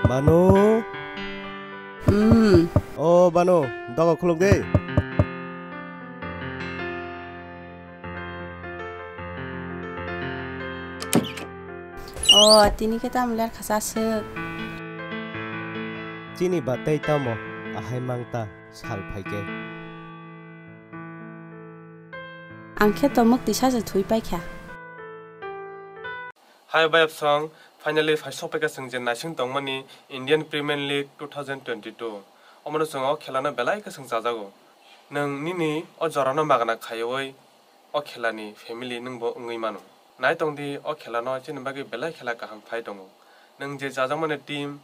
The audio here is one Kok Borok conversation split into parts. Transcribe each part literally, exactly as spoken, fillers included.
Banu. Hmm. O Banu, doga khuluk de. O, tini khe tamo ler khasa swk. Chini ba tei tamo ahai mangta sal phaikhe. Ang khe to mwktwi sacha thwi paikha. Hi, Bayapsong. Finally, phai sokpaikha chwng je naising tongmani Indian Premier League two thousand twenty-two. Omono chwng o khelano belai khe chwng chajago. Nwng nini o jorano magna khaiwi o khelani family nwngbo wngwi mano. Naitongdi, o khelano chini bagwi belai khela kaham phai tongo. Nwng je chajakmani team,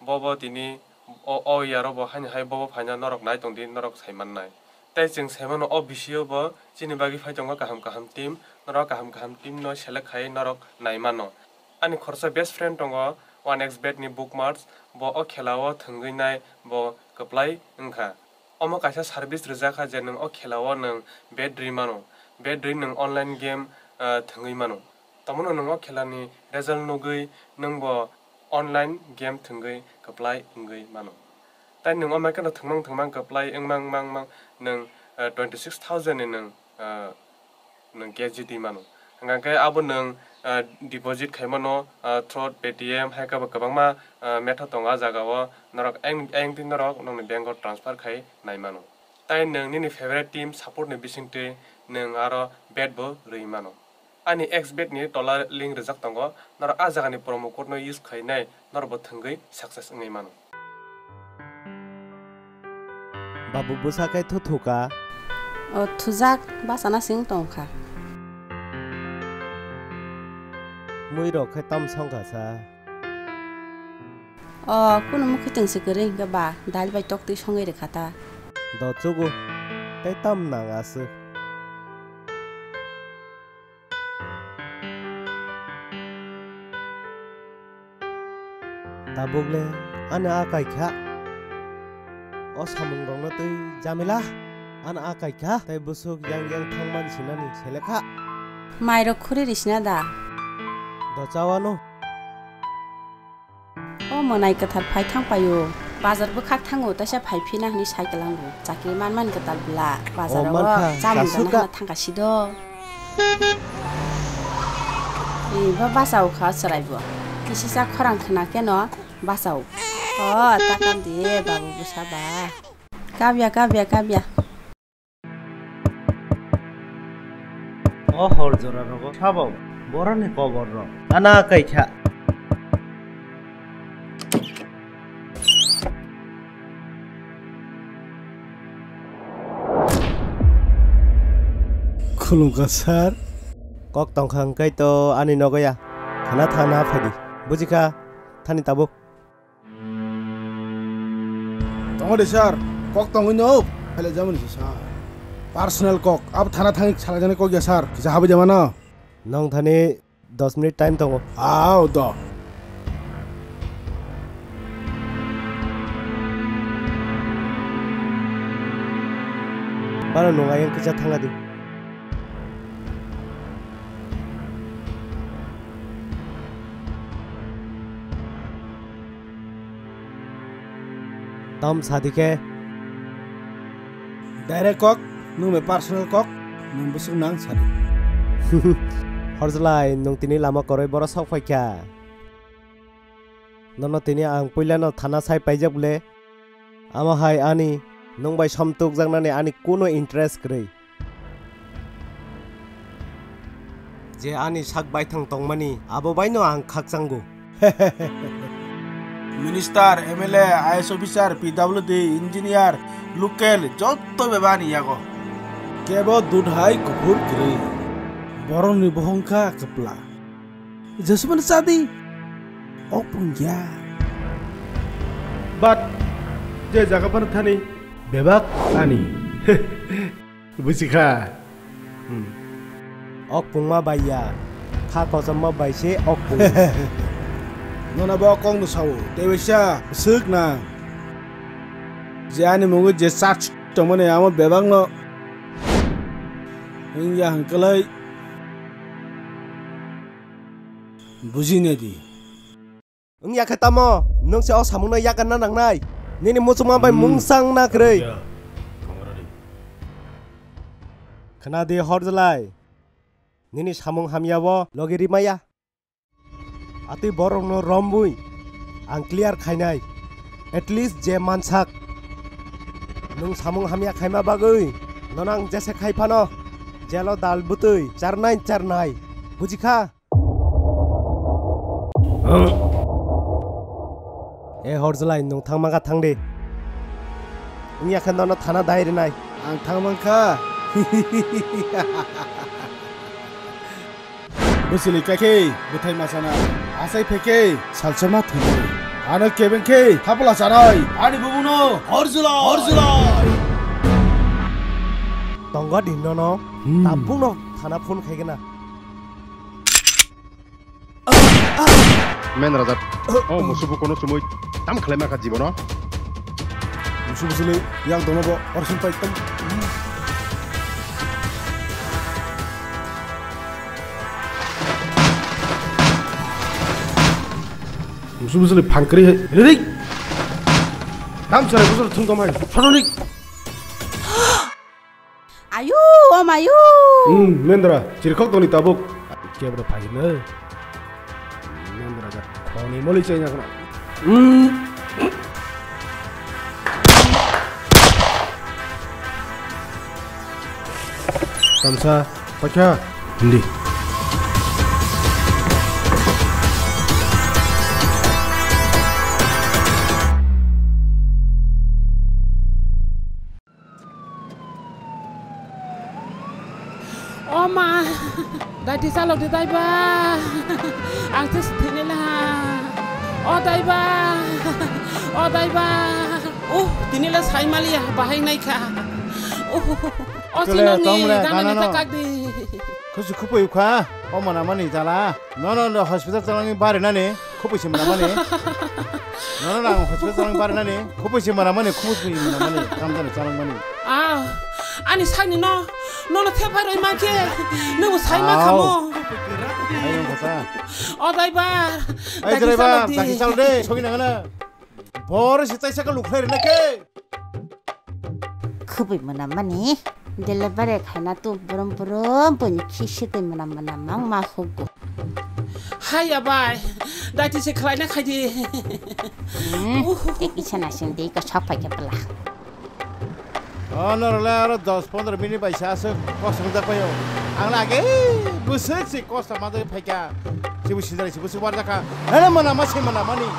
bobo tini o, o year o bo haino hai bobo phaina norok naitongdi, norok sai mannai. Tei chwng sai mano o bisio bo chini bagwi phai tongo kaham kaham team, norok kaham kaham team no select khai norok nai mano. Ani khoroksa best friend tongo, One X Bet ni bookmats, bo o khelao thwngwi nai bo kwplai wngkha. Omo kaisa service rwjakha je nwng o khelao nwng bet rwi mano, bet rwi nwng online game, ah, thwngwi mano. Tamoni nwng o khelani result nugwi nwng bo online game thwngwi kwplai wngwi mano. Tai nwng o mekano thwngmang thwngmang kwplai wngmang mang mang nwng, ah, twenty six thousand ni nwng, ah, nwng cash jiti mano. Hwnkha khe abo nwng, ah, deposit khai mano, ah, through Paytm, hai khe bo kwbangma, ah, method tongo ah jagao, norok ayang, ayang twi norok nokni bank o transfer khai nai mano. Tai nwng nini favorite team support ni bisingtwi nwng aro bet bo rwi mano. Ani X bet ni tola link rijak tongo, norok ah jagani promo code no use khainai norok bo thwngwi success wngwi mano. Babu bwsa khe thuthuka. O thujak, bachana sing tongkha. Mui rok khe tam songkha sa. O kunu mukhitwng se kwrwi hwnkhe ba dal bai toktwi songwi rwkha ta. Do chugo tei tam nang aswk. Tabuk le ani a kai kha. O samung rok no twi jamila ani a kai kha. Tei bwswk yang yang thang man sinani selekha. Mai rok khuri risina da. Do chawano. O mwnai kwthar phai thang paio. Bazar bwkhak thango, taisa phai phina hwnwi sai kwlango. Chakri man man kwtal bwla. Bazar o mankha, chamung gana hwnna thangkha sido. Ee, bo bachao kha chwraibo. Kisisa khorang khna khe no bachao. O, ta kam di, babu bwsa ba. Kabya, kabya, kabya. O hor jora rogo sabo boroni kobor rok ana kai kha. Khulumkha sir. Kok tongkha hwnkhe to ani nogo ya. Khana thana phaidi. Bujikha thani tabuk. Tongo de sir, kok tongwi no, phele jamani se sir. Personal kok, abo thana thangwi salai jani kok ya sir, kisa habwi de mano. Nong thani dos minute time tongo. Ao do. Bano nung ayang kisa thanga di. Tam sadi khe. Direct kok, nwng bai personal kok, nwng bwswk nang sadi. Horjlai, nwng tini lama kwrwi boro sok phaikha. Nono tini ang puilano thana sai paijak bwle. Amo hai ani, nwng bai somtukjaknani ani kuno interest kwrwi. Je ani sak baithang tongmani, abo baino ang khakchango. Minister, M L A, I A S officer, P W D, engineer, local, jotto bebak ani yago. Kebo dudhai kuphur kwrwi. Borokni bohong kha kwpla. Jesumani chadi. Okpung ya. But je jaga phano thani bebak ani. Buji kha. Hmm. Okpung ma bai ya. Kha kochom ma bai se okpung. Nono bo kok no sao. Tei waisa bwswk na. Je ani mungo je church tongmani amo bebak no. Wngya hwnkhe lai. Bujinai di. Wngya khe tamo, nwng se o samungno yakarna nangnai. Nini muchungma bai Hmm. mungsang na kwrwi. Khna di Horjlai. Nini samung hamya o logi rimaya. Atwi borokno rombwi ang clear khainai. At least je mansak. Nwng samung hamya khaima bagwi nono ang jese khai phano jelo dal bwtwi charnai charnai. Bujikha? E Horjlai, nwng thangma kha thang di. Wngya khe nono thana dai rinai. Ang thangmang kha. Bwswlwi kha khe bwthai ma chana, asai phe khe salsa ma thumui. Ano kebeng khe thapla chanai. Ani bumungno Horjlai, Horjlai. Tongo di nono, Hmm. tabukno thana phone khaigena. Men Raja, o musubo kono chumui tam khlai ma kha jibono. Musubo sili yang dono bo orsin pai tam. Musubo sili phangkri hai. Rik. Tam sare busur thung tom hai. Sono rik. Ayu, o mayu. Hmm, Mendra, chirkhok toni tabuk. Kebra phai na. Mendra ja khoni moli chai na khna. Hmm. Tamsa, pakha, hindi. O ma, daiti chalok di daiba. Ang se thini la. O daiba. O daiba. Uh, tini la sai maliya, bahai nai kha. Uh, o Chole, sinong ni tong le, gana ni ganano. Takak di. Khusi khupui ukha, o mana mani jala. No, no, no, hospital chalangni bari nani, khupui se mana mani. No, no, no, ang hospital chalangni bari nani, khupui se mana mani, khupui se mana mani, kam jani chalang mani. Ah, ani sakni no, no, no, thepai roi ma khe, nung sai ma Au. Khamo. Ai, ang kota. O driver, Ai, dagi driver, chalok di. Dagi chal de, sogi nangana. Boro se taisa ka lukhlai rina khe. Khubui mwnam mani delivery khaina tu brum brum buini khi sitwi mwnam mwnam mang ma hugo. Haiya bai, daiti se khlaina khaidi. Hmm, tei kisa naising tei ko sok phai khe bwla. O norok le aro dos pondro minute bai se aswk kok swngjak bai o. Ang le age bwswk se kosto ma jagwi phaikha. Sibo sinjari sibo se warjakha. Hele mwnam ma se mwnam mani.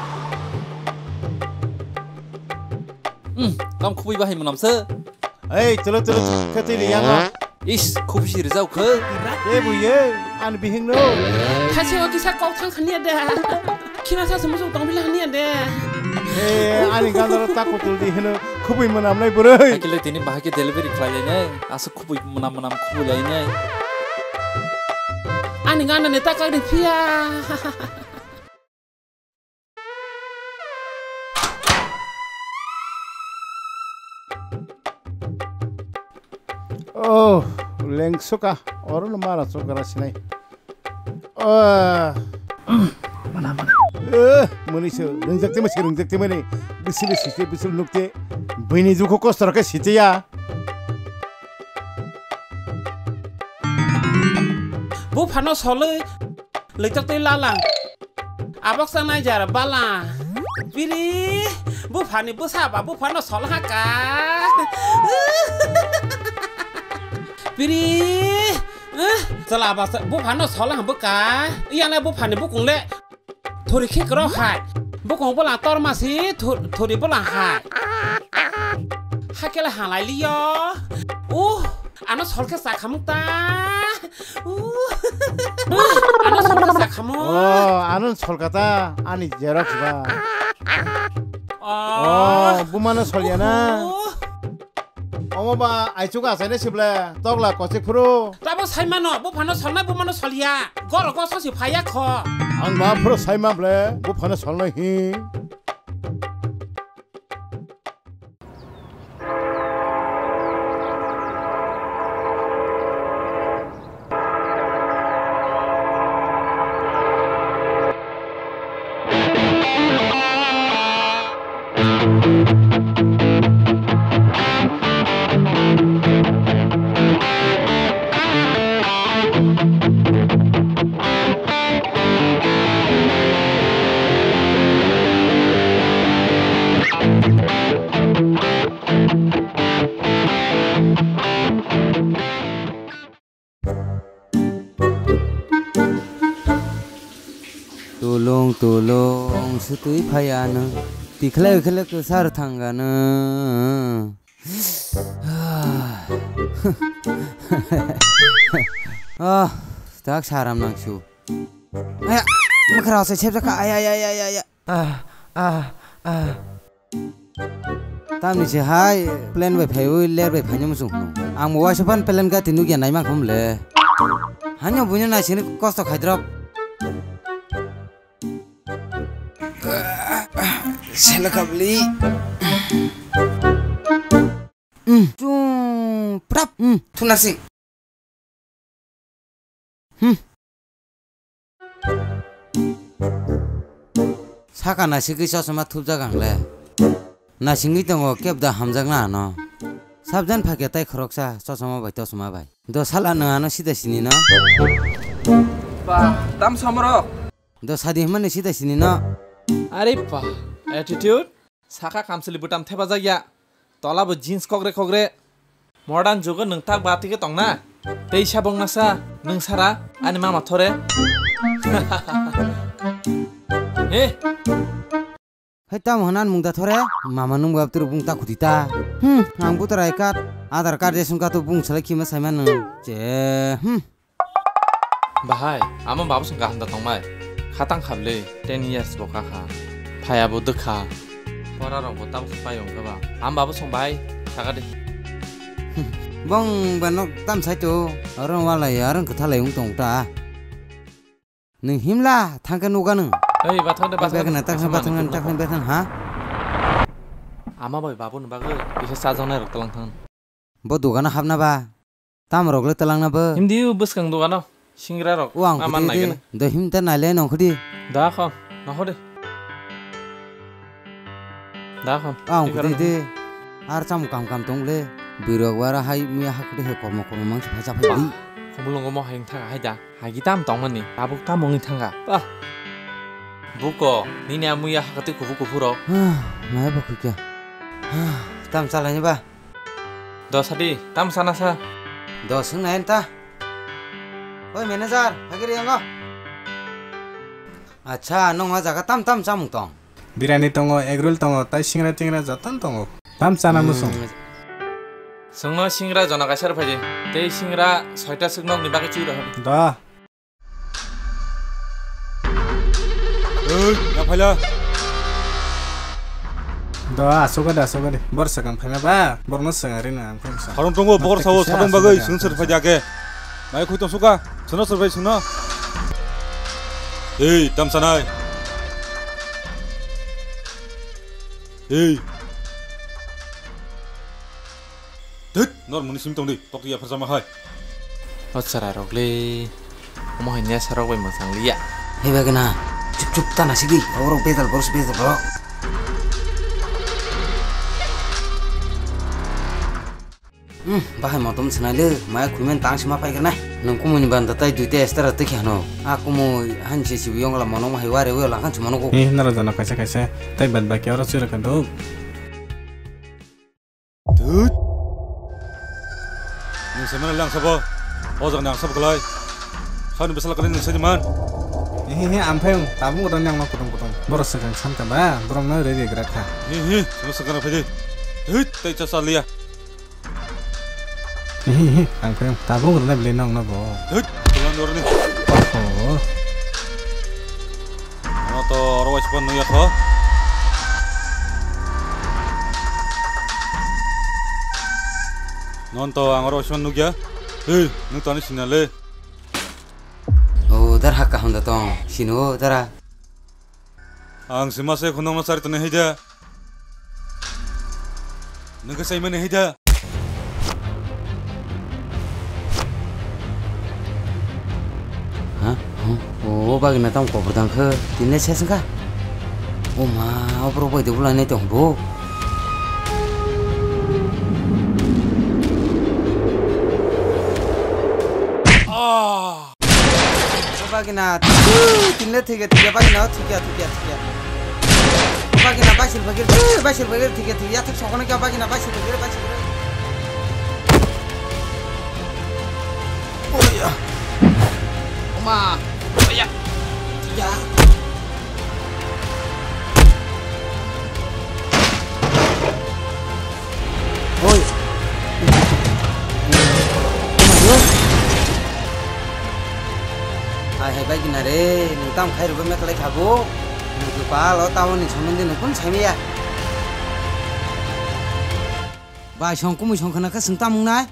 Hmm, kam khubui bahai mwnam se. Ei, tolo tolo khe twi ri yang no. Is, khubui si rijak khe. Ke bui ye, ani bihing no. Thasi o kisa kok thang khani de. Khina sa sumu sung tong bila khani de. Eh, ani gandaro ta kutul di hino khubui mwnam nai bwrwi. Hakile tini bahai khe delivery khlai lai nai. Aswk khubui mwnam mwnam khubui lai nai. Ani ganda ne ta kak de phiya. Oh, lengsuka, oro no mara chukra sinai. Oh. Mana, mana. Eh, muni se, ringjak timo se, ringjak timo ni. Bisil site, bisil nukte. Bini jukho kostor ke site ya. Buphano solwi, laitok tei lalang. Abok sanai jar bala. Piri, buphani bwsa ba buphano sol ha ka. Piri, eh, chwla ba sa-, buphano sol ha bwka. Iyang le buphani bukung le. Thuri khikrok hai. Bukung bwla torma si thu-, thuri bwla hai. Hakhe le halai liyo. Uh, ano sol khe chakhamuk ta. Uh. Ano sol khe chakhamuk. Oh, ano sol kata ani xerox ba. Oh. Oh, bumano sol ya na. Uh. Omo ba aichuk achaina sibla tokla kochik phuru. Tabo saimano, buphano solnai, bumano solya. Goro goso si phaya kho. Ang ma phuru saima ble, buphano solnai hi. Tulung tulung sutwi phaiya no. Tikhlai khlai kwsar thangano. Ah, tak saram nangsu. Aya, makhra se sepjak kha. Aya, aya, aya, aya, aya. Ah, ah, ah. Tamni se hai plan bai phaiwi ler bai phaini muchung hwnwi. Ang bo waisa phan plan gati nukya naimang khum le. Hanyo buino naisingni kosto khaidrop. Sela kabli. Hmm, chung prap. Hmm, thunasing. Hmm. Saka naisigwi chosma thupjak ang le. Naisingwi tongo kebda hamjakna ano. Sabjan phakya tai khoroksa chosma bai tosma bai. Do sala nwng ano sida sini no. Ba, tam samro. Do sadi himani sida sini no. Are pa, attitude. Saka kamsili bwtam thepajak ya. Tola bo jeans kokre kokre. Modern jugo nwng tak ba tike tongna. Tei sabong nasa nwng sara ani mama thore. He. Hai tamo hwnna mungda thore. Mama nung bab turu bung ta khuti ta. Hmm, ang buta rai card, Aadhaar card, ration card to bung salai khima saima nung. Che, hmm. Bahai, amo babu song kaham da tongmai. Khatang khablwi, ten years bo kakha. Phaya bo dwkha. Pora rok bo tabuk pai wngkha ba. Am babu song bahai, sakadi. Bong ba nok tam sai to. Oro wala ya, oro kwthalai wng tong ta. Nung himla, thangke nuga nung. Ei, bathang de, bathang de. Bathang na, bathang na, bathang na, bathang ha? Ama bai babu ni bagwi, kisa chajaknai rok talang thang. Bo dogano hapna ba? Tam rok le talang na bo? Hindi u bwskang dogano, singra rok. O ang aman kudi nai di, gana. Do him ta nai le nong kudi. Da khon, nong kudi. Da khon. O ang kudi di. Ar cham kam kam tong le. Birok wara hai mi hak de he kormo kormo mang se phacha phai di. Khumulungo mo hai thang hai da. Hagi tam tongmani, tabuk tam wngwi thangkha. Bah. Buko, nini a muya hakatwi kuphur kuphur rok. Maya bo khukya. Tam chalaini ba? Do sadi, tam sana sa. Do swngnai ta. Oi manager, hagiri yango. Acha, nong a jaga tam tam chamung tong. Birani tongo, egg roll tongo, tai singra tingra jotono tongo. Tam chana muchung. Hmm. Chwngno singra jona kaisa rw phaidi. Tei singra soita swk nokni bagwi chui rw phaidi. Da. Oi, ya phaila. Da, aswk de, aswk de. Bor swkang phaima ba, borno swkang rina ang phaimsa. Khorang tongo, bor sao, kaisa sadong bagwi, aswk de, swng sir phaidi age. Mai khui tong suka, swngno sir phai swngno. Ei, tam sanai. Ei. Thut, nor muni sim tong di, tok ya pharsa ma hai. O chwrai rok le, omo hai nesa rok bai mwchang liya. Hei bagwi na, chup chup ta na sigi, abo rok bedal boros bedal rok. Hmm, bahai motom swnai le, maya khuimen tang sima pai khe nai. Nung kumui ni banda tai duita extra twi khe hano. A kumui hanse sibi yongla mono hai wari wi langkhan chumono ko. Ni nara jana kaisa kaisa, tai bad baki oro chwra kha duk. Thut. Nung se mana lang sabo. O jaga nang sabo kalai. Sani besala kalai nung se man. He he, amphai tabung udan yang ma kutung kutung. Borok swkang san ka ba, borok no re re gra kha. He he, sama swkang phai de. Thut, tai cha sa liya. Hihi, ang khe tabuk rwnai bwlai nokno bo. Thut, tulang dorni. Oho. Ano to oro waisa phan nukya kho. Non to ang oro waisa phan nukya. Hei, nung to ani sinale. O, dar hakka honda tong. Sino, dara. Ang sima se khunong no chari tonwi hai da. Nung khe sai mani hai da. Ha? Huh? O, o bagina tam kopor dang khe. Tinle ses wngkha. O ma, o borok bai de bulai nai tong bo. Ah! Bagina, tinle thike thike bagina, thike thike thike. Bagina basil bagir, basil bagir thike thike yathuk sokone kya bagina basil bagir, basil bagir. Oya. Oma. Oya. Ya. Hai hai bai gina re, nwng tam khai rwbai meklai kha bo. Nwng kwpal o tamoni somondi nwng kun saimaya. Bai song kumui song khna khe swng tam wngnai.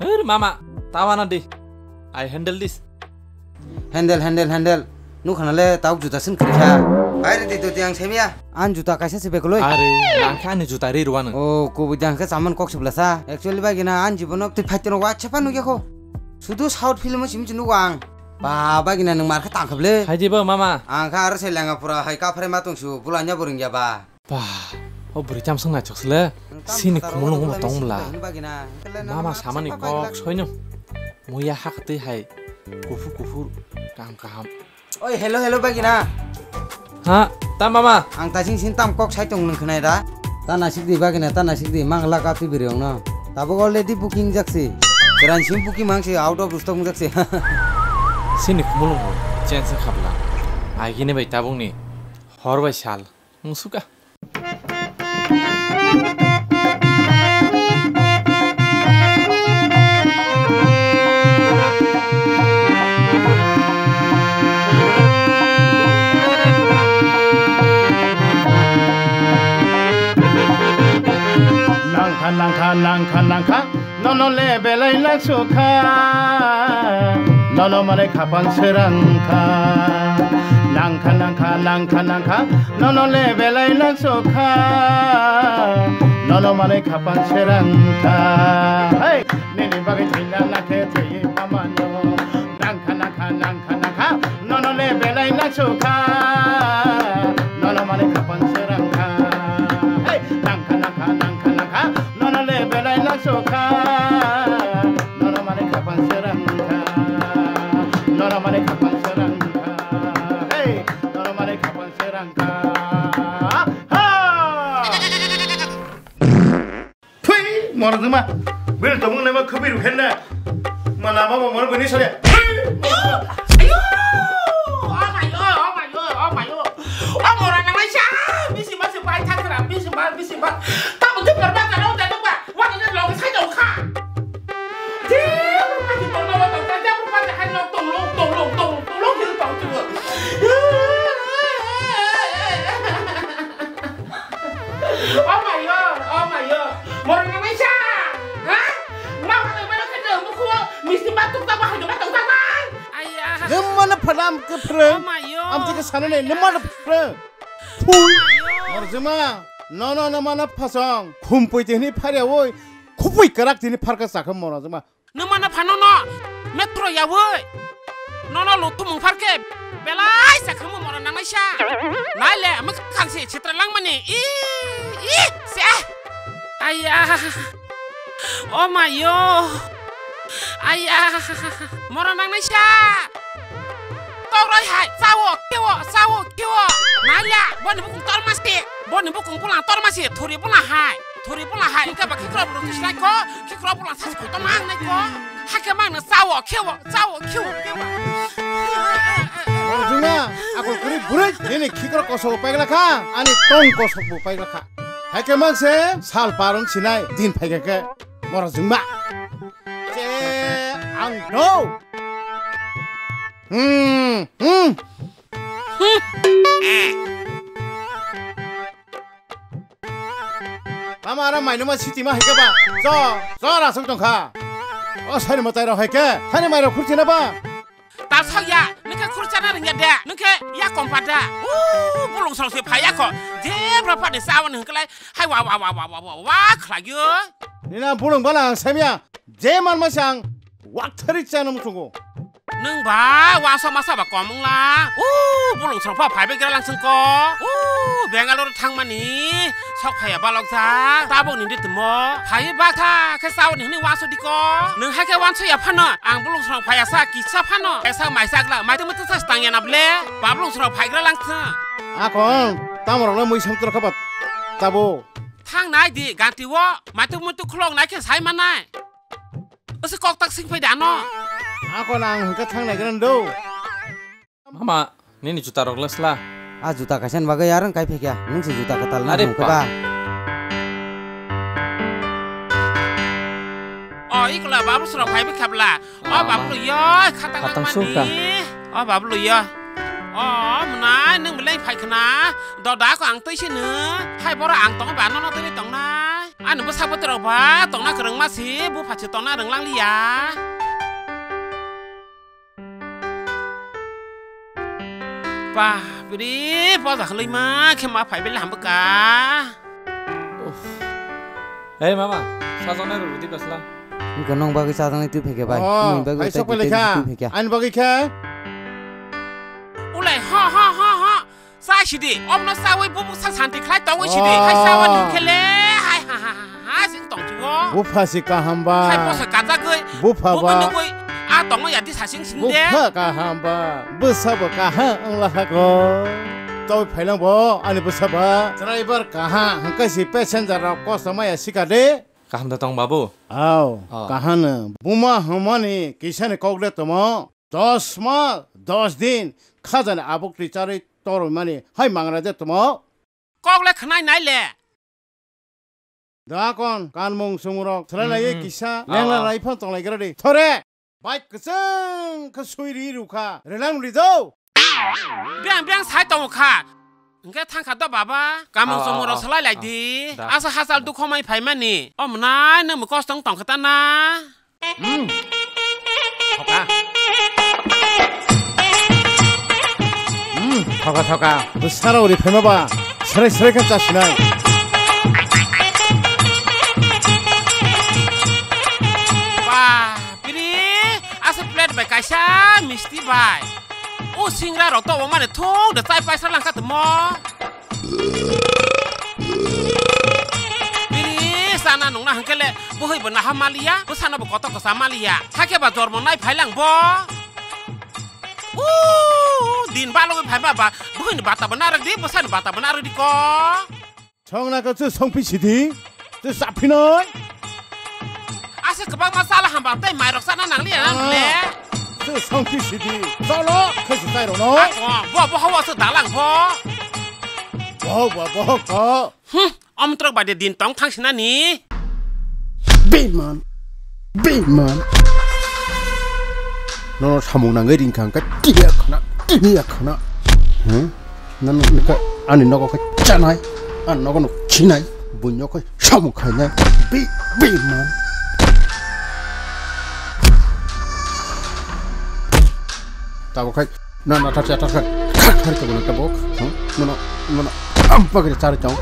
Her mama, tawana di. I handle this. Handle, handle, handle. Nukhana le tauk juta sin khri kha. Bai re di doti ang saimaya. An juta kaisa se bekoloi. Are, nang khe ani juta ri rwano. Oh, kubui dang khe chaman kok sibla sa. Actually bai gina an jibono twi fight no wa chapa nugya kho. Sudu South film o simi nugo ang. Ba, bai gina nwng mar khe tang kha ble. Hai di bo mama. Ang kha aro se lenga pura hai kaphre ma tong su bulanya bo ringya ba. Ba, o bwrwi chamsong naithok sle. Sini khumulwng bo tong bla. Mama samani kok soino. Muya hak twi hai. Kuphur kuphur kaham kaham. Oi, hello, hello, bagina. Ha, ta mama. Ang tasing sin tam kok sai tong nung khnai da. Ta nasik di bagina, ta nasik di mang laka pi biri ong no. Tabuk already booking jaksi. Keran sim booking mang si out of stock jaksi. Sini khumulung ho, chen se khabla. Ai gini bai tabung ni hor bai sal. Musuka. Nangkha, nangkha, nangkha, nangkha. Nono le belai langsukha, nono manwi khapang srangkha. Nangkha, nangkha, nangkha, nangkha, nono le belai langsukha, nono manwi khapang srangkha. Hey, nini bagwi thwina nakhe thwiwi mamano. Nangkha, nangkha, nangkha, nangkha, nono le belai langsukha, nono manwi khapang srangkha. Hey, nangkha, nangkha, nangkha, nangkha, nono le belai langsukha, nono manwi khapang srangkha, nono manwi khapang srangkha. Hey, nono manwi khapang srangkha. Ha! Thui, mora juma. Bil tomung nema khubi rukhen na. Mana mama mora bini sare. Thui, mora juma. Ayo! Oh my God, oh my God, oh my God. Oh, mora nama sha. Bisi ma se pai thakra, bisi ma, bisi ma. Tamu tu perba kana uta tu pa. Wani na long sai dong kha. Ji, perba ji perba wa dong kha, ja perba ja hai long tong long, tong long, tong long, tong long, tong long. Oh my God, oh my God. Borok nang naisa. Ha? Ma ma ma kete mukhu misti ma tuk ta ba hai ma tuk ta ba. Aiya. Nung mana phalam ke phreng. Oh my God. Am tike sana ne, nung mana phreng. Phui. Morjuma. No no no mana phasong. Khumpui tini pharya woi. Khupui karak tini pharka sakha morjuma. Nung mano phano no metro yawi. Nono lo tumung pharke belai sa khamu mora nangnaisa. Nai le amuk khangse chitra langmani. I, i, se. Aya. Oh my yo. Aya. Mora nangnaisa. Taurai hai, sao, kewo, sao, kewo. Nai le, boni bukung tormasi. Boni bukung bulang tormasi, thuri bulang hai. Thuri bulang hai, hingke ba khikrok bulang tisnai ko. Khikrok bulang sasi kotor nang nai ko. Hake mang na sao, khewo, sao, khewo, khewo. Morjuma, akol kuri burui, nini khikrok kosok bo paigla kha, ani tong kosok bo paigla kha. Hake mang se, sal parong sinai, din phaikha khe. Morjuma. Che, ang do. Hmm, hmm. Mama, ara mainuma siti ma hai khe ba. Cho, cho, rasuk tong kha. O sari mwtai rok hai khe. Thani mai rok khurchina ba. Ta sakya, nokhe khurchana ringya de. Nokhe ya kompa da. U, bulung song se phaya kho. Je bra phani sawan hwnkhlai. Hai wa, wa, wa khlagyo. Nina bulung bala ang saimya. Je man ma sang. Wakthari chana muchungo. Nung ba, wansok masa ba kom wngla. U, bulung srok pha phaibai gra langsung ko. U, Bangalore thangmani. Sok phaya balok ja. Tabok ni ritmo. Phai ba kha, khe sao ni hwnwi wansok di ko. Nung hai khe wansok ya phano. Ang bulung srok phaya sa, kisa phano. Kaisa mai sak la, mai tong tong sa stang ya na ble. Ba bulung srok phai gra langsung. Akon, tamo rok le mui song tor kha ba. Tabo. Thang nai di, ganti wo. Mai tong mutu khulok nai khe sai manai. Ose kok tak sing phai da no. Ako na ang hwnkhe thang nai gana do. Mama, nini juta rok lesla. A juta kaisa ni bagwi arang kai phikya. Nung si juta kwtal na hwnkhe ba. O ikla babu srok phai bikhabla. O babu yo khatang sukha. O babu luya. O mwnai nwng belai phai khna. Doda ko ang twi sini. Hai boro ang tong ba nono twi tongnai. Ani bwsa bwtwi rok ba tongna kwrwng ma si bupha si tongna rwng lang liya. Bah, biri boja khwlwi ma khe ma phai belai ham bwkha. Hey mama, sajona rwdi basla. Wngkha nwng bagwi chajaknai twi phaikha bai. Oh, nwng bagwi hai tei sok bai detail lekha. Twi phaikha. Ani bagwi khe? Ulai, ha, ha, ha, ha. Chai sidi, omno chawi bubuk sa santi khlai tongwi sidi. Oh. Hai chawa nung khe le, hai, ha, ha, ha, ha, sing tong chugo. Bupha si kaham ba. Hai bosa kajagwi. Bupha ba. Bubuk nugwi, a tongma yadi sasing sing de. Bupha kaham ba. Bwsa bo kaham wngla hako. Chawi phailang bo, ani bwsa ba. Driver kaham, hwnkhe si passenger rok kosto maya sika de. Kaham da tong babu? Aw, oh. Kahano. Buma hwnmani kisani kok de tomo. Dos ma, dos din khajani abuk ri charwi torwi mani hai mangra de tomo. Kok le khwnai nai le. Da kon, kanmung sumurok, salai lai hmm, kisa, ah, lengla lai phano tong lai gra di. Thore, bike kwchwng khe sui ri rukha, relang ri do. Beng beng sai tongo kha. Hwnkhe thang kha do baba, kanmung ah, sumurok ah, salai lai ah, di. Da. Asa hachal dukho mai phai mani. O mwnai, nwng bo kosto wng tong kha ta na? Hmm. Thoka. Hmm, thoka, thoka. Bwsarok ri phaima ba, srai srai khe chasinai. Ba, biri, asa plate bai kaisa misti bai. O singra rok to mani thung de chai paisa langkha tmo. Bini sana nungna hwnkhe le, buhoi bo naha maliya, bwsano bo kotor kwsa maliya. Hakhe ba jormo nai phailang bo. Uuu, din balogwi phaima ba, buhoi ni bata bo narwk di, bwsani bata bo narwk di ko. Songna ko chu songphi sidi. Twi chaphinoi. Asa kwbangma chala hamba tei mairok chana nangliya na nle. Twi songphi sidi. Cholo, khe se chai rono. Bo, bo hawa se dalang bo. Bo, bo, bo ko. Hmm, omtrok bai de din tong thang sinani. Beman. Beman. Nono samung nangwi ringkha hwnkhe tini yakhana, tini yakhana. Hmm? Nang nokha ani nogo khe chanai, ani nogo no khinai, buino khe samung khainai, bi, bi man. Tabuk khai, na, na, thar, thar, thar, thar, thar, thar, thar, thar, tabuk, hmm? Nono, nono, am pagri chari chong.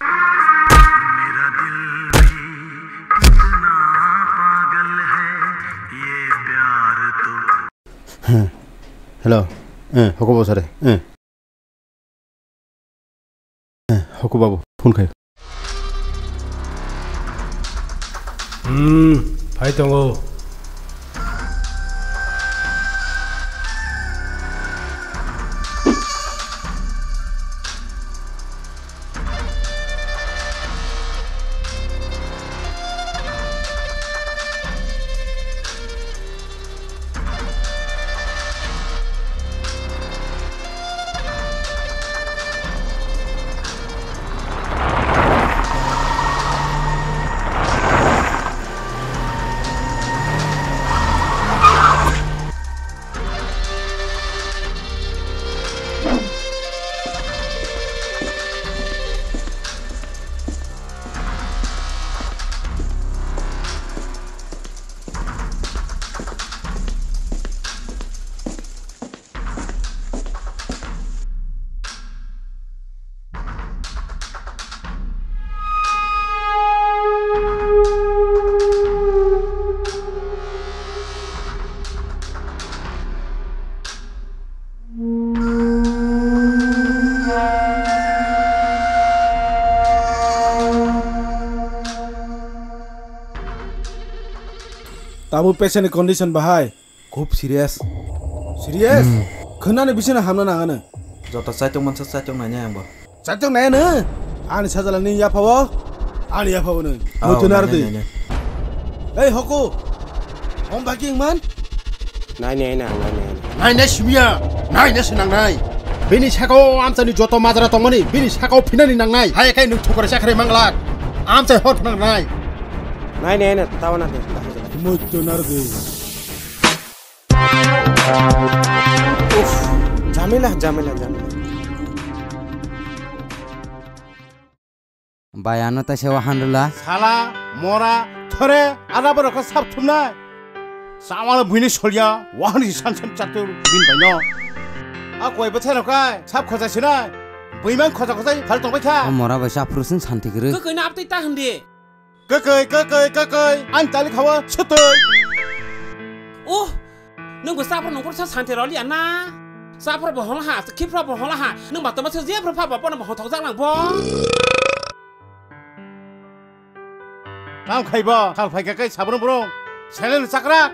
मेरा दिल भी कितना पागल है, ये प्यार तो। Hello. Eh, hoko bo sare. Eh. Eh, hoko babu, phone khai. Hmm, phai tongo. Tabuk patient ni condition bahai. Khub serious. Serious? Hmm. Khwnani bisingno hamna nangano. Joto chaitok mansa chaitok nainai angbo. Chaitok naiyano? Ani sajala ni yaphao? Ani yaphao no. Aw, muchuna nainai, rwdi. Nainai. Ei, hoko. Om baki man? Nainai, nainai, nainai. Nainai simiya. Nainai sinangnai. Bini sakao amchaini joto majra tongmani, bini sakao phinani nangnai. Hai kai nwng thukore chakri manglak. Amchai hor phnang nai. Nai, nai, nai, tawa na de, tawa na de. Muitu nar de. Uff, jamila, jamila, jamila. Bai, ano ta sewa handula. Sala, mora, thore, ada borok khe sap thumnai. Samala buini solya, wahani san san chatur bin baino. A koi bwthai rok kai, sap khoja sinai. Buimang khoja khoja hal tong bai kha. O mora bai chapru sing santi kwrwi. Kwkwi no aptwi ta hindi. Kwkwi, kwkwi, kwkwi, ang tali khawa sutwi. Oh, Nwng bo chapra nungphuru sa santi rwliya na? Chapra bo hongla ha, khiphra bo hongla ha. Nwng ba tongma se jephru pha ba bono bo hothok jak lang bo. Kam khai bo, khal phai kha kai sabrung brung. Selen chakra.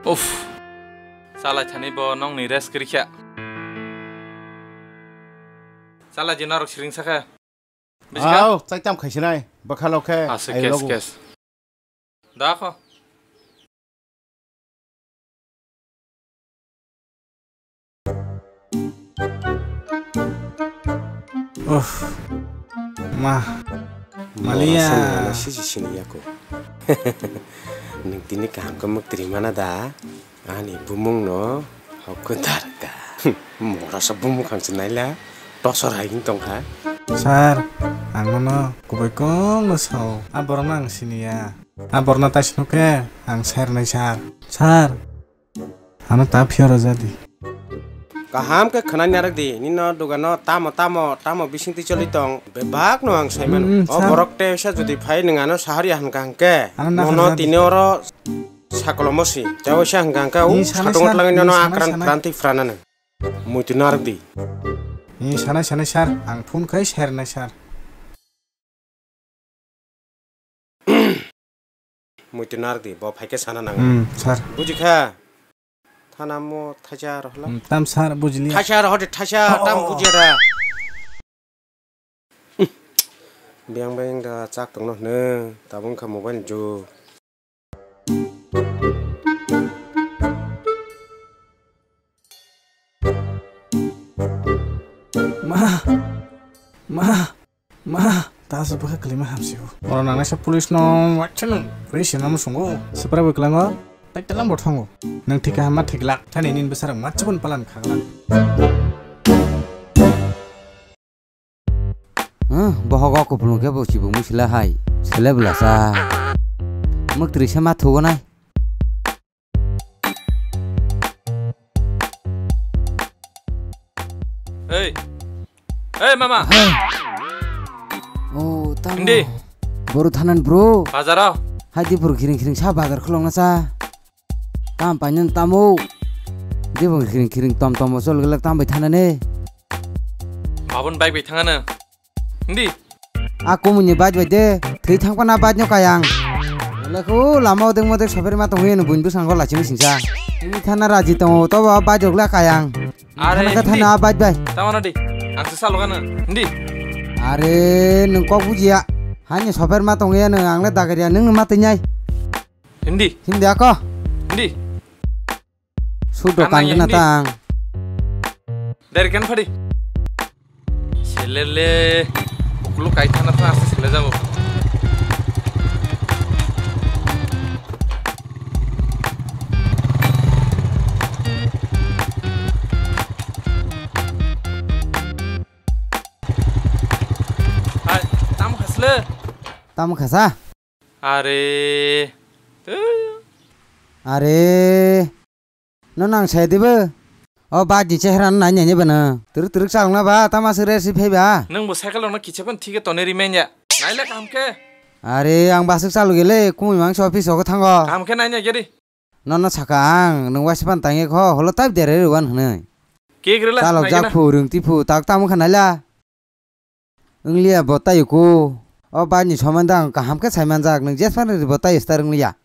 Uff. Chalai thani bo nongni rest kwrwi kha. Chalai di norok siring sakha. Buji kha? Au, chaitam khaisinai. Bwkhalo khe. Ase ai kes, logo. Kes. Da kho. Uff. Ma. Maliya. Mora sani ano sisi sini yako. Nwng tini kaham khe mwktwi mana da? Ani bumung no hokhe darka. Morasa bumung khang se naila tosor hai wng tongkha. Sir, ang nono kubui kong no sao. A borok no ang siniya. A borok no tai sino khe ang sir nai sir. Sir, ano ta phiya rw jadi. Kaham khe khwnai narwk di, nino dogano tamo tamo tamo bisingtwi choli tong, bebak no ang sai mano. Mm, mm, o sir. Borok te sa jodi phai nwng ano sahari hwn kha hwnkhe, ano na nono hwn tini oro sakolomo si. Tei waisa hwnkha hwnkhe, ni o sanai satung sir, twlangwi ni nono sanai akran sanai. Pran twi phrana nwng. Muitu narwk di. Ni sanai sanai sir, ang phone khai sir nai sir. Muitu narwk di, bo phaikhe sana nango. Hmm, sir. Buji kha? Thana mo thaisa rohla. Hmm, tam sir, bujiliya. Thaisa rohde, thaisa, oh, tam oh, oh. Bujiya da. Biyang biyang da chak tongno hwno, tabung kha mobile jug. Ma, ma, ma, ta se bwkha kwlwima hamsio. Oro nangnai sa police no wacha no, police no musungo. Supra bwklango, tai talang bo thango. Nang thik kaham ma thik lak, thani nini bwsarok ma chibun palan khaglak. Huh, bohogo kupulung khe bo chibuk mui sila hai. Sele bwlasa. Mwktwi se ma thugo nai. Ei. Ei, mama. Hai. Oh, tamo. Hindi. Boru thanan bro. Bazaro. Hai di bro khiring khiring sa bazar khulong na sa. Tam painani tamo. Dibung khiring khiring tom tom chol gelak tam bai thanani. Babun bike bai thangana. Hindi. A kumuni bike bai de, thwi thang pana bike no kayang. Lekhu lama odeng modek sopher ma tongwi no buin bwskango lachini singsa. Ini thana raji tongo, tobo bike rok la kayang. Are, thana khe hindi. Thana bike bai. Tamano di. Ang se salo gana. Hindi. Are, nwng kok bujiya. Hani sopher ma tongwi ya nwng, ang le dagariya nwng ma twi nai. Hindi. Hindi ako. Hindi. Sudo kan kena tang. Dari kan padi. Selele. Ukulu kai thana thana ase sele jabo. Hai, tam khasle. Tam khasa. Are. Are. No nang sai dibo. O bike ni chehra no nai nai bana. Twrwk twrwk chalokna ba tama se resi phai ba. Nwng bo cycle rokno kichepon thike tonwi rimanya. Naile kaham khe. Are ang basuk chalok gele kumui mangsa office o thango. Kaham khe naina geri. Nono saka ang nwng waisa pan tangye kho holo type dere rwan hwnwi. Kek rela. Chalok jak phu rwng ti phu tak tamo kha naila. Wngliya bo tayuku. O bike ni somondo ang kaham khe sai manjak, nwng jesmani bo tayo star wngliya.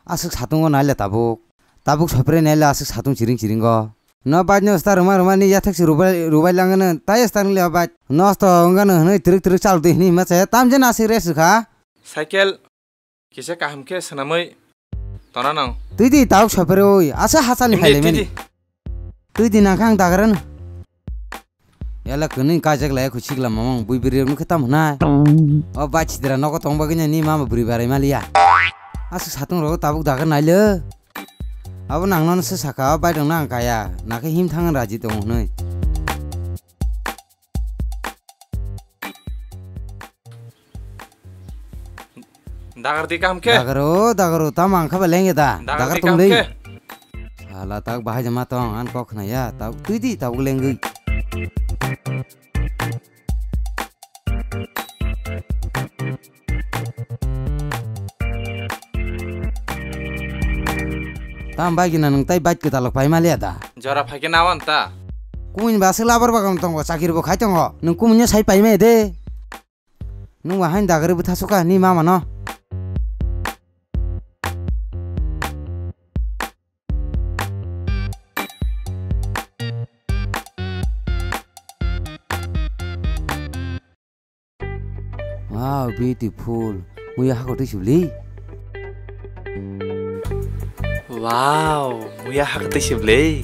Aswk satungo naile tabuk. Tabuk sopre naile aswk satung chiring chiringo. No bike no star rwma rwmani yathek se rubai rubai langano tayo star wngliya o bike. Nosto wngano hwnwi twrwk twrwk chalok di hwnwi hima chaya tamjeno aswk rest rwkha. Cycle. Kisa kaham khe swnamwi Ora nang. Twi di, tabuk sopere oi. Asa hachal ni Hindi, phaile hindi. Mani. Twi di nang kha ang dagarano. Yala kwnwi kajak lai khu sikla mamang bui bwrwi rokno khe tamo hwnai. O bai chidra nogo tong bagwi ni mama bwrwi barai maliya. Aswk satung rogo tabuk dagar naile. Abo nangno se saka o bai rokno ang kaya. Nakhe him thang raji tongo hwnwi. Dagar di kaham khe? Dagaro, dagaro, tamo ang khe ba lengya da. Dagar di kaham khe? Sala tak bahai jama tong, an kok khna ya, tak twi di, tak lengwi. Tam bai gina nung tai bike kwtalok pai maliya da. Jora phai khe nawan ta. Kumui ni ba se labar bagan tongo, chakiri bo khai tongo. Nung kumui no sai pai maya de. Nung ba hain dagari bwtha suka ni mama no. Wow, beautiful. Muya hako twi sibli. Wow, muya hako twi sibli.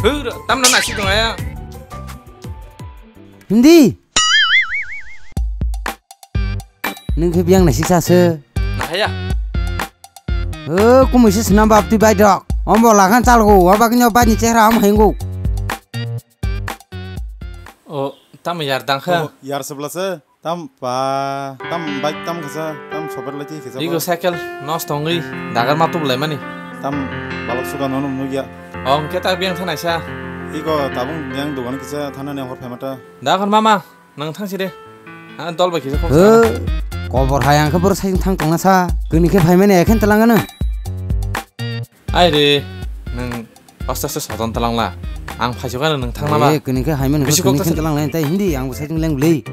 Hur, tamno nasi dong aya. Hindi. Nung khe biyang naisik sa se. Nahaya. O, kumui se swnam bap twi bai dok. Ombo lagan chalgo, o bagwi no bai ni chehra om hengo. O, tamo yar dang kha? O, yar sebla se. Tam pa, tam bike tam kisa, tam sober lai kisa. Igo ba. Cycle nos tongwi dagar ma tubulai mani. Tam balok suka nono nugya. O, hwnkhe ta biyang thanai sa. Igo tabung biyang dogan kisa thanani hor phaimata. Da khon mama. Nang thang si de. Ha, dol bai kisa kok. He, kobor hai ang khe boro sai thang tongna sa. Kini khe phai mani ekhen telangano. Ai re, nang aste aste soton telangla. Ang phai jogano nang thang nala. Eh, kini khe hai mani bisi kini kok khe ta telangla tai hindi ang bo sai leng bli.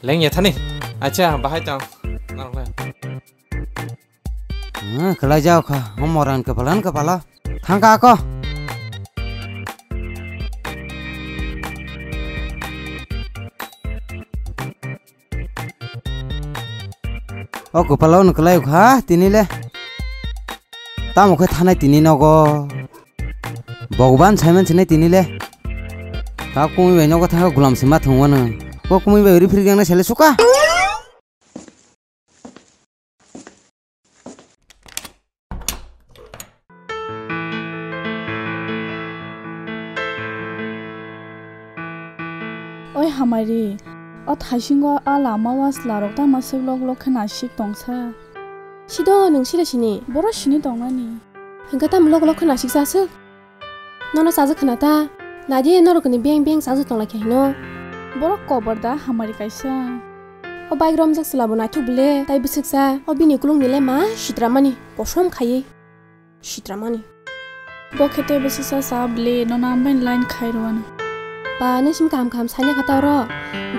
Leng ya thani. Acha, bahai tang. Narok le. Hmm, khlai jao kha. Homoran kepala kepala. Thangka ako. O kwpalo no kwlai kha tini le. Tamo khe thanai tini nogo. Bhagwan saiman sinai tini le. Ta kumi bai nogo thangka gulam sima thangwano. Ko kumi bai uri phirgangna sele suka. Oi hamari, o thaisingo a lama o chwlarok tamo swk lok lok khe naisik tongsa. Sido nwng sida sini? Boro sini tongnani. Hwnkhe tamo lok lok khe naisik sa swk? Nono chajak khna ta? Naidi norokni beng beng chajak tonglaikha hino. Borok kobor da hamari kaisa. O bike romjak chwla bo naithok bwle, tai bwswksa o bini kulungni le ma sitramani, kosom khaiwi sitramani. Bo khe tei bwswksa cha bwle, nono ambai line khai rwano. Ba, nung simi kaham kaham saina kha ta oro.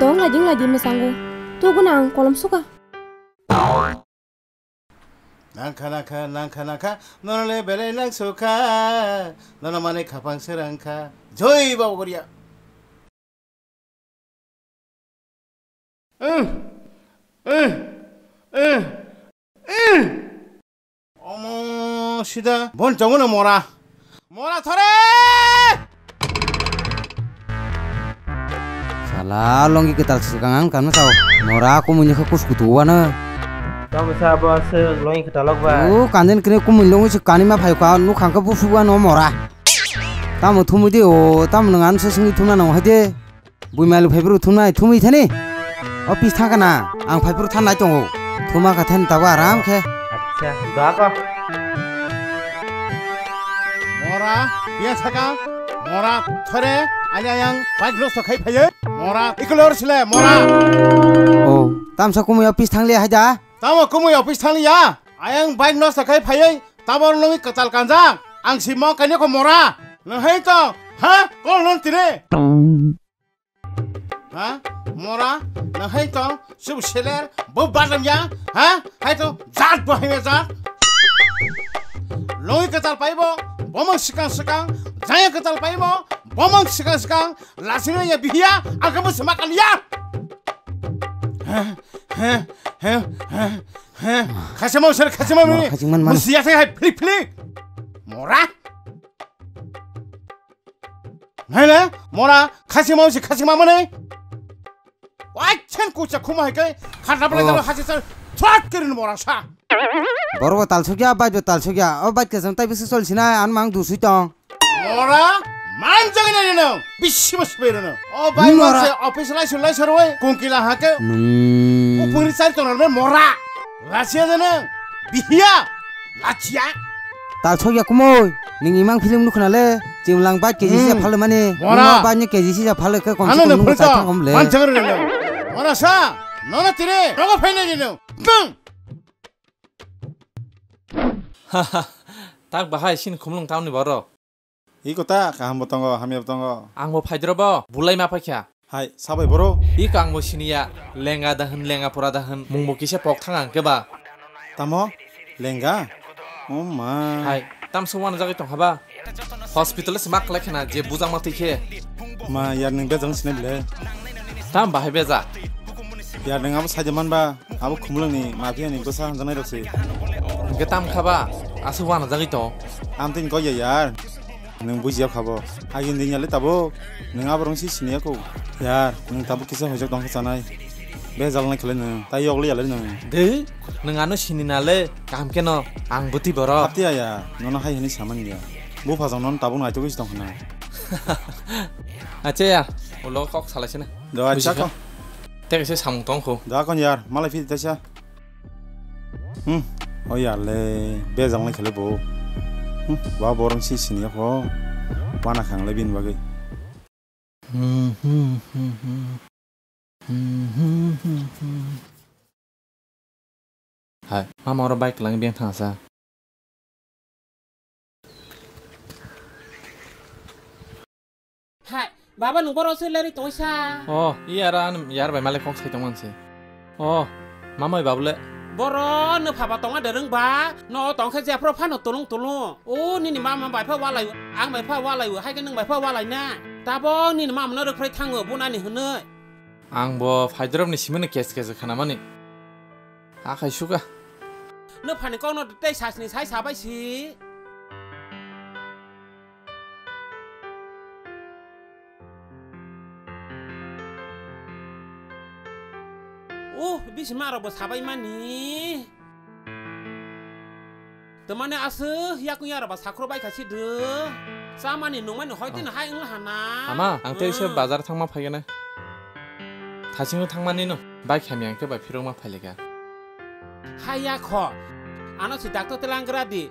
Dong laidi wng laidi mwchango. Tubuno ang kolom suka. Nangkha, nangkha, nangkha, nangkha, nono le belai nang sokha, nono manwi khapang se rang kha. Joi Baba Goria. Omo sida bon chongno mora. Mora thore! Sala longi kwtal swkang ang kano sao. Mora kumui ni kha kus kutu wano. Tamo sa bo se longi kwtal lok ba. O kanjen kre kumui longi se kani ma phai ka nu khang ka busu wano mora. Tamo thumui di o, tamo nang an se singwi thumna nang hai de. Bui mailu phaiphuru thumnai thumwi thani. Office thangkha na, ang phaiphuru thanai tongo. Thuma kha thani tabuk aram khe. Acha, doa ko. Mora, biya saka, mora thore, ani ayang bike nosto khai phaiye. Mora, ikolor sile, mora. O, tamsa kumui office thangli haida. Tamo kumui office thangli ya. Ayang bike nosto khai phaiye, tabor nungi kwtal kanjang. Ang si mo kanya ko mora. Nahai to, ha? Kol non tire. Ha? Mora, nang hai tong, sub seler, bo badam ya, ha? Hai to, jat bo hai jat. Loi kwtal paibo, bomo sikang sikang, jaya kwtal paibo, Bomang sikang sikang lasino ya bihiya, ang kamu semak kaliya. Heh, heh, heh, heh, heh, heh. Khasima usir, khasima mini. Khasing man, man. Musi ya hai flik flik. Mora. Nai le, mora, khasima usi, khasima mani. Wai chen kucha khuma hai kai, khata bela Oh. jalo hasi sar, thwat kirin mora sa. Borok bo talsukya, bike bo talsukya. O bike kesam tai bisi chol sinai, an mang dusui tong. Mora, man jagni nino, bisi mas berino. O bike Mora. man se office lai sulai sarwai, kungkila hake. Nung. O puri sari tonar me mora. Lasia jana, bihiya, lachiya. Talsokya kumoi, ning imang film nukhna le, chimlang ba keji sija Hmm. phalo mani, Mora. Nungma ba ni keji sija phalo ke kom Ano se kom no nung phulto, sai thang om le. Man jagni nino. Mora sa, nono tire, nogo phaina nino. Bang. Tak bahai sin khumlung tamni borok. Iko ta, kaham bo tongo, hamya bo tongo. Ang bo phaidro bo, bulai ma phaikha. Hai, sabai boro? Iko ang bo siniya, lenga da hwn, lenga pora da hwn, mung bo kisa pok thang ang khe ba. Tamo? Lenga? Oh ma. Hai, tam se wana jagwi tong haba. Hospital se mak khlai khna je bujang ma twi khe. Ma, yar nwng bejang sinai bile. Tam bahai beja. Yar nwng abo saida man ba, abo khumulwng ni mafia ni bwsa hanjaknai rok se. Hwnkhe tam kha ba, aswk wana jagwi tong. Amtwini kok ya yar. Nwng bujiya kha bo. Agini din yali tabuk. Nwng aborok si siniya ko. Yar, nwng tabuk kisa hojak tong kha chanai. Bejal nai khlai nwng. Tai yokli yali nwng. De, nwng ano sini nale, kaham keno, ang bwtwi borok. Hapti aya, nono hai hwnwi samani ya. Buphajwk nono tabuk naitugwi si tong khna. Acha ya, ulo kok salai sina. Do acha Bujikha? Ko. Tei kaisa samung tong kho. Da kon yar, malai phi taisa. Hmm, o yar le, bejal nai khlai bo. Hmm, ba borok si sini ya kho. Wana khang le bin bagwi. Hmm, hmm, hmm, hmm. Hmm, hmm, hmm, hmm. Hai, mama oro bike lang beng thang sa. Hai, baba nwng boro se leri tongsa. Oh, i ara an yar bai male kok sai tongman se. Oh, mamai babule. Boro no phaba tonga dereng ba, no tongkhe jephro phano tulung tulung. O nini mama bai pha walai, ang bai pha walai, hai ke nwng bai pha walai na. Tabo nini mama no rwkphrai thango bunani hwnwi. Ang bo phaidrop ni simino kes kes khanamani. Akhai suka. No phani kokno tei sasni sai sabai si. Uh, bisi ma rok bo sabai mani. Tamani aswk yakung yarok ba sakhro bai kha si de. Chamani nungmani hoi tini hai wngla hana. Ama, ang tei se bazar thangma phaigana. Thasingo thangmani no bai khamya ang khe bai phirokma phailika. Haya kho. Ano si doctor telang gra di.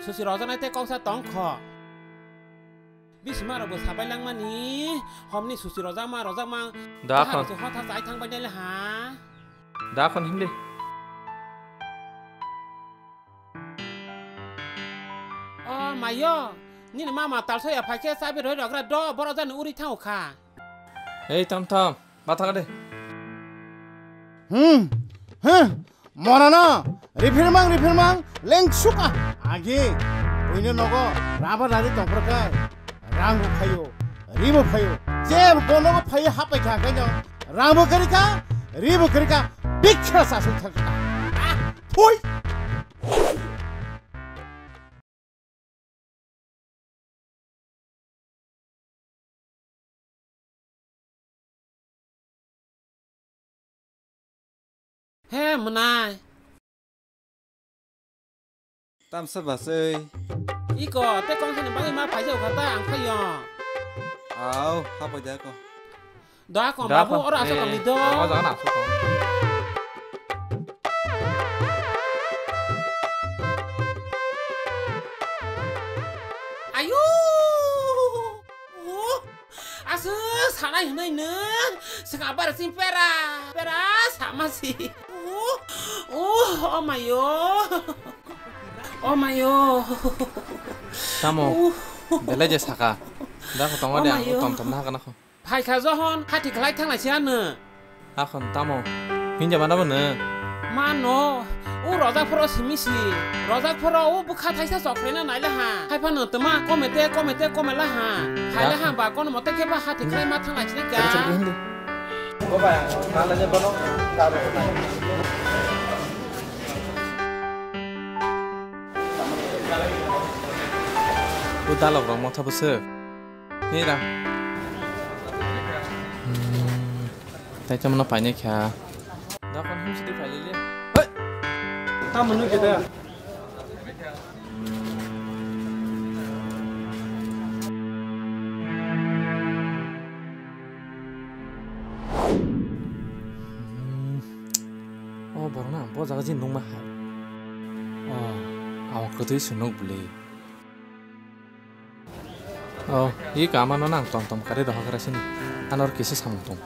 Susi rojanai tei koksa tong kho. Bisi ma rok bo sabai langmani. Homni susi rojakma rojakma. Da khon. Hotha chai thang bai nai le ha. Da khon himdi. O mayo, nini mama talsoya phaikhe chabi roi rogra do, boro jani uri thango kha. Ei, tam tam, bathang de. Hmm, huh, morano, rifirmang, rifirmang, lengsuka, agi, buino nogo, raba rari tongphor kai. Rang bo phaio, ri bo phaio, je bono bo phaio hapai kha, khaino rang bo kari kha, ri bo kari kha, bikha sa sung thang kha. Ah, thui. He mwnai. Tamsa basui. Iko, tei kongsa ni bagwi ma phaijak kha ta ang phaio. Au, hapai da ko. Da ko Da babu ko. Oro asok Eh, tongni do. Omo jaga na asok tong. Ayu. Aswk sanai hwnwi nwng swkang bar sing pera pera sama si. Uh, uh, oh my yo. Oh my yo. Tamo, Uh. Belai je saka. Da ko tongo Oh de my ang yo. Tom tom na haka na kho. Phai kha johon, hati khlai thang lai si ano. Akhon tamo. Hinja mana bo nwng. Mano. O rojak phoro simi si. Rojak phoro o bwkha thaisa chok khaina naila ha. Haiphano tma komete komete komela ha. Khaila ha ba kono mote khe ba hati khlai ma thang lai chini ka. Hindi. Bo ba, kala je bono, kala je bono. O dalok rok motha bwswk. Ni ram. Hmm. Tai tamo no painai kha. Da kon hum sidi pailele. Hei! Tamo no kida. Hmm. O borok na bo jaga jin nungma hai. O, awang kwtwi se nuk bwle. O, i kama no nang tom tom kari rohok ra sini. Anor kisa samung tong.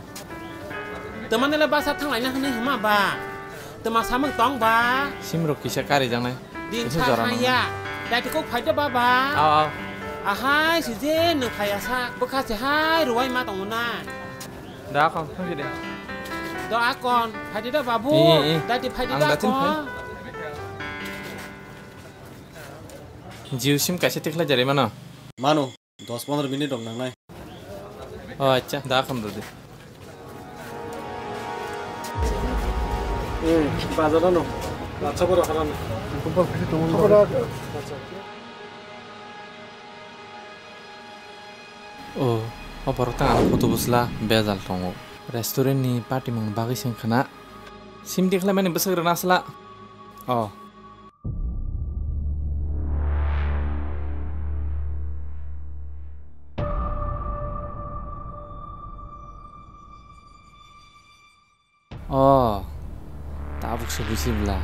Tama nele basa thang laina hwnwi hima ba. Tama samung tong ba. Sim rok kisa kari jangnai. Din kisa sa jora nang. Ya. Dai kok phai da baba. Aw, aw. Ahai, si je nung phai asa. Bwkha se hai ruwai ma tong na. Da kon, thang de. Do akon, phai da babu. Eh, eh. Dai phai da akon. Jio sim kaisa tikhlai jari mano. Mano, dos pondro minute rok nangnai. O acha, da kham rwdi. Hmm, bazar ano. Acha boro haran. Acha. O, o borok tang ano photo bwsla bejal tongo. Restaurant ni party mung bagwi seng khna. Sim tikhlai mani bwswk rwna asla. O. O, tabuk se buji bwla.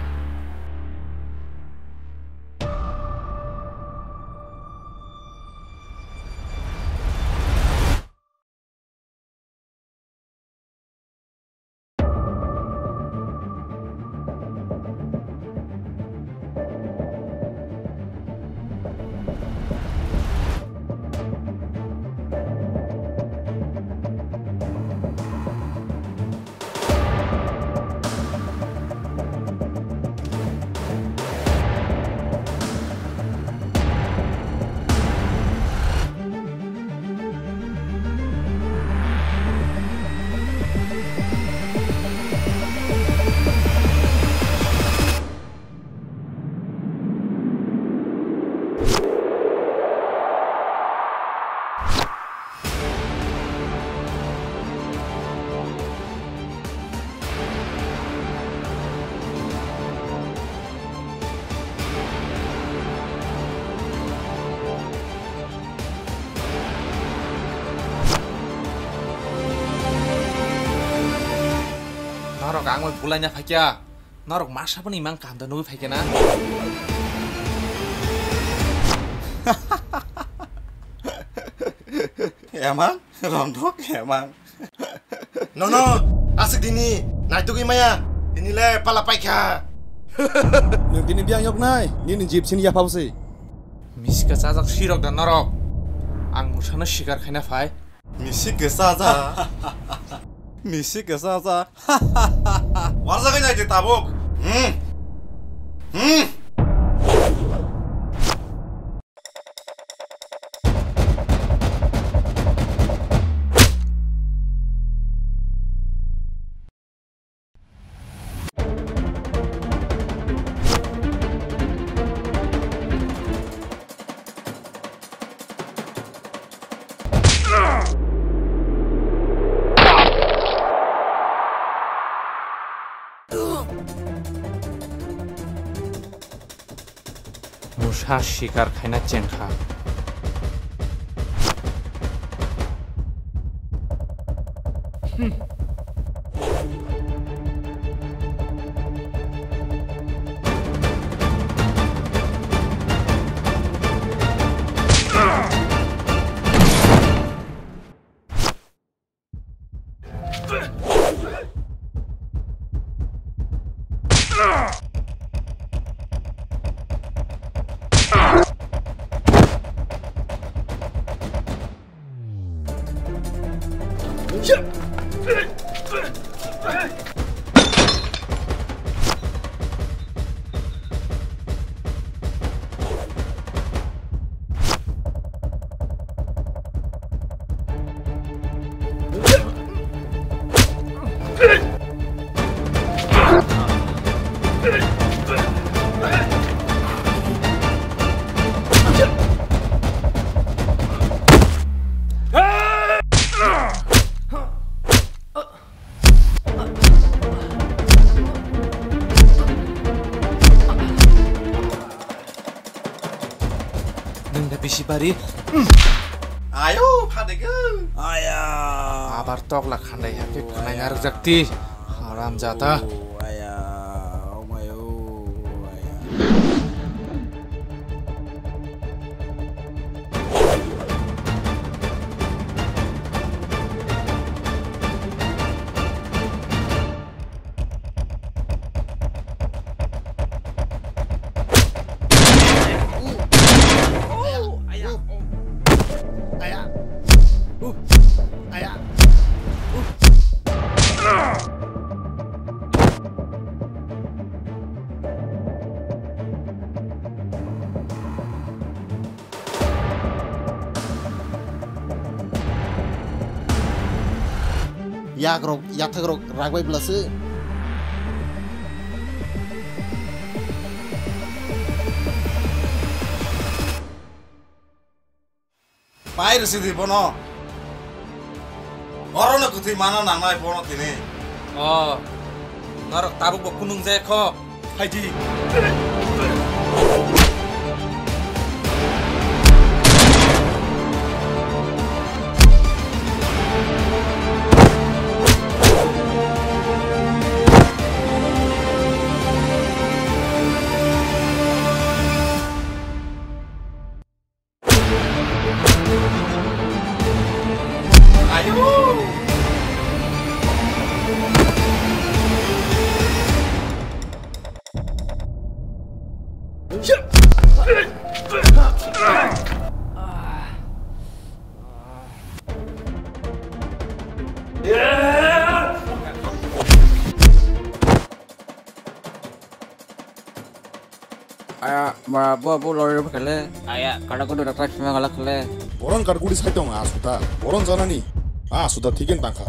Norok ang bai bulaina phaikya. Norok masa boni imang kaham da nugwi phaikya na? Emang? Rondok emang. Nono, aswk dini, naitugwi maya, dini le pala paikha. Nwng dini biyang yoknai, nini jib sini yapha bwswi. Misika chajak sirok da norok. Ang musano sikar khaina phai. Misik kwchajak. Misik kwchajak. Warjagwi nai de tabuk. Hmm. Hmm. Musa sikar khaina chengkha. Nwng da bisi bari. Ayo, phadegw. Aya. Abar tokla khandai hakhe khwnai narwkjak ti. Haram jata. Oh, aya. Oh my, oh, aya. Yak rok, yathak rok rak bai bwla se. Pai rwsidi bono. Orono kwthwi mana nangnai bono tini. O, norok tabukbo kunung jaya kho. Phaidi. Aya, ba, bo, bo lori rw kele. Aya, kada kudu rw kele, sima gala kele. Boron kar guri sai tong, a suda. Boron janani, a suda thigen tangkha.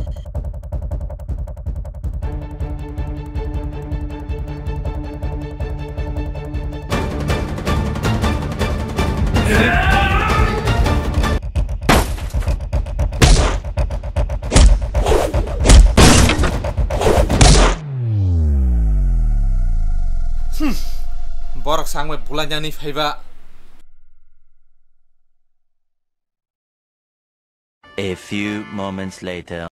Hmm. Borok sangbai bulainani phaiba. A few moments later.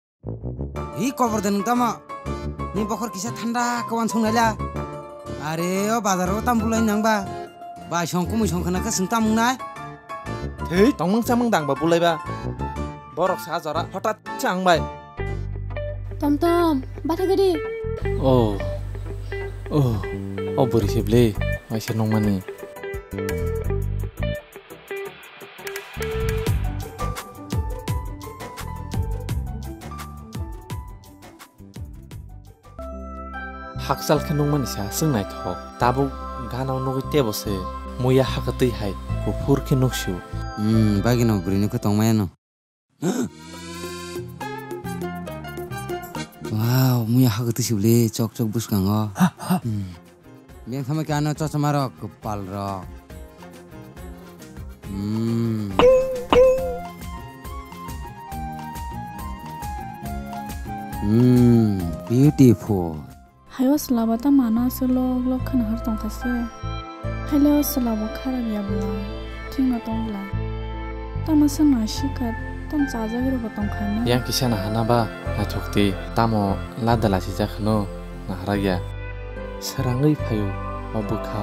Hi kobor de nwng tamo? Ni bokhor kisa thanda kawan song naila. Are o bazar o tam bulai nang ba? Bai song kumui song khna khe swng tam wngnai. Thei tongmung chamung dang ba bulai ba. Borok sa jora hothat chang bai. Tom tom, batha gadi. Oh. Oh. Oh bwrwi se ble. Waisa nungmani. Hakchal khe nukmani sa chwng naithok. Tabuk gana o nugwi tebo se. Muya hakatwi hai kuphur khe nuksio. Hmm, bagino bwrwi nukhe tongmaya no. Wow, muya hakatwi sibli chok chok bwskango. Hmm. Beng thama khe ano chachma rok kwpal rok. Hmm. Hmm, beautiful. Hayo swlabo tamo ano aswk lok lok khna har tongkha se. Hailo swlabo kharap ya bwla, thwino tong bwla. Tamo se naisik kha, tamo chajagwi rokbo tongkha na. Yang kisa nahana ba naithok twi, tamo lada lachijak hwno naharagya. Srangwi phaio o bwkha,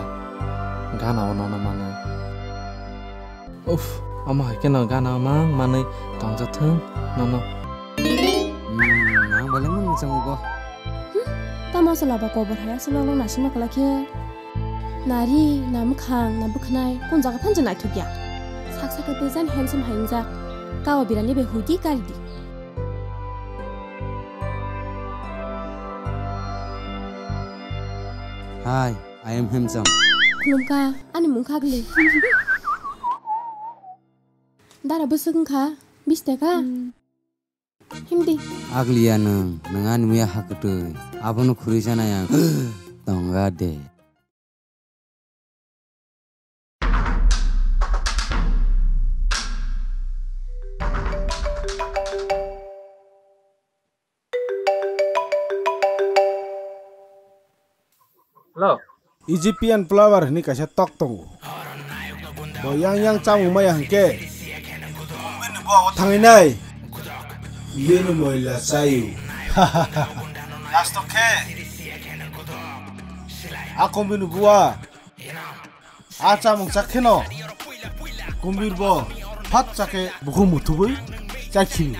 gana o nono manwi. Uff, omo hai kheno gana mang manwi tongjathwng nono. Hmm, ang belai mung mwchango bo. Hmm, tamo chwla ba kobor hai aswk lok lok naisingma kwlai khe. Nari, na mwkhang, na bwkhnai, kun jaga phan je naithok ya. Sak sak khe bwjan handsome hai wngjak. Kao birani bai huidi karidi. Hai. I am handsome. Khulumkha, ani mung khagli. Dara bwswk wngkha, biste kha? Hmm. Di. Agliya nwng, nwng ani muya hakwtwi. Abono khuri sanai ang. Tonga de. Hello. Egyptian flower hwnwi kaisa tok tongo. Bo yang yang chamung maya hwnkhe, bini bo abo thangwi nai. Bini moila chayu. Last o khe, a kom bini bua. A chamung chak kheno kumbir bo phat chakhe bukhuk muthubui chakhibi.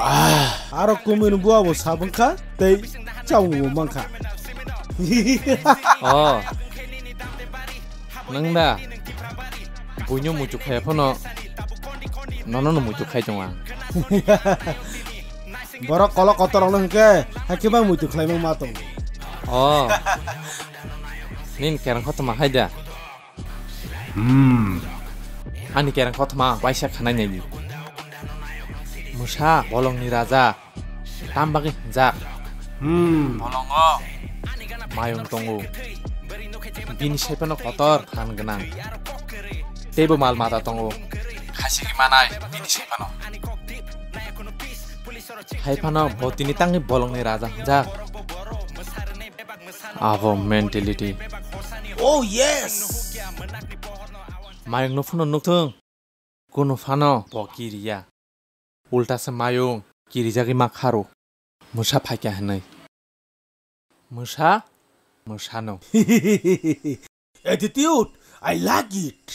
Ah, aro kumbir bua bo sabung kha tei chamung bo mankha. Oh. Nwng da? Buino muitu khai phano nono no muitu khai tongo ang. Borok kolok kotor rokno hwnkhe hakhe bai muitu khlai ma tongo. Oh. Nini kereng kothoma hai da? Hmm. Ani kereng kothoma waisa khanai nai di. Mwsa bolongni raja. Tam bagwi hwnjak? Hmm. Bolongo mayung tongo. Bini sai phano kotor phan gwnang. Teibo mal mata tongo. Khasigi manai bini sai phano. Hai phano bo tini tangni bolongni raja hwnjak. Abo mentality. Oh yes. Mayung no phano nukthung. Kunu phano bo kiriya. Ulta se mayung kirijagwi ma kharo. Mwsa phaikha hwnwi. Mwsa? Mwsano. Attitude, I like it.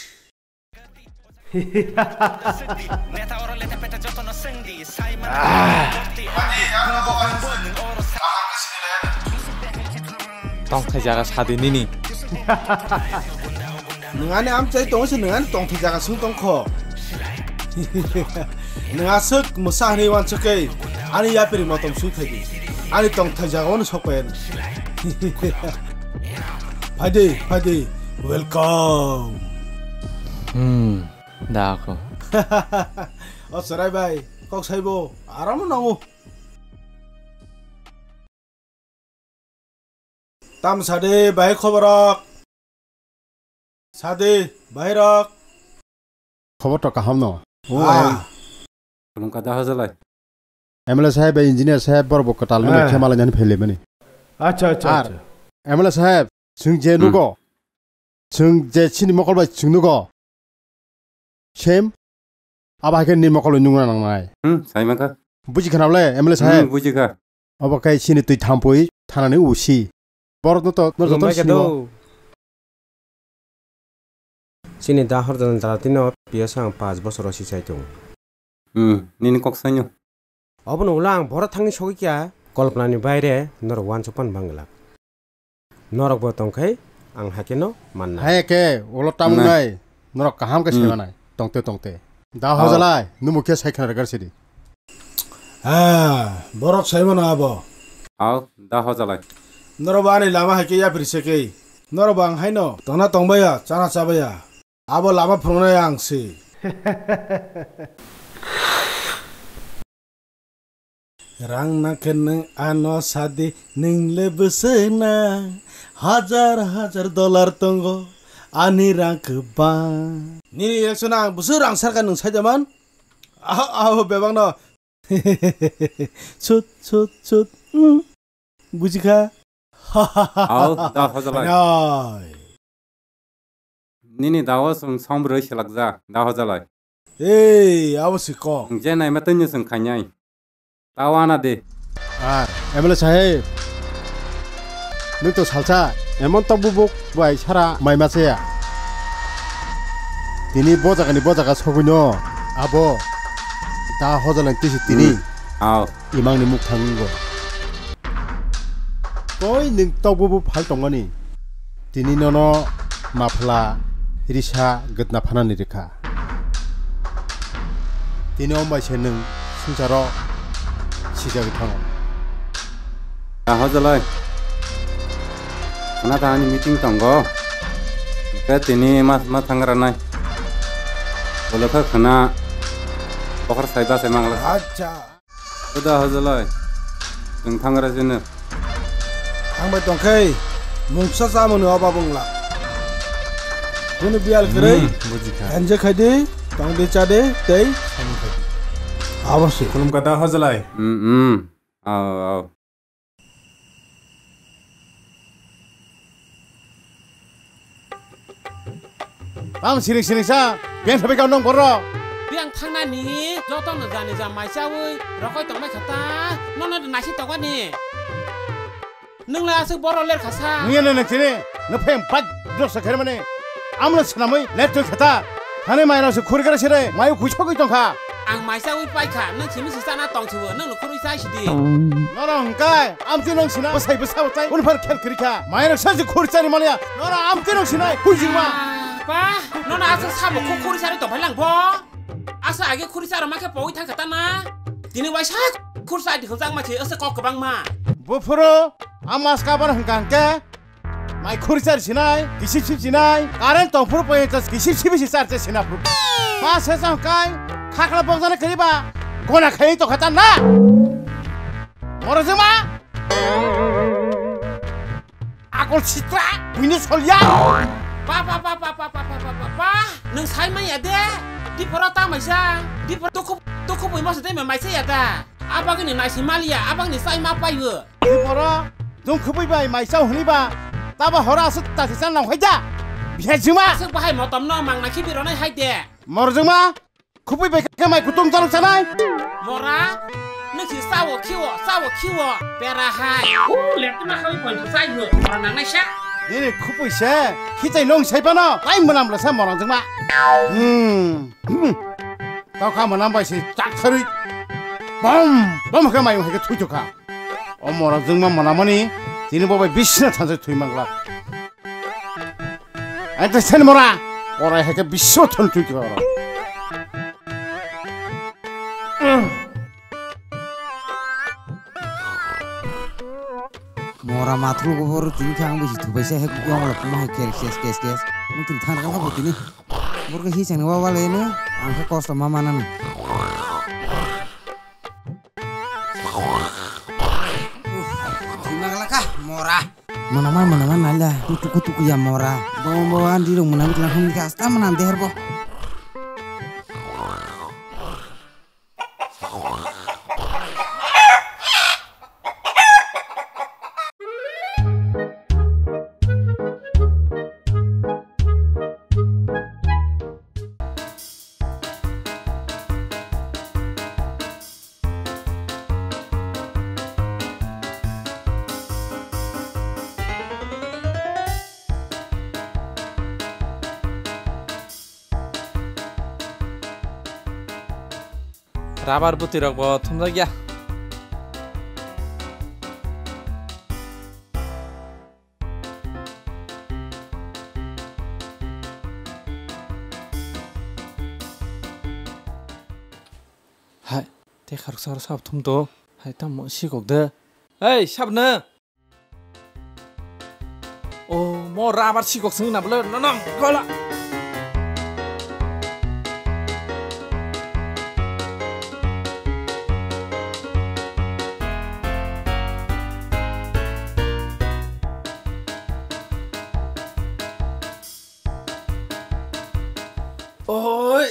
Tongthai jaga sadi nini. Nwng ani amchai tongo se nwng ani tongthai jaga sung tongkho. Nwng aswk mwsa hwnwi uansukwi ani yapri motom sui phaidi. Ani tongthai jaga ono sokpai ani. Phaidi, phaidi. Welcome. Hmm, da ko. O Chwrai bai, kok saibo, aram no nango. Tam sadi, bahai khoborok. Sadi, bahai rok. Khobor to kaham no. O, ah. Khulumkha da hojalai. M L A saheb, engineer saheb, borok bo kwtal mani, eh, khe malai nani phele mani. Acha, acha, ar acha. M L A saheb, chwng je, hmm, nugo. Chwng je chini mokol bai chwng nugo. Same. Abo hai khe nini mokol bai nungna nangnai. Hmm, sai mankha. Buji khana bole, M L A saheb? Hmm, buji kha. Obo khe chini twi thampui thanani usi. Borok no to, no joto sino. Chini da horjani jalati no piyasa ang panch bosor o si chai tongo. Hmm, nini kok saino. Obono ulo ang boro thangni sogwi kya, kolpnani baire norok uansukmani bangla. Norok bo tongkhai ang hakhe no manna. Hai khe ulo tamung nai, norok kaham khe saimanai, tongte tongte. Da hojalai, numu khe sai khna rwgar sidi. Ha, borok saimano abo. Au, da hojalai. Norok bo ani lama hai khe yapri se khe. Norok bo ang haino tongna tongbaya, chana chabaya. Abo lama phunuknai ang se. Rang nangkhe nwng ano sadi, nwng le bwswk na hajar hajar dollar tongo, ani rang kwbang. Nini election ang bwswk rang sarkha nwng saida man? Aho, aho, bebak no. Chut, chut, chut. Mm. Buji kha. Au, da hojalai. Nai. Nini dawa song sombroi selakja, da hojalai. Ei, abo si kok. Ang je naima tanya song khanyai. Tawana de. Ah, M L A saheb. Nwng to salsa, emon to bubuk bai sara mai ma chaya. Tini bo jaga ni bo jaga sogwi no. Abo. Da hojalai tisi tini. Hmm. Au. Imang ni muk thang go. Koi nwng tokbo bo phal tongmani. Tini nono mafla risa gwdna phanani rikha. Tini ombai se nwng swngcharo sijagwi thango. Aho jalai. Khna ta ani meeting tongo. Hwnkhe tini ma, ma thangra nai. Bolokha khana bokhar sai bachai mangla. Acha. Huda hajolai. Chwng thangra sino. Thangbai tongkhai. Mungsa chamani oba bungla. Kunu bial kwrwi. Hmm, bujikha. Enjoy khaidi, tongdi chadi, tei. Abosi. Khulumkha da hajolai. Hmm, hmm. Aw, aw. Tamo siring siring sa, beng sabai kau nong borok. Beng thangnani joto no jani ja mai chawi rokoi tongmai kha ta, nono naisi tongani. Nwng le aswk borok ler kha sa. Nwng ya nwng chini, nwng phai bike drop sa khair mani. Amno swnamwi left to kheta. Thani mai rok se khurgra sire, mai kuchogwi tongkha. Ang mai chawi paikha, nwng simi si chana tong sibo, nwng no khurwi chai sidi. Noro hwnkhe, amtwi nwng sinai, bwsai bwsa bwsai, unphar khel khirikha. Mai rok sa si khur chani maliya, noro amtwi nwng sinai, kujingma. Ba, nono aswk sabo khuk khuri sari tongphai lang bo. Asa age khuri saro ma khe pogwi thangkha ta na. Tini waisa khur sa di hwnjak ma khe asa kok kwbangma. Buphuru, amaska bar hwnkha hwnkhe. Mai khuri char sinai, kisip sip sinai, current tongphuru pointas kisip sip si char char sina phuru. Ma se chang kai, khakla bokjana kariba, gona khai to khata na. Moro jema. Akol sitra, bini solya. Pa, pa, pa, pa, pa, pa, pa, pa, pa, pa. Nwng sai maya de, di poro ta maisa, di poro tukhu, tukhu bui masa de mai sai ya da. Abagini naisi maliya, abagini sai ma payo. Di poro, Dungkhubui bai mai chao hwnwi ba, tabo horo aswk tasi chana nang hai da. Bihai juma. Aswk bahai motom no mangna khibi ronai hai de. Mor juma, khubui bai khe mai kutung jaluk chanai. Mora, nwng si sao khiwo, sao khiwo, pera hai. U, leptuma khawi pon sa yo, mora nang nai sa. Nini khubui se, khitai nong sai pano, lai mwnam la sa mora juma. Hmm. Hmm. Tao kha mwnam bai se chak tharwi. Bom, bom khe mai hai khe thui to kha. O mora jwngma mwnamani, tini bo bai bisna thansa thwi mangla. Ai, te sen mora, orai hai khe biswa thon thwi kha oro. Mora mathru go boro tini khe ang bisi thubai se hai kukla mala kuma hai khe kes, kes, kes. Mung tini thang kha bo tini. Boro khe hi chang wa wa le no, ang khe kosto ma manani. Thwima glak kha mora. Mwnama, mwnama naila, tu tuku tuku ya mora. Bo, bo, andi rok mwnam tla hum khe asta mwnam deher bo. Rabar bwtwi rok bo thumjak ya. Hai, tei kharoksa oro sabo thum do. Hai, tamo sikok de. Hei, sabo no. O, mo rabar sikok swng na bwle, no, no, gola. Oi.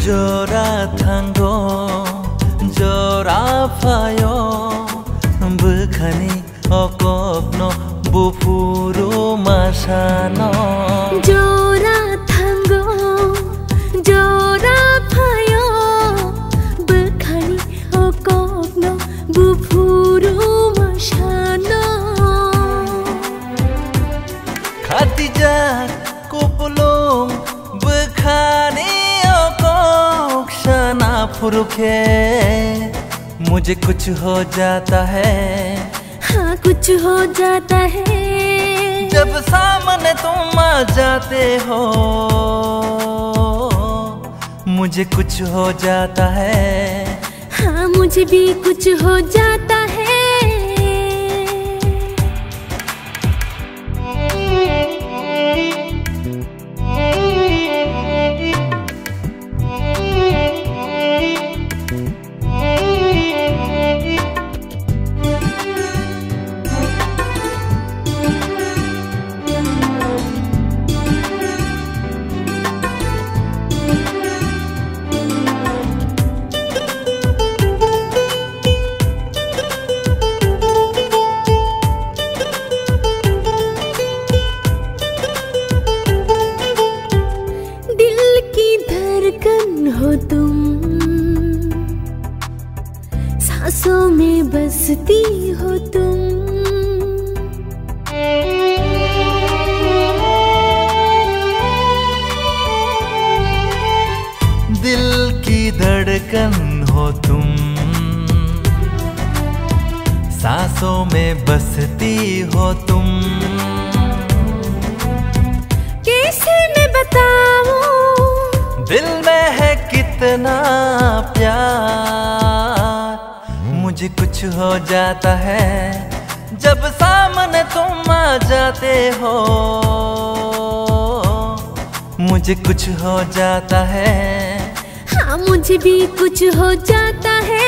Jora thango, jora phaio, bwkhani o kokno buphuru masano. Jora thango, jora phaio, bwkhani o kokno buphuru masano. रुखे, मुझे कुछ हो जाता है। हाँ, कुछ हो जाता है। जब सामने तुम आ जाते हो, मुझे कुछ हो जाता है। हाँ, मुझे भी कुछ हो जाता है। दिल की धड़कन हो तुम, सांसों में बसती हो तुम। दिल की धड़कन हो तुम, सांसों में बसती हो तुम। कैसे मैं बताऊं? दिल में है कितना प्यार, मुझे कुछ हो जाता है जब सामने तुम आ जाते हो। मुझे कुछ हो जाता है। हाँ, मुझे भी कुछ हो जाता है।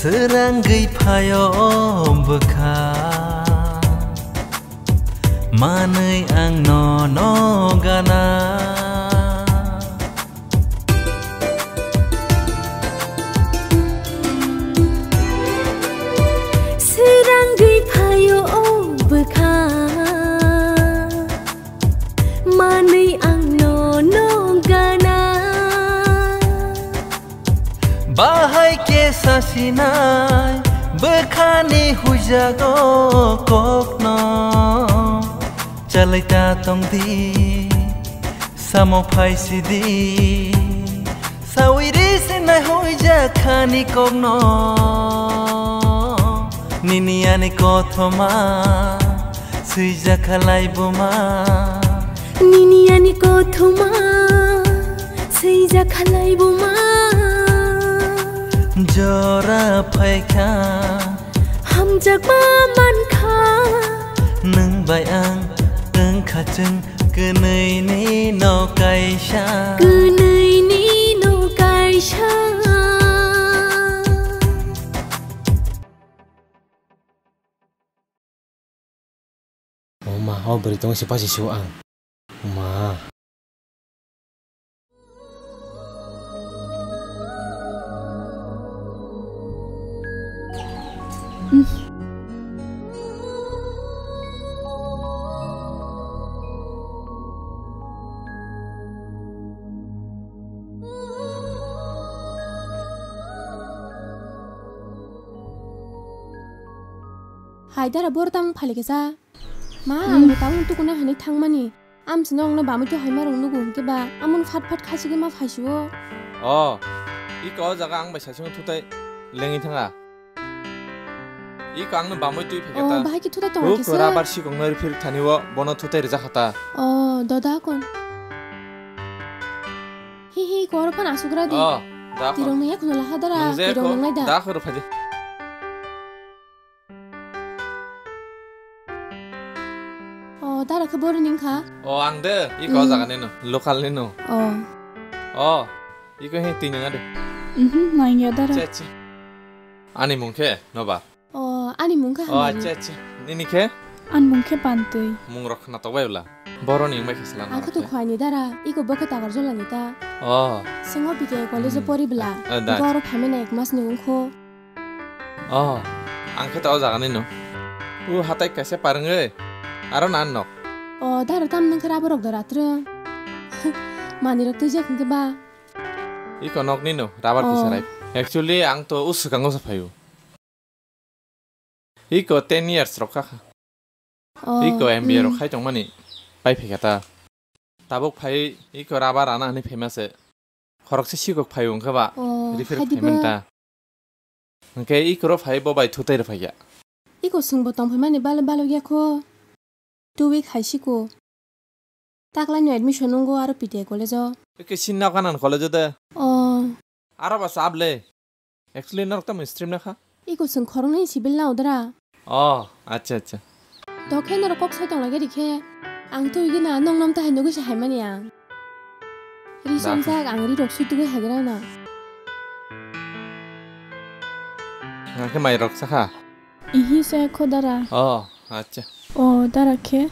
Srangwi phaio bwkha, manwi ang nono gana. Srangwi phaio o bwkha, manwi ang nono gana. Bahai khe sasinai bwkhani huijago kokno, chalai ta tongdi, samo phaisidi, sawi risinai huijakhani kokno. Nini ani kothoma swijak khalai buma. Nini ani kothoma swijak khalai buma. Jora phaikha, hamjakma mankha. Nwng bai ang wngkha chwng kwnwini no kaisa. Kwnwini no kaisa. O ma, o bwrwi tongo se pasi su ang. Ma. Hai dara, bor tang phali kisa. Ma, hmm. Ang bo tabuk tukuna hinwi thangmani. Amsino wngno bamwi twi haima rok nugo hinkhe ba, amon phat phat khachigwi ma phaisio. O, iko o jaga ang bai saichung thutai lengwi thanga. Iko angno bamwi twi phekhe ta. O, bahai khe thutai tongo kisa. Huk rabar sikong no rifir thani o, bono thutai rijak kha ta. O, doda kon. Hi hi, koro phan asugra di. O, da kon. Tirong nang yakno laha dara, tirong nang lai da. Da koro phaji. O, dara khe bor ning kha? O, ang de, iko o jaga ni no, local ni no. O. O, iko he twi nang de. Mhm, nang ya dara. Che, che. Ani mung khe, nobar. O, ani mung kha. O, hamari. Acha, acha. Nini khe? An bung khe Pantwi. Mung rok khna tok bai bla. Boroni wngbai khe sla. Ang khe to khwai ni dara, iko bo khe Takarjala ni ta. Oh. Singo B K college o pori bla. Eh, da. Iko oro phaimani ek mas ni wngkho. Oh, ang khe to o jaga ni no. U hatai kaisa parwngwi. Aro nan nok. Oh, dara tam nang khe rubber rok da ratrwng. Mani rok twijak hwnkhe ba. Iko nok ni no, rubber kisa rai. Actually, ang to u swkango sa phaio. Iko ten years rok kha kha. Oh, iko M B A rok khai tongmani pai phaikha ta. Tabuk phai iko rubber rana hwnwi phaima se. Khoroksa sikok phai wngkha ba. Oh, refer khai di phaimani ba ta. Hwnkhe iko ro phai bo bai thutai rw phaikha. Iko swngbo tong phaimani balo balo ya kho. Two week hai siko. Taklaino admission wngo aro P T I college o. Eke sinna kanan college o de. Oh. Aro ba sable. Actually norok tamo stream na kha? Iko swng khoroknwi civil na udra. Oh, acha acha. Dokhe norok kok sai tong lage rikhe. Ang twi gina nong nam ta hai nugwi se hai mani ang. Ri somjak ang ri rok sui tugwi hai gra na. Nga khe mai rok sakha. Ihi se kho dara. Oh, acha. Oh, dara khe.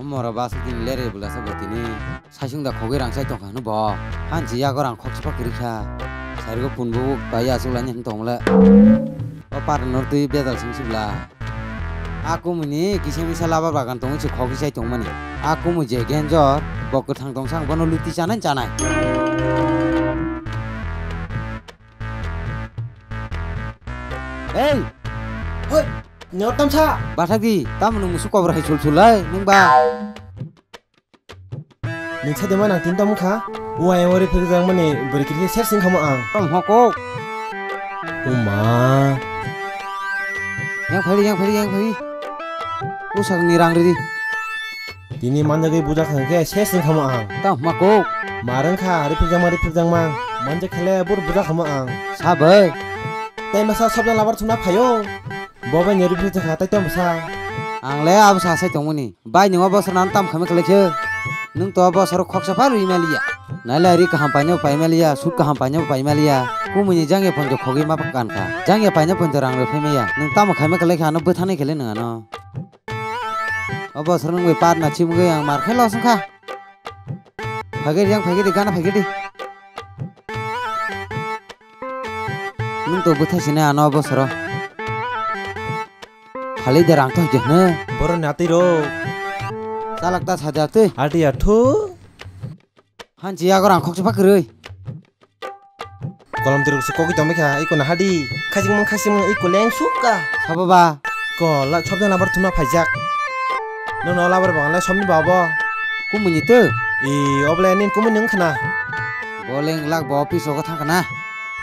Omoro bus tini lerwi bwlasa bo tini saisung da khogwi rang chai tongkha hwnwi bo. Hanchi yago rang khoksa pa kwrwi kha. Sarigo punbo bai achuk laini hwn tongmole. O par nor twi bedal sung sibla. A kumui ni kisa misa laba bagan tongwi se khogwi chai tongmani. A kumui je genjor bo kwthang tongsa ang bono luti chanai chanai. Ei! Hoi! Nyor tamsa! Bathak di, tamo nung musu kobor hai sul sul lai, nung ba? Nung sa dema nang tin tamo kha? Uwa yang ori phir jang mani bori kiri ser sing khamo ang. Tam hoko. Uma. Yang phari, yang phari, yang phari. Usak ni rang ridi. Tini manjagwi buja khang khe ses wng khamo ang. Tamo hwma kok. Marwng kha, riphrikjakma, riphrikjakma. Manjak khe le bur buja khamo ang. Sabai. Tai masa sobjak labar thumna phaio. Bo bai ni riphrikjak kha, tai tamo sa. Ang le abo sa sai tongmani. Bai ni o bosor nang tam khamwi khlai khe. Nwng to bosor khoksa pha rwi maliya. Nailai ri kaham paina bo pai maliya, sut kaham paina bo pai maliya. Kumui ni jangya ponjo khogwi ma kan kha. Jangya paina ponjo rang rw phai maya. Nwng tamo khaima khlai khe ano bwthanai khe le nwng ano. O bosor nwng bai par na chimgwi ang mar khe los wngkha. Phagir yang phagir di gana phagir di. Nwng to bwthai sini ano o bosoro. Khali de rang to hwnkhe hwno. Borok ni atwi rok. Chalak ta saja twi. Ati athu. Hanchi yago rang khoksa pha kwrwi. Kolom tirok se kogwi tongwi kha, iko naha di. Khasingmung khasingmung iko leng sukha. Sabo ba? Ko la sobjak labar thumna phaijak. Nono labar bagan lai somni ba obo? Kumuni to? E, obo le nin kumuni wng khna. Bo leng lak bo office rogo thang khna.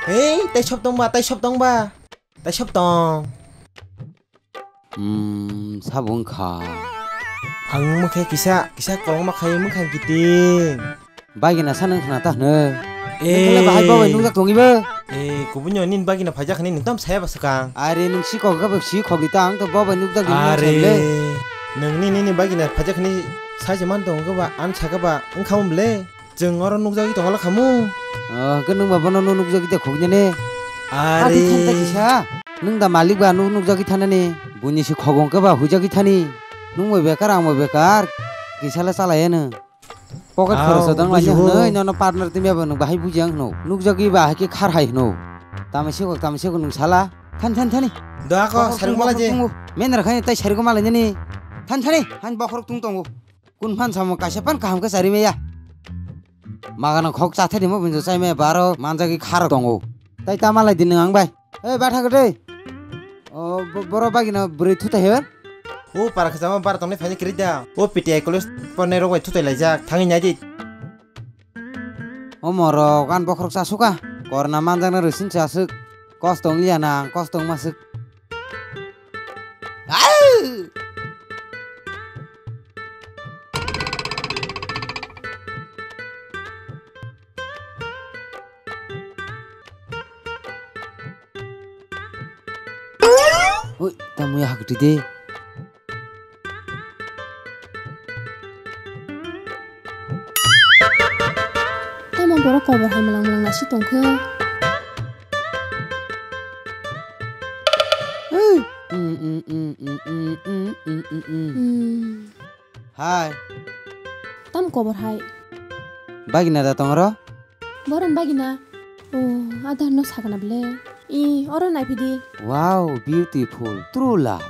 Hei, tai sob tong ba, tai sob tong ba. Tai sob tong. Hmm, sabo wngkha. Ang wngma khe kisa, kisa kolokma khai wngkha kiting. Bagina sa nang khna ta hwno. Eh. Nang khe bahai bo bai nukjak tongwi bo. Eh, kubunyo nini bagina phaijak hwnwi nwng tamo saya ba swkang. Are nwng si kok gabak si khok di ta, ang to bo bai nukjak di nang are, saimle. Nwng nini, nini bagina phaijak hwnwi sai se man tongo ba, ang saka ba wngkha mole. Chwng oro nukjagwi tongla khamu. Oh, hwnkhe nwng ba bono nuk-, nukjagwi de khoknani? Are. Adi thanta kisa. Nwng da malik ba nuk-, nukjagwi thanani. Buini se khogong khe ba huijagwi thani. Nwng bo bekar, ang bo bekar. Kisa le chalai ano. Pocket khoroso dang lai bujigo. Hwnwi nono partner twi meba nwng bahai buji ang hwno. Nukjagwi ba hai khe khar hai hwno. Tamo se kok, tamo se kok nwng sala. Thani, thani, thani. Doa ko, bokhorok sarigwi tongo, malai je. Bokhorok tongo. Mendra khai tai sarigwi malai nani. Thani, thani. Han bokhorok tung tongo. Kun phan samung kaisa phan kaham khe chari maya. Magana khok chathai rimo bunjo chai maya baro manjagwi kharok tongo. Tai ta malai di nwng ang bai. Ei batha kwtwi. O bo-, boro bagina bwrwi thutai he. O para khachama bar tongni phaini kwrwi da. O P T I college pornai rok bai thutai laijak. Thangwi nai di. O morok, ang bokhorok chasukha. Korna manjakna rwsin chasuk. Kosto wng liya na, ang kosto wngma swk. Au! Ui, tamo ya hakti de. Tamo borok kobor hai malang malang nasi tongkhe. Ui. Mm, mm, mm. Hmm. Hai. Tam kobor hai. Bagina da tongro? Boron bagina. Oh, adar no sakna ble. I, oro naiphidi. Wow, beautiful. True love.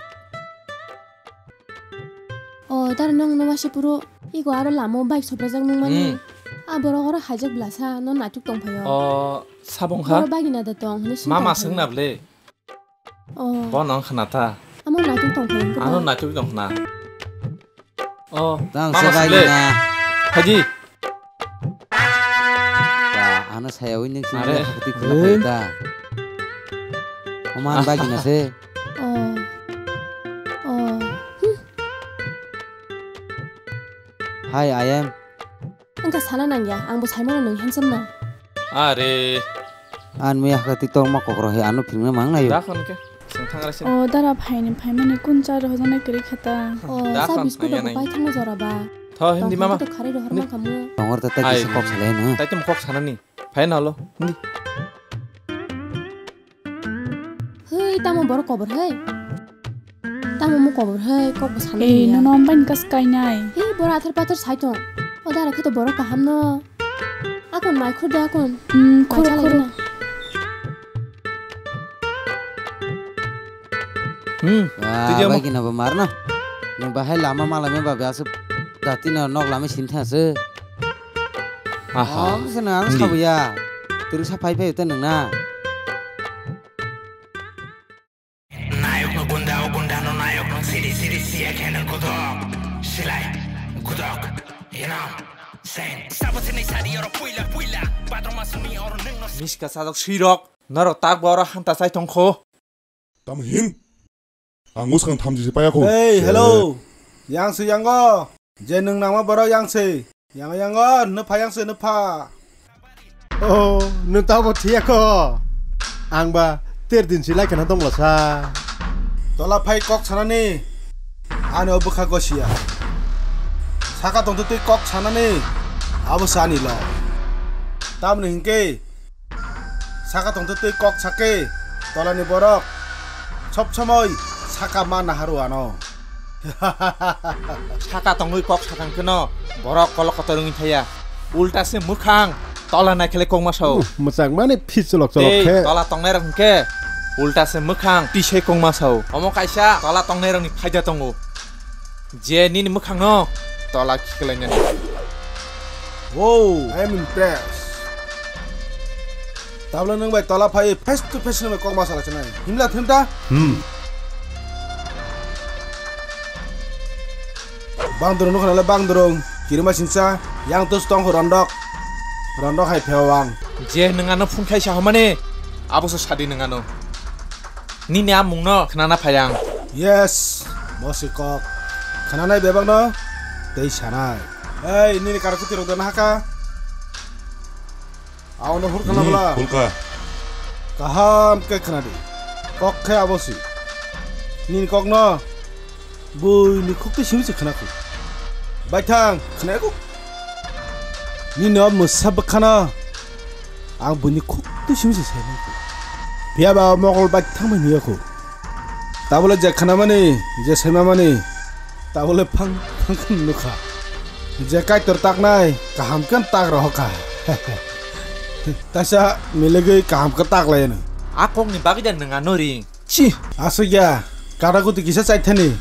Oh, dar nong no wasi puro. Igo aro lamo bike soprajak nung mani. Hmm. A borok oro haijak blasa, no natuk tongphaio. Oh, sabong kha? Oro bagina da tong, hini sini Mama tongphaio. Swngna ble. Oh. Bono wng khna ta. Amo naitwk tong khe wngkhe Ano ba? Naitwk tong khna. Oh, tang mama se bai sile. Na. Haji. Ba, ano saya wini sini Are. Hakti khulai ta. Oman bagi na se. Oh. Oh. Hmm. Hi, I am. Wngkha sana nangya, ang bo saimano nwng handsome no. Are. An mi hakha TikTok ma kokro he ano phirna mang nayo. Da khon ke. Seng thang ra sin. O dara phaini phaimani kun cha rohojana kri khata. O Da sa khon biscuit nangya rok nai. Pai thangna jora ba. Tho hindi mama. To khari rohor ma kamu. Tongor ta ta Ai. Kisa kok salai no. Tai tum kok sanani. Phai na lo. Hindi. Hei, tamo borok kobor hei. Tamo mo kobor hei, kok bo sana Ei, manya. Nono ambai ni kas kainai. Hei, bora athar pathar sai tong. O dara khe to borok kaham no. Akon mai khur da akon. Hmm, mai khur, chalai khur. Na. Hmm, Wah, tidi amo. Bai kina bo mar na. Nung bahai lama malai me ba biasa dati na nok lama sin thang se. Aha. Om se na ang Hindi. Sabu ya. Terus sa pai pai uta nung na. Nayokno gunda, o gundano nayokno siri, siri siya khe nang godok. Silai, godok, you know, sen. Sabo sini sari oro puila, puila. Bathroom asuni oro nengno. Miska sajak sirok, norok tak bo oro hanta chai tongkho. Tam hin? Ang muskang thamchi se paya kho. Hey, hello. Yang se yango. Je nung nangma borok yang se. Yang, yang, oh, nupha yang se nupha. Oh, nung tabo thiya ko. Ang ba ter din si lai kana dongla sa. Tola phai kok sanani. Ani o bwkha gosia. Saka tongtwi twi kok sanani. Abo sani lo. Tamni hinkhe saka tongtwi twi kok sake. Tolani borok sob somoi saka ma naharu ano. Saka tongwi kok sakang kheno borok kolok kotor wngwi thaya. Ulta se mwkhang tola naikhele kongma sao. Uh, mwchang mani phi cholok cholok Tei khe. Tola tongnai rok hwnkhe ulta se mwkhang tisai kongma sao. Omo kaisa tola tongnai rokni phaida tongo. Je nini mwkhangno tola khiklainani. Wow, I am impressed. Tabla nwng bai tola phai face to face nwng bai kok ma sala chinai. Himla thimta? Hmm. Bang durung nukha nale bang durung. Kirima singsa yang tus tong rondok. Rondok hai pheo ang. Je nwng ano phung khai sa homani. Abo so sadi nwng ano. Nini a mungno khnana phai ang. Yes, bo se kok. Khnanai bebakno tei sanai. Ei, nini karakuti rok dana haka. Aono hur khna Hmm, bwla. Hulka. Kaham khe khna di. Kok khe abo si. Nini kokno buini khuk twi simi se khna khu. Baithang khna khu. Nini o mwsa bwkhano ang buini khuk twi simi se sai khu. Phiya ba o mokol baithang bai nuya khu. Tabole je khnamani, je saimamani, tabole phang phang khe nukha. Je Kaitor taknai, kaham khe tak rohorkha. Taisa miligwi kaham khe tak laiyano. A kokni bagwi da nwng ano ring. Chi, aswk ya, kada kuti kisa chaithani.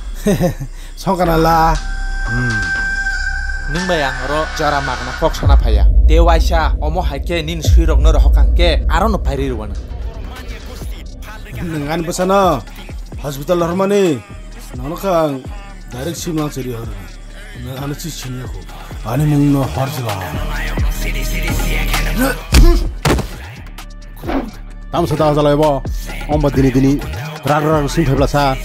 Songkana la. Hmm. Nwng bai ang oro jora magna kok sana phaiya. Tei waisa omo hai khe nini swirokno rohorkha hwnkhe arono pairi rwano. Nwng ani bwsano hospital hormani, nono khe ang direct simlang seri horo. Nwng ano chi sini ako. Ani mungno hor jila. Tamsa ta jalai bo. Omba dini dini. Rag rag sing phebla sa.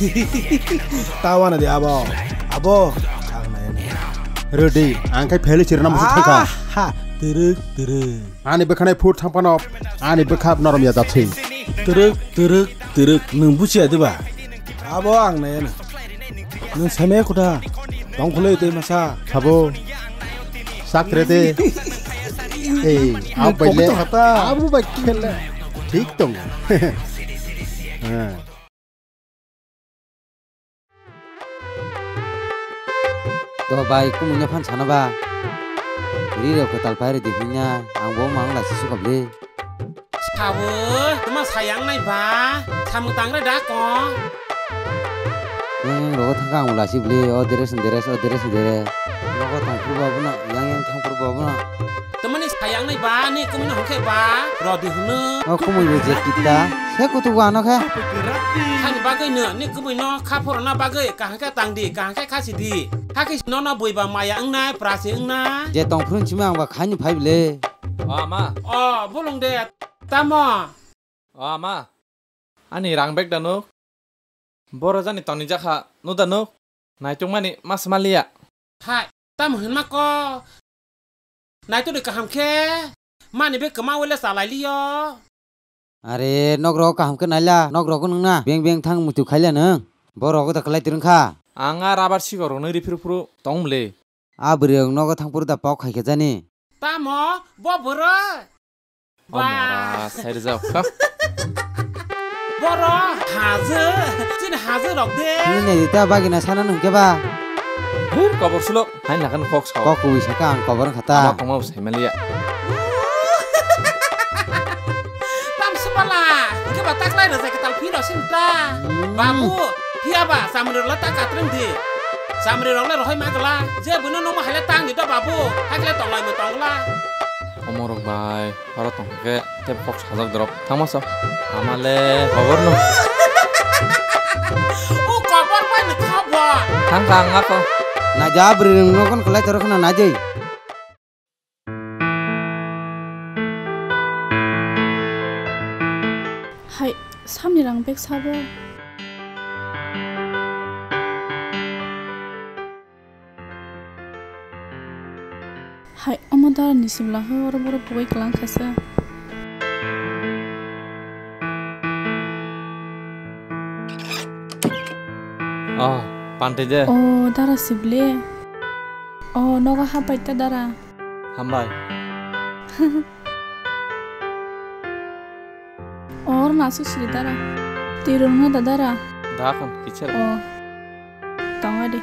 Tawana di abo. Abo. Ang nai ani. Rodi, ang khai pheli chirna musu thangka. Ah, ha, teruk teruk. Ani bwkhanai phut thangpano, ani bwkha norom ya jathwi. Twrwk, twrwk, twrwk, nwng buchiya diba? Abo ang nai na. Nung seme kuda. Tong khulai tei masa. Sabo. Sakre de. Ei, abo bai le. Kobo to hata. Abo bai khele. Thik tong. Ha. To bai, kumui no phan sana ba. Ri rok kwtal pai rw di hwnna, ang bo mang lai si sukab le. Sabu, tuma sayang nai ba, samung tang re da ko. Yang yang rogo thangka ang lai si bli, o dere sin dere, o dere sin dere. Rogo thang phuru ba bono, yang yang thang phuru ba bono. Tamani sayang nai ba, ni kumui no hwnkhe ba, rodi hwno. O kumui bo je kita, se kutu wa no khe. Hani bagwi no, ni kumui no kha phoro na bagwi, kaham khe tang di, kaham khe khasi di. Hakhe nono bui ba maya wngnai, prasi wngnai. Je tong phuru simi ang ba khaini phai bile. O ama. O, bolong de, tamo. O ama. Ani rang bag da nuk. Boro jani toni jakha, nu da nuk. Naituk mani mas maliya. Hai, tam hwnma ko. Naituk de kaham khe. Mani be kwma wele salai liyo. Are, nok rok kaham khe naila, nok rok nung na. Beng beng thang muitu khaila nung. Boro da kwlai tirung kha. Ang a rubber sigo rok nung ri phuru phuru tong mle. A bwrwi ang nogo thang phuru da pok khai khe jani. Tamo, bo bwrwi. O ba. Mora, sai rwjak kha. Boro, hajo, chini hajo rok de. Nini nai ta bagina sana nung khe ba. Hur, kobor sulo, hai nakan kok sao. Kok kuwi saka ang kobor kha ta. Ama tongma bo sai maliya. Tam sipala, khe ba taklai rwjak khe tal phiro sin ta. Hmm. Babu, phiya ba, samri rok la ta katreng di. Samri rok le rohoi ma gala, je buno nungma hai le tang di do babu, hai khe le tonglai bo tongla. Omorok bai, oro tong khe tei kok sajak dorok. Thangma so. Ama le kobor no. O kobor bai ni kobor. Thang kha ang ako. Na ja bwrwi rwng no kon kwlai toro khna na jai. Hai, samni rang bag sabo. Hai, omo dara ni simla ho, oro boro pogoi klang kha sa. Oh, pante je. Oh, dara sible. Oh, nogo hapai ta dara. Hambai. Or nasu sri dara. Tirung na da dara. Da kon kichar. Oh. Tong adi.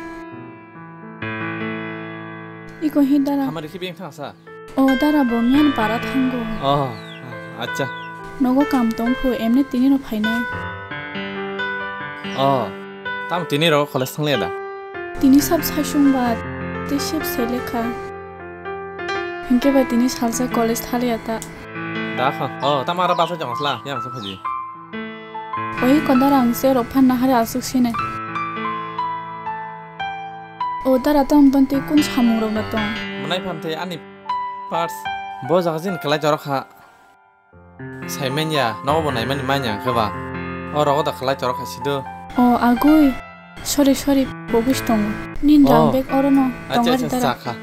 Iko hi dara. Hamari ki beng thang sa. Oh, dara bo miyan para thango. Oh, acha. Nogo kam tong phu emne tini no phainai. Oh, tam tini ro college thang le da. Tini sab saisung ba te sep selekha. Hinkhe bai tini salsa college thaliya ta. Da kha. Oh, tamo aro basa jong sla. Yang sa phaji. Oi, ko dara ang se rok phan nahari asuk sine. O dara, tong tong tei kun samung rok na tong? Mwnai phan tei ani pars. Bo jaga jin kwlai jorok kha. Sai manya, nogo bo naimani manya khe ba. O rogo da kwlai jorok kha sido. O agui. Sorry, sorry, bogis tongo. Nin rang bag oro no, acha, tongo acha, dara. Chakha.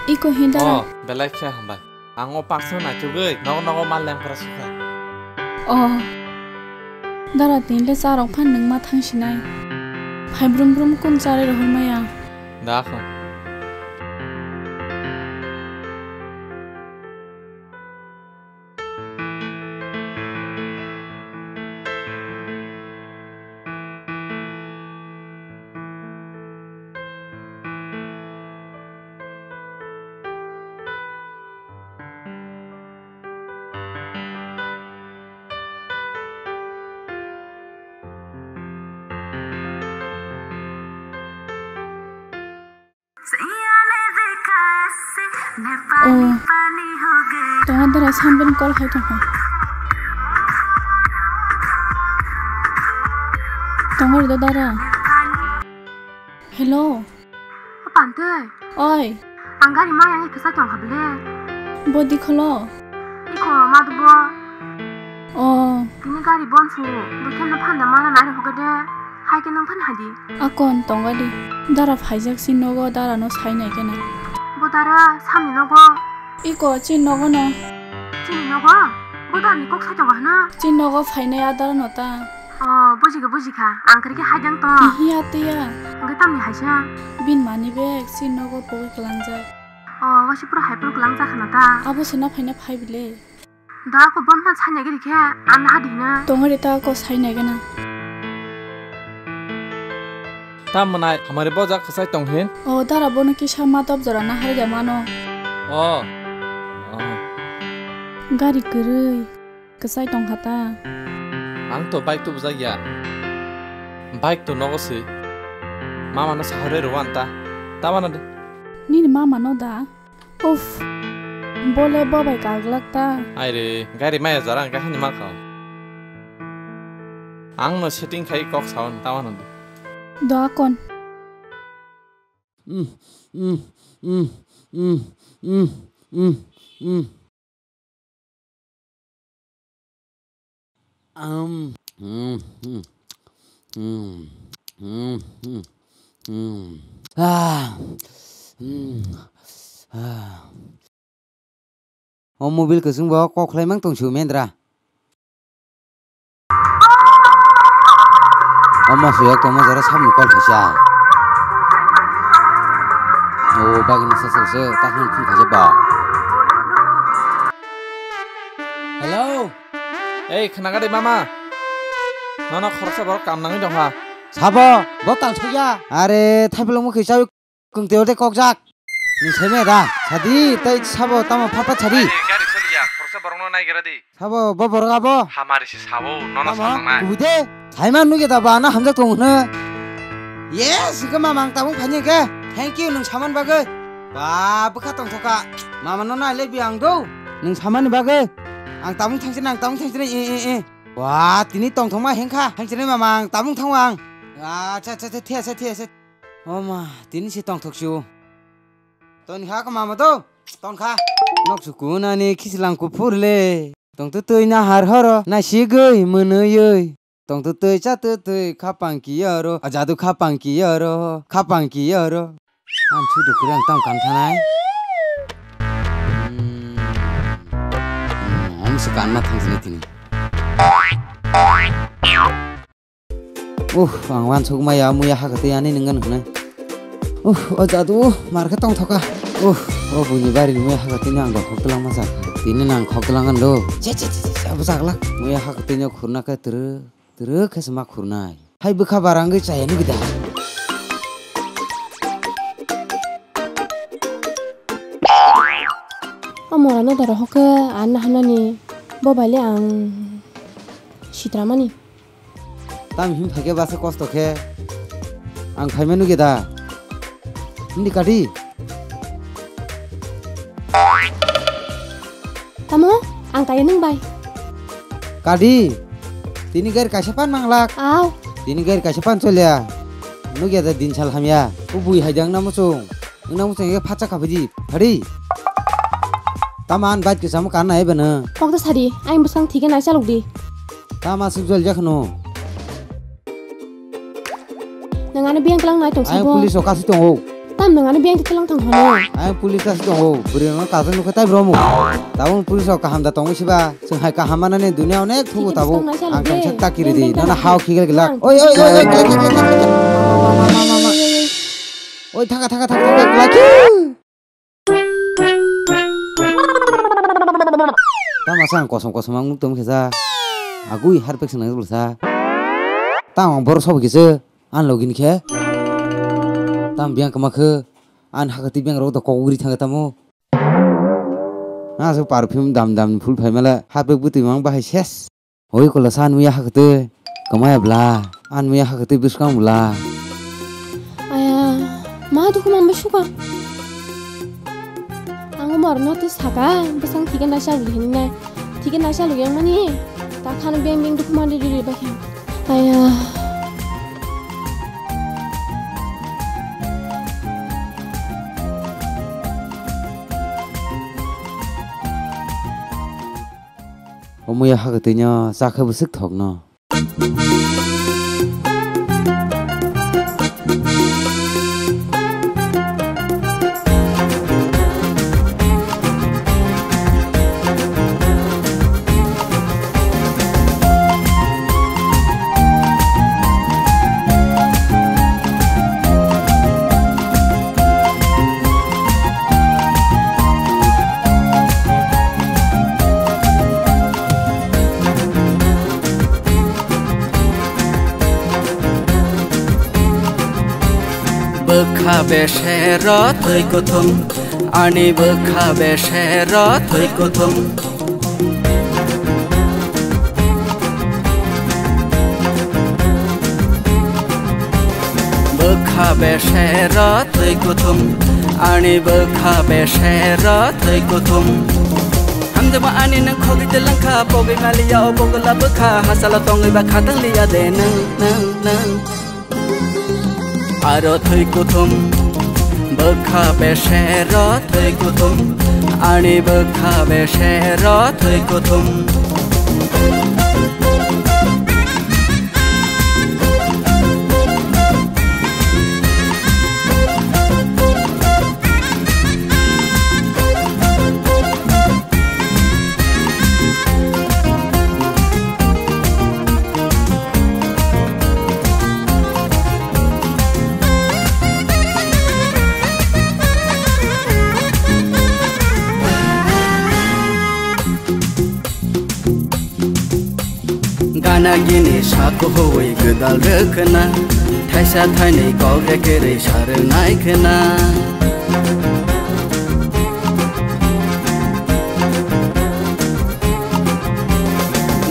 Iko hi dara? Oh, belai khe hambai. Ang o parsa naitugwi, nogo nogo mal lem kora sukha. Oh. Dara tini le cha rok phan nung ma thang sinai. Phai brum brum kun chare rohor maya. Da kho. Oh. Tongo dara, sambil call khai tongkha. Tongo do dara. Hello. O Pantwi. Oi. Ang gari maya khe kwchai tongkha bile. Bo dikholo. Iko ma dubo. Oh. Tini gari bon su, bo khe no phanda mala nai rokha de. Hai khe nung phani hai di. Akon tonga di. Dara phaijak si nogo, dara no sai nai khe na. Bo dara samni nogo. Iko chini nogo no. Chini nogo? Bo Tamni kok sai tongo hwno? Chini nogo phainai adar no ta. O, bujikha, bujikha. Ang kwrwi khe hai dang to. Hiya tiya. Hwnkhe tamni haisa? Bini money bag chini nogo pogwi kwlangjak. O, waisa pura hai pura kwlangjak khna ta. Abo se na phaina phai bile. Da ko bon phan sai nai gari khe, ang na hadi hwno. Tongo re ta ko sai nai gana. Tam mwnai, hamari bojak kwchai tong hin? O, dara bono kisa matop jora na hai da mano. O. O. Gari kwrwi, kwchai tong kha ta. Ang to bike to bujak ya. Bike to nogo se. Mama no sahare rwan ta. Ta mano de. Nini mama no da? Uff, bole bo bai kaglak ta. Ai re, gari maya jora ang kahini ma kha. Ang no setting khai kok saon ta mano de. Do akon. Mm, mm, mm, mm, mm, mm, mm. Um, mm, mm, mm, mm, mm, mm. Ah, mm, ah. O mobil kwchwng bo kok khlai mang tong su mendra. Omo suyok tongma jora sabni call khaisa. O bagini sasal se tahon phone khaisa ba. Hello. Ei, khnaga de mama. Nono khoroksa borok kam nangwi dongha. Sabo, bo tang thokya. Are, thaipilongmo khe chawi. Kwngtwi ode kokjak. Nwng saimaya da? Sadi, tei sabo tamo phat phat sadi. Gari, gari chaliya, khoroksa borokno naigra di. Sabo, bo borok abo? Hamari se sabo, nono samangnai. Kubui de? Saima nugya da ba, ano hamjak tongo hwno. Yes, hwnkhe mama ang tabuk phaini hwnkhe. Thank you, nwng samani bagwi. Ba, bwkha tongthokha. Mama no nailai bi ang do. Nwng samani bagwi. Ang tabuk thangsinai, ang tabuk thangsinai, e, e, e. Wa, tini tongthokma hengkha. Thangsinai mama, ang tabuk thango ang. Acha, acha, acha, thia, acha, thia, acha. O ma, tini se tongthok si o. Toni kha ka mama do? Ton kha. Nok su kunani khichlang kuphur le. Tongtwtwi nahar horo, naisigwi mwnwiwi. Tongtwtwi chatwtwi khapang kiya oro, ajadu khapang kiya oro, khapang kiya oro. Ang su dukri ang tam kan thanai. Hmm. Hmm, ang se kan ma thang sini tini. Uh, ang wansuk maya, muya hakatwi ani nwngan hwnwi. Uh, o jadu, mar khe tongthoka. Uh, o buini bari ni muya hakatwi ni ang dong khok twlang ma jak. Tini nang khok twlang an do. Che, che, che, che, che, abo jaglak. Muya hakatwi no khurna khe twrwk, twrwk khe se ma khurnai. Hai bwkha barangwi chaya nugwi da. O mora no daro hokhe, an na hanani. Bo bai le ang sitramani. Tam him phaikhe basa kosto khe. Ang phaima nugya da. Hindi kadi. Tamo, ang kaya nung bai. Kadi. Tini gari kaisa pan manglak. Aw. Tini gari kaisa pan cholya. Nugya da din sal hamya. Ubui haidang na muchung. Wngna muchung ye phatsa khabaidi. Hari. Taman bike kisamo kan nai bana. Kok da sari, ayang bwsang thike nai chalok di. Tama sibjal jakhno. Nang ano biyang tlang nai tong sabo. Ayang police o kasi tongo. Tam nang ano biyang tlang tong hano. Ayang police kasi tongo. Bwrwi no kajak nukhe tai bromo. Tabung police o kaham da tongo siba. Chwng hai kaham manani dunia onek thugo tabuk. Ang tongsa takiri di. Nana hao khigel gilak. Oi, oi, oi, oi, oi, oi, oi, oi, oi, oi, thaka, thaka, thaka, thaka, laki. Tama sang kosom kosom ang nuk tom khe sa. Agui har pek sanang sa. Tama bor sob khe se. An login khe. Tam biang kama khe. An hakati biang rok da kogri thang tamo. Aswk perfume dam dam ni phul phaimale, hapek bwtwi mang bahai ses. Oi kola sa nwi hakatwi, kwmaya bla, an nwi hakatwi bwskang bla. Aya, ma dukhu mambai suka. Ang umar no twi saka, bwsang thike naisa lugwi hinwi nai. Thike naisa lugwi yang mani, ta khano beng beng dukhu mandi riri bakhe. Aya. Omoya hakatwino chakhe bwswk thokno. Bwkha besero thwi kuthum, ani bwkha besero thwi kuthum. Bwkha besero thwi kuthum, ani bwkha besero thwi kuthum. Hamjakma ani nwng khogwi twlangkha, pogwi maliya o bogla bwkha, hasalo tongwi ba khatang liya de nwng, nwng, nwng. Aro thwi kuthum, bwkha besero thwi kuthum, ani bwkha besero thwi kuthum. Gana gini saku hui gwdal rwkhwna, thaisa thainwi kok rekerwi sarwnai khwna.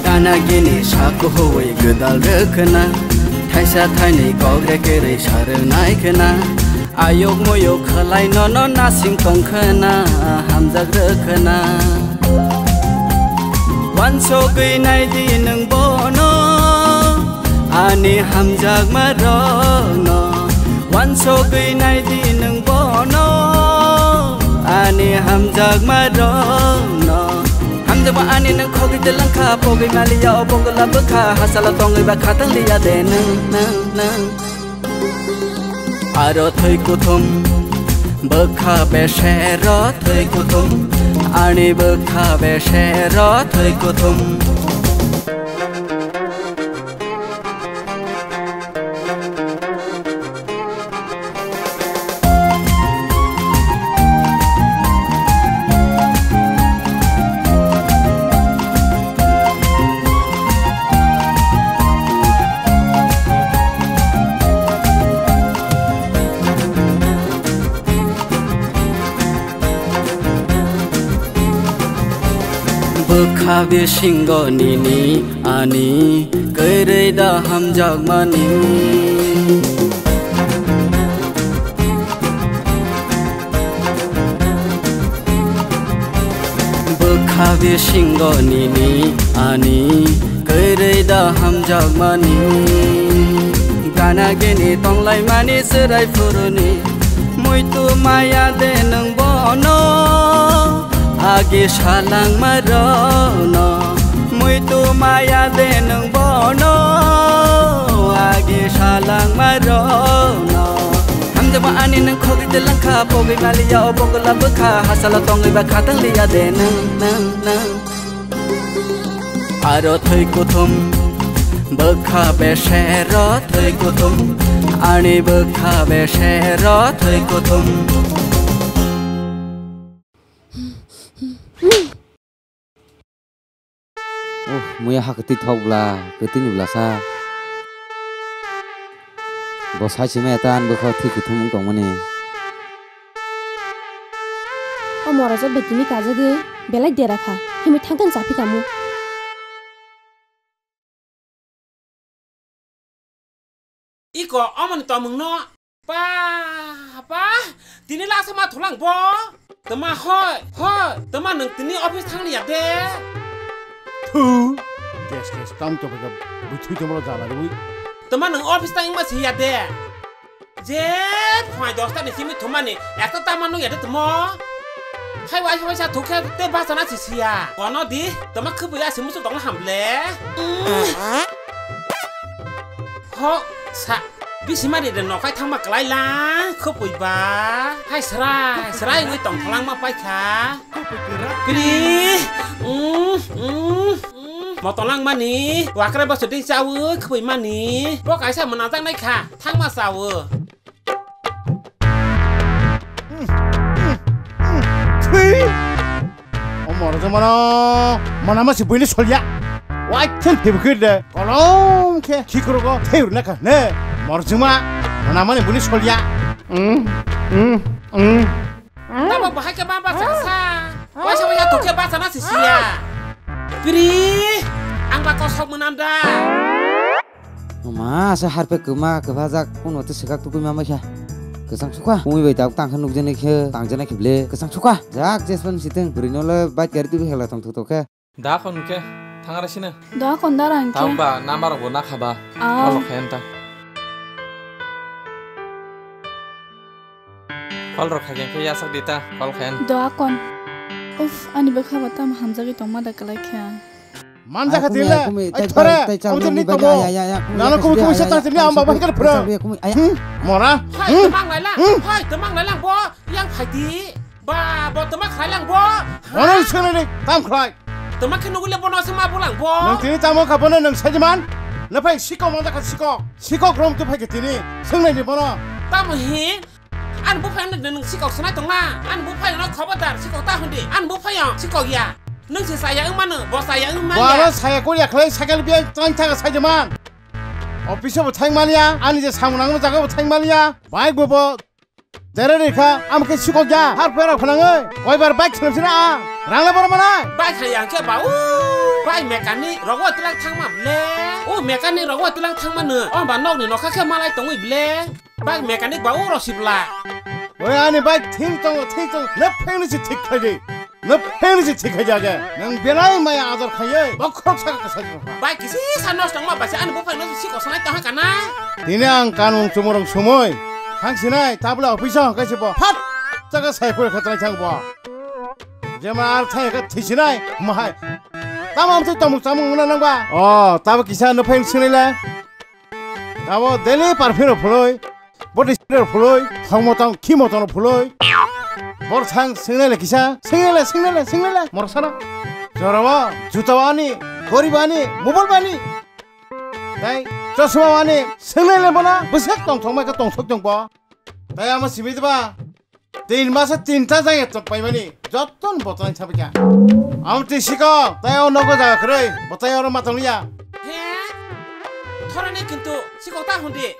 Gana gini saku hui gwdal rwkhwna, thaisa thainwi kok rekerwi sarwnai khwna. Ayuk muyuk khwlai nono nasing tong khwna, hamjak rwkhwna. Wansogwi naidi nwng bono, ani hamjakma rokno. Wansogwi naidi nwng bono, ani hamjakma rokno. Hamjakma ani nwng khogwi twlangkha, pogwi maliya o bogla bwkha, hasalo tongwi ba khatang liya de nwng, nwng, nwng. Aro thwi kuthum, bwkha besero thwi kuthum, ani bwkha besero thwi kuthum. Bwkha bisingo nini ani kwrwi da hamjakmani. Bwkha bisingo nini ani kwrwi da hamjakmani. Gana gini tonglaimani chwrai phuruni, muitu maya de nwng bono. Agi salangma rokno, muitu maya de nwng bono. Agi salangma rokno. Hamjakma ani nwng khogwi twlangkha, pogwi maliya o bogla bwkha, hasalo tongwi ba khatang liya de nwng, nwng, nwng. Aro thwi kuthum, bwkha besero thwi kuthum, ani bwkha besero thwi kuthum. Uff, muya ha kwtwi thok bla, kwtwi ni bla sa. Bo sai se maya ta ani bwkha thwi kuthum wng tongmani. O morajak betini kajagwi belai dera kha, himwi thangkhan chaphi kamu. Iko omoni tomungno pa pa tini lasa ma thulang bo. Tama hoi hoi tama nang tini office thangli ya de. Thu. Gas gas tam to ka buthui to mo jala rwi. Tama nang office tang ma si ya de. Je phai dosta ni simi thumani ekta tama nung ya de tamo. Hai wai wai sa thukhe te basa na si siya. Kono di tama khubu ya si musu tong hamle. Ho sa. Bisimari de nokai thangma kwlai lang khupui ba. Hai srai srai wngwi tong tholangma paikha. Khupui kwrak. Pri. Mm, mm, mm. Motolang mani wakra baso dei chawi khupui mani. Bo kaisa mwnajak nai kha thangma chawo. Thwi. O morjongmano mwnama se buini solya. Waitheng thebukhe de kolom khe khikrogo theyur nakha ne. Morjongma mwnamani buini solya. Tamo bahai khe ma bachakha sa? Waisa waisa tongkhe bachana si siya. Piri, ang ba kosok mwnam da. Ma, asa harpek kwma kwbajak, kuno tei swkak tugui ma maikha. Kwchang sukha, umui bai tabuk tangkha nukjaknai khe, tangjaknai khe ble, kwchang sukha. Jak jespan siteng, bwrwi no le bike gari tubui hela tong thok thok khe. Da kon khe, thangara sina. Da kon da rang khe. Tang ba, nama rok bo nakha ba. Ah. Kol khayan ta. Kol rok khayan khe yasak di ta, kol khayan. Da kon. Uff, ani bwkha ba tamo hamjagwi tongma da kwlai khe ang. Manjakha tila, ai thore, abo tini tobo. Nana kumu kumu seta tini amba bahai kar phra. Mora. Hai, temang lai lang. Hai, temang lai lang bo. Yang phai di. Ba, bo temang khai lang bo. Bono sene ni, tam khlai. Temang khe nugule bono se ma bulang bo. Nang tini tamo kha bono nang sajiman. Na phai sikok manjakha sikok. Sikok rom tu phai khe tini. Sengnai ni bono. Tamo hi? Ani buphai no nwng sikok sanai tongna. Ani buphai no khobodar sikok ta hwndi. Ani buphai no sikok ya. Nwng se saya wng mano, bo saya wng manya. Bo aro saya kori ya khlai cycle biya tang thaga sai de man. Office bo thang manya, ani je samung nangma jaga bo thang manya. Bike bo bo dere re kha, am khe sikok ya. Har pera phanangoi. Koi bar bike khlam sina a. Rang le bor manai. Bike hai yang khe ba u. Bike mechanic rogo tilang thang ma ble. U mechanic rogo tilang thang mano. O ba nok ni nokha khe malai tongoi ble. Bike mechanic ba uro sibla. Oi ani bike thik tongo, thik tongo. Nw phengni se thik khai di. Nw phengni se thik khai di age. Nang belai maya ador khaiye. Bokhorok saka kasa di. Bike kisi sa nosto ma basi ani buphai no si kosanai tong kana. Tini ang kanung chumurung sumui. Thang sinai tabla office o hangkai se bo. Phat saka sai kore khatlai thang bo. Jema ar thai kha thisinai mahai. Tamo amtwi tomuk chamung wngna nang ba? O, tabo kisa nw pheng sinai le. Abo daily perfume rok phuloi, body spray rok phuloi, thong motom, khi motom rok phuloi. Bor thang singnai le kisa, singnai le, singnai le, singnai le, morok sana. Jorao, juta ani, gori bani, mobile bani. Tai, chosma ani, singnai le bono, bwswk tongthok mai khe tongthok tong bo. Tai amo simi diba? Tin masa tinta jaya chok paimani, joton botonai sabai kha. Ang twi sikok, tai o nogo jaga kwrwi, botai oro ma tongya. He? Thorani kintu sikok ta hundi.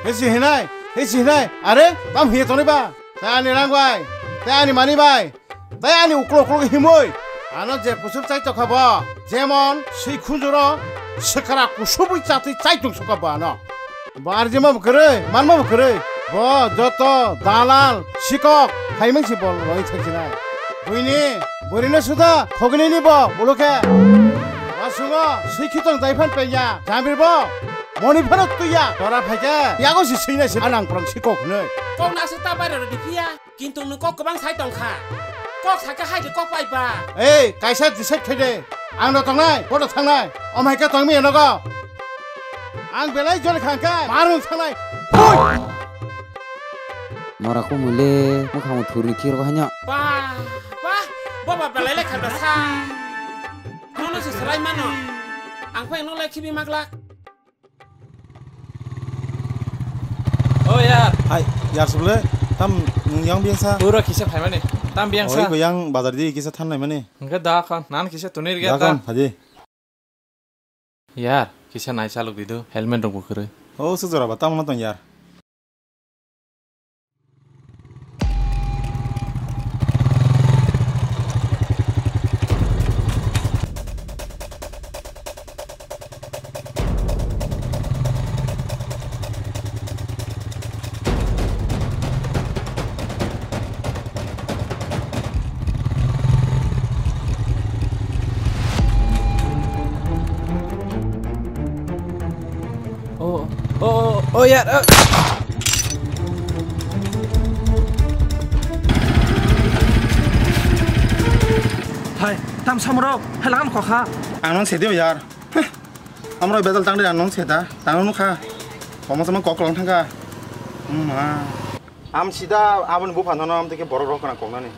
He si hinai, he si hinai, are, tam hiye tongnai ba? Tai ani rang bai, tai ani mani bai, tai ani uklo uklo himoi. Ano je kusuk chai tokha bo, jemon swi khunjuro swkra kusubui chatwi chai tong sukha bo ano. Bo arjima bo kwrwi, manma bo kwrwi. Bo joto dalal, sikok, phaimang si bol roi thangsinai. Buini, burino suda, khogini ni bo, ulo khe. Wasungo, sikhi tong dai phan penya, jambir bo, moni phano tuya, dora phaikhe, yago si sina si anang prang sikok hnoi. Kok na aswk ta bai rw di phiya. Kintu nwng kok kwbang sai tong kha. Kok sakhe hai de kok pai ba. Ei, kaisa decide khai de. Ang no tongnai, bodo thangnai. Om hai khe tong mi nogo. Ang belai jol kha khe, marung thangnai. Phui! Mora ko mule, mo khamu thurni khiro hanya. Ba, ba, bo ba belai le kha da sa. Nono se salai mano. Ang phai no lai khibi maglak. O yar. Hai, yar suble, tam yang biang sa. Pura kisa phaimani. Tam biang sa. Oi, yang bazar di kisa than naimani. Hingke da khan, nan kisa tunir ge da ta. Khan, haji. Yar, kisa nai chalok dido, helmet rok bo kwrwi. O, se jora ba, tam no tong yar. Oh, oh, oh, oh, yar. Hai, tam samrok, hai lagan kokha. Ang nang sedi yar. Heh. Amrok bedal tangdi ang nang seda. Tang nukha. Komo sama kok long thangka. Ma. Am sida aboni bupha nono am teke borok rok kana koknani.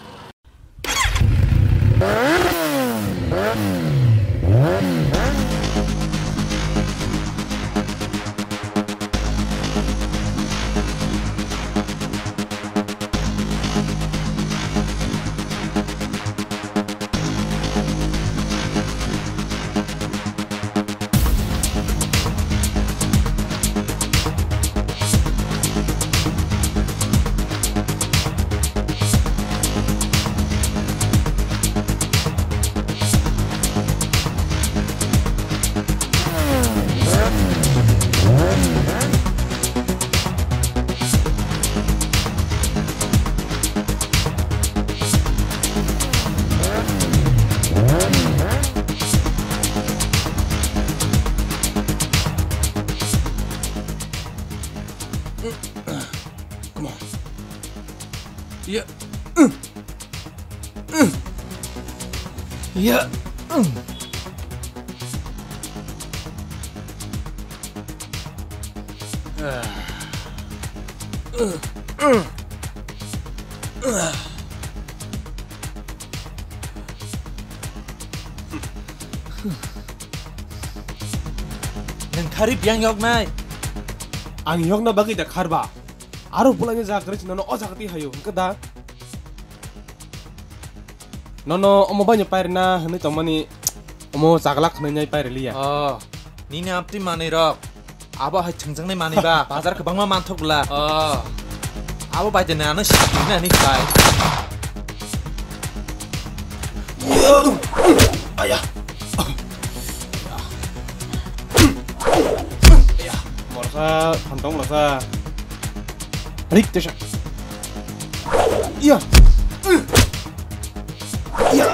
Ya. Ya. Nwng khari biyang yoknai. Ang yokna bagwi da kharba. Aro bwlaini jaga kwrwi chwng nono o jaga twi haio, hwnkhe da? Nono omo baino pairina hwnwi tongmani, omo chaglak hwnwi nai pairiliya. Oh, nini amtwi manwi rok. Abo hai thwngjaknai manwi ba, bazar kwbangma manthok bwla. Oh. Abo bai de nano sikina ni khai. Aya. Morsa, phantom lasa. Rik tesa. Iya. Iya.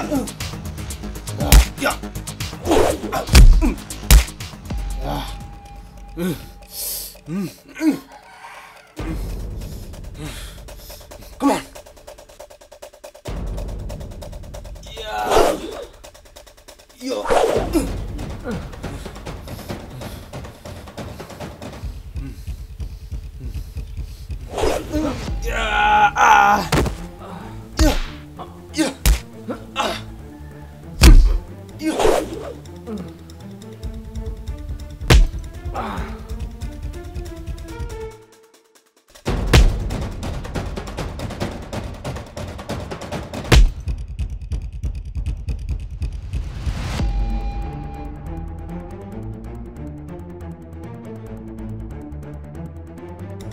Iya. Come on.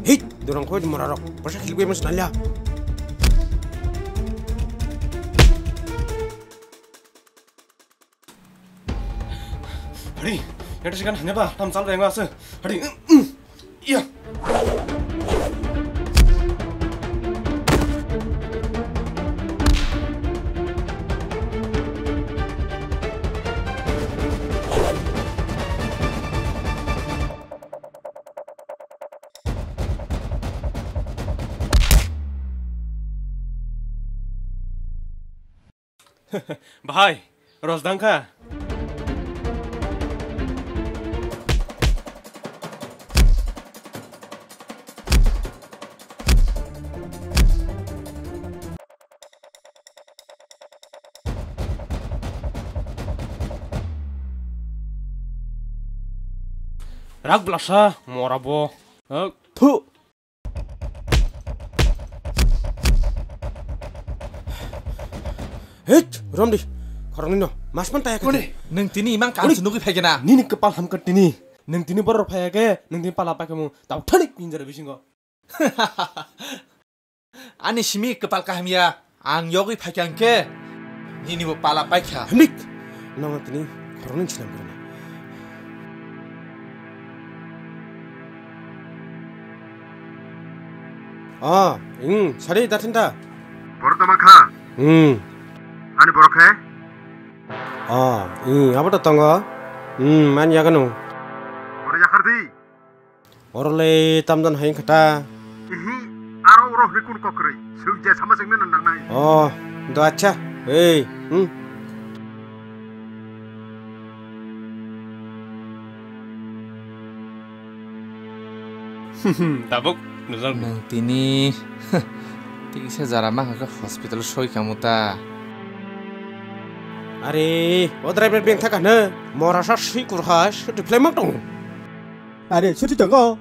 Hei, dorong khoi mora rok, bwsa khilbe mus nalya. Hari, eta sikan hanya ba, tam sal rengo ase. Hari, iya. Bahai, rosdang kha. Rak blasa, mora bo. Hak. Thu. Hit, romdi. Khoroknwi no. Masman taya khe. Nwng tini imang kansu nugwi phaikhe na. Nini kwpal hamkha tini. Nwng tini borok phaiya khe, nwng tini pala paikhe mu. Tau thani pinjara bisingo. Ani simi kwpal kaham ya. Ang yogwi phaikha hwnkhe, nini bo pala paikha. Himdik! Nono tini khoroknwi sinam kwrwna. Ah, ing, sari dathinta. Borok tama kha? Hmm. Ani borok khe? Ah, ing, abo to tongo. Hmm, man yaganu. Borok yakhar di. Oro le tamdan hai wngkha ta. Ihi, aro oro hwnwi kun kok kwrwi? Swk je sama swngmano nangnai. Oh, do acha. Ei, hmm. Tabuk, nujak. Nwng tini, tikisa jara ma kha hospital soi kamu ta. Are, o driver beng thaka hwno, mora sa swi kurha, swi twi phlai mak tongo. Are, suti tongo.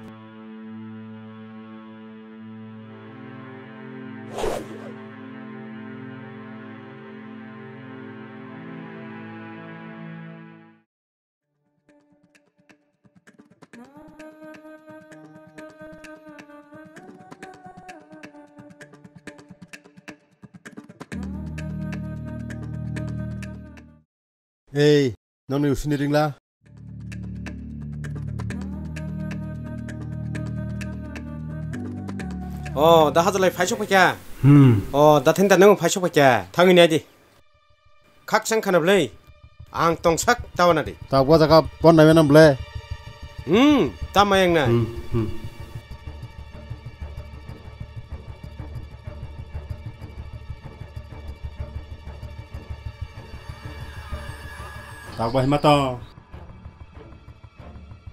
Ei, nokni usini ringla. Oh, da hajalai phaisok phaikha. Hmm. Oh, da thinta nang phaisok phaikha. Thangwi nai di. Khakchang khana bwlai. Ang tongsak tawana di. Tabuk jaga pon nai mena bwlai. Hmm, tama yang na. Hmm, hmm. Tabuk bai hima tong.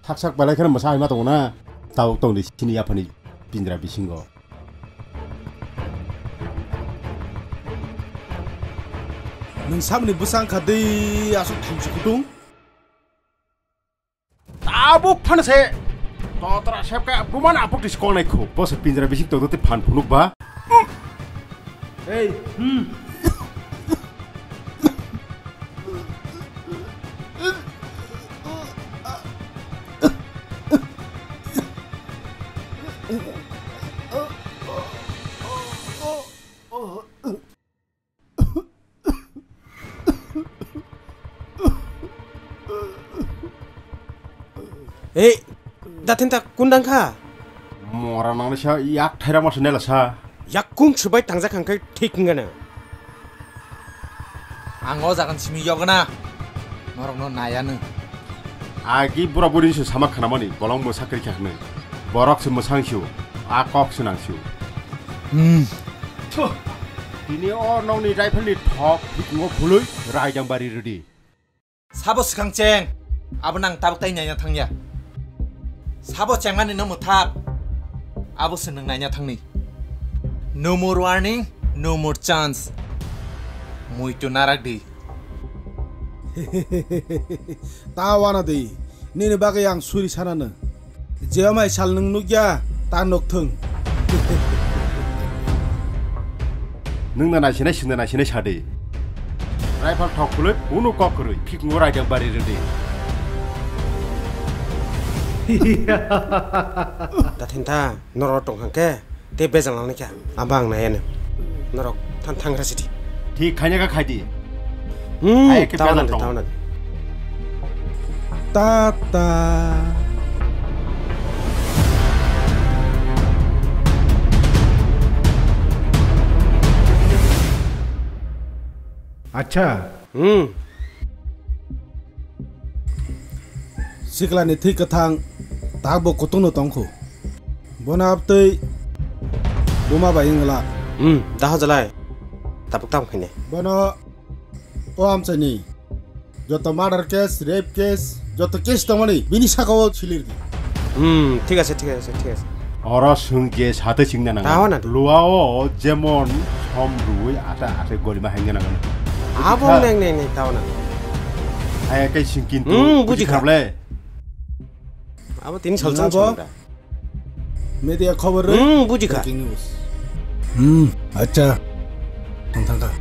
Sak sak belai kheno mwsa hima tongo na. Tabuk tong di sini yaphani pinjra bisingo. Nwng samni bwsang kha de aswk thangsi kutung. Tabuk phano se. Totra sepka buman apuk tis konai khu. Bo se pinjra bising tong te phan phunuk ba. Ei, hmm. Ei, dathin ta kundang kha? Mora nangni sa yak thaira masa nela sa. Yak kung subai tangjak hangkai thik ngana. Ang o jagan simi yogna. Norokno nayanu. Agi bura buri se sama khanamani bolong mwsa kri kha hwnwi. Borok se mwsang sio, a kok se nang sio. Hmm. Thu. Tini o nokni rifle ni thok bikingo phului raidang bari rwdi. Sabo swkang cheng, abo nang tabuk tai naina thangya. Sabo chengmani no mwthak, abo se nwng naina thangni. No more warning, no more chance. Muitu narak di. Ta wana di, nini bagwi ang suri sanano. Je amai sal nwng nukya, ta nokthwng. Nwng na naisinai, swng na naisinai sadi. Raifal thok khuloi, unu kok kwrwi, phikngo raidang bari rwdi. Dathin ta, norok tong hangke. Tei bejal nang kha, abo ang nai ano. Norok than thangra sidi. Thik khaina kha khaidi. Hmm, hai khe tawana bejal de, tong. Tawana de. Tata. Acha. Hmm. Siklani thwi kwthang takbo kutung no tongkhu. Bono abtwi buma bai wngla. Hmm, daho jalai. Tabuk tamo khaine. Bono o amchaini joto murder case, rape case, joto case tongmani bini sakao silirdi. Hmm, thik ase, thik ase, thik ase. Oro swng je sate chingna nang. Taho na. Luao jemon som rui ata ate golima hengna nang. Abo neng neng neng taho na. Hai kai sing kintu. Hmm, buji kha. Abo tin sal sal. Media khobor rwi. Hmm, buji kha. Breaking news. Hmm, acha. Thang thang kha.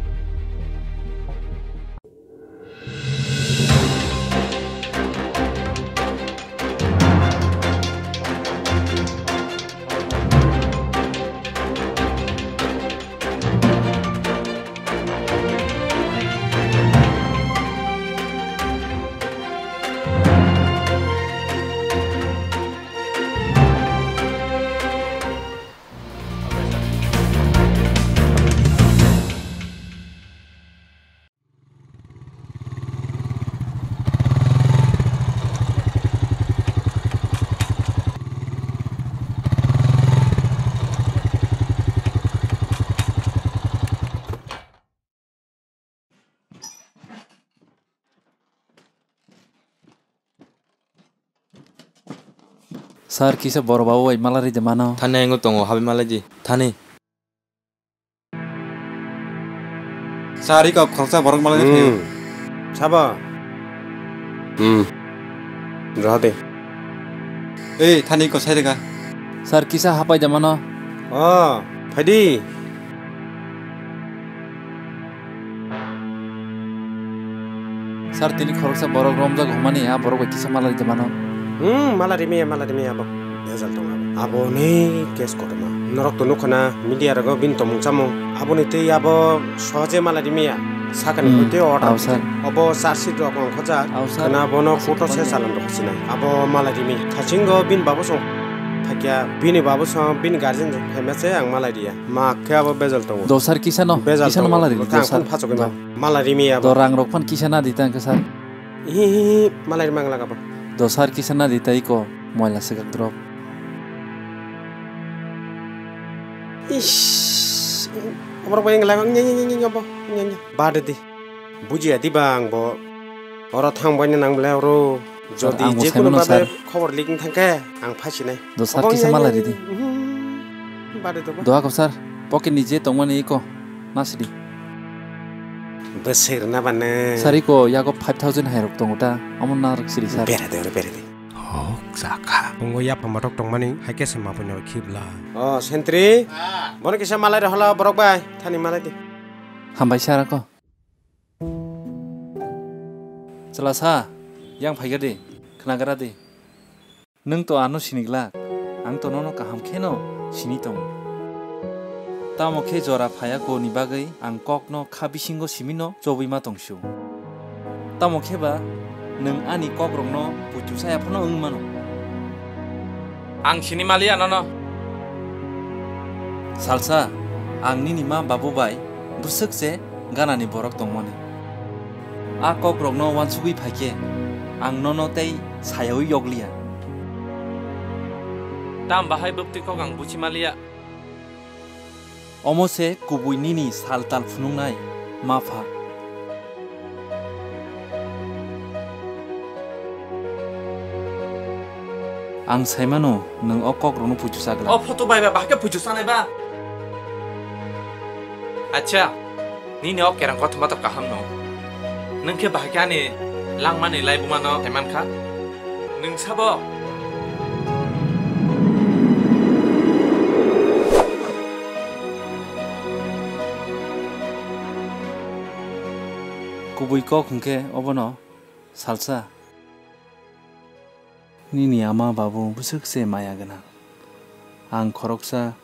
Sir, kisa boro babu bai malari de mano. Thani ang tongo, habi malai di. Thani. Sir, iko khoroksa borok malai de. Hmm. Sabo. Hmm. Rohade. Ei, thani iko sai de ka. Sir, kisa hapai de mano. Oh, phaidi. Sir, tini khoroksa borok romjak hwnmani, a borok bai kisa malari de mano. Hmm, malari miya, malari miya abo. Bejal tong abo. Abo ni case kotorma. Norok to nukha na media rogo bini tongmung chamung. Aboni tei abo sohoje malari miya. Sakani hmm, hoite order. Ao, sir. Obo charge sheet rok ongkhojak. Ao, sir. Khwna bono court o se chalan rok sinai. Abo malari miya. Thachingo bini babu song. Thakya bini babu song bini guardian phaima se ang malai riya. Ma khe abo bejal tongo. Do sir kisa no, bejal kisa no tongo. Malai ridi, do sir. Phasok do. Malai rimi abo. Do rang rok phan kisa na di tang khe sir. Hi, hi, hi, malai rima ngla kabo. Do sir kisa na di tai ko, moila segak drop. Ish, omor bai ngla, nya, nya, nya, nya, nya, bo, nya, nya. Bade di. Bujiya di bang bo. Oro thang baino nang belai oro. Sir, jodi ang je bwsai kono mano, babe sir. Khobor lik wng thangkhe ang phasinai. Do sir, obo kisa wngya malai ridi. Hmm, bade to ba. Doa ko sir, pocket ni je tongmani iko nasidi. Bwswk rwna bane. Sir, iko yago five thousand hai rok tongo ta, omo na rwk sidi sir. Bere de, bere de. Hok jakha. Tongo yapha matok tongmani, hai khe se ma puino khibla. Oh, sentry. Ah. Bono kisa malai rw hala borok bai, thani malai di. Hambai sir ako. Chwlasa, yang phaigra di, khnagra di. Nwng to ano siniglak, ang to nono kaham kheno sini tongo. Tamo khe jora phaiya koni bagwi ang kokno kha bisingo simino chobwi ma tongsu. Tamo khe ba nwng ani kokrokno puitu saya phano wng mano. Ang sini maliya nono. Salsa, ang nini ma babu bai bwswk se ganani borok tongmani. A kokrokno uansugwi phaikhe, ang nono tei sayaui yokliya. Tam bahai bwktwi kok ang buchi maliya. Omo se kubui nini sal tal phunuknai, ma pha. Ang saimano, nwng o kokrokno puitu chaglak. O photo bai ba bahai khe puitu chanai ba? Acha, nini o kerang kothoma to kaham no. Nwng khe bahai khe ani langmani laibuma no saiman kha. Nwng sabo? Kubui kok hwnkhe obono salsa. Nini ama babu bwswk se maya gwnang. Ang khoroksa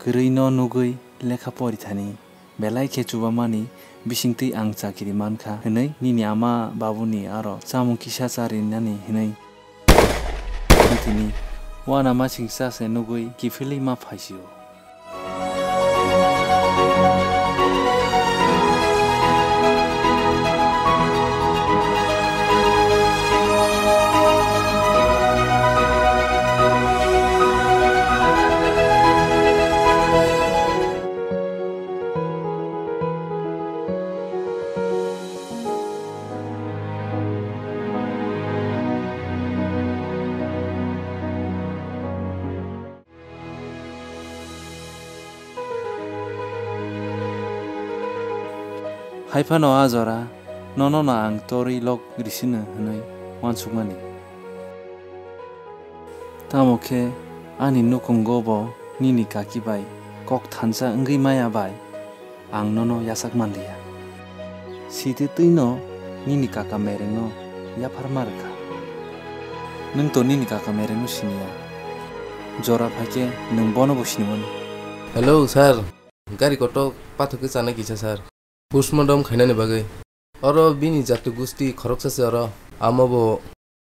kwrwino nugwi lekha porithani, belai khe chubamani bisingtwi ang chakiri mankha hwnwi nini ama babuni aro chamung kisa charinani hwnwi tini uanamasingcha se nugwi kiphilwi ma phaisio. Hai phano a jora nono no ang torwi lok risino hwnwi uansukmani. Tamo khe ani nukhungo bo nini kaki bai kok thansa wngwi maya bai ang nono yachak manliya. Sitwi twino nini kaka merengno yapharma rwkha. Nwng to nini kaka merengno siniya. Jora phaikhe nwng bono bo sinimani. Hello, sir. Gari kotok pathokgwi chanai kisa, sir. Postmortem khainani bagwi. Oro bini jatu gusti khoroksa se oro. Amo bo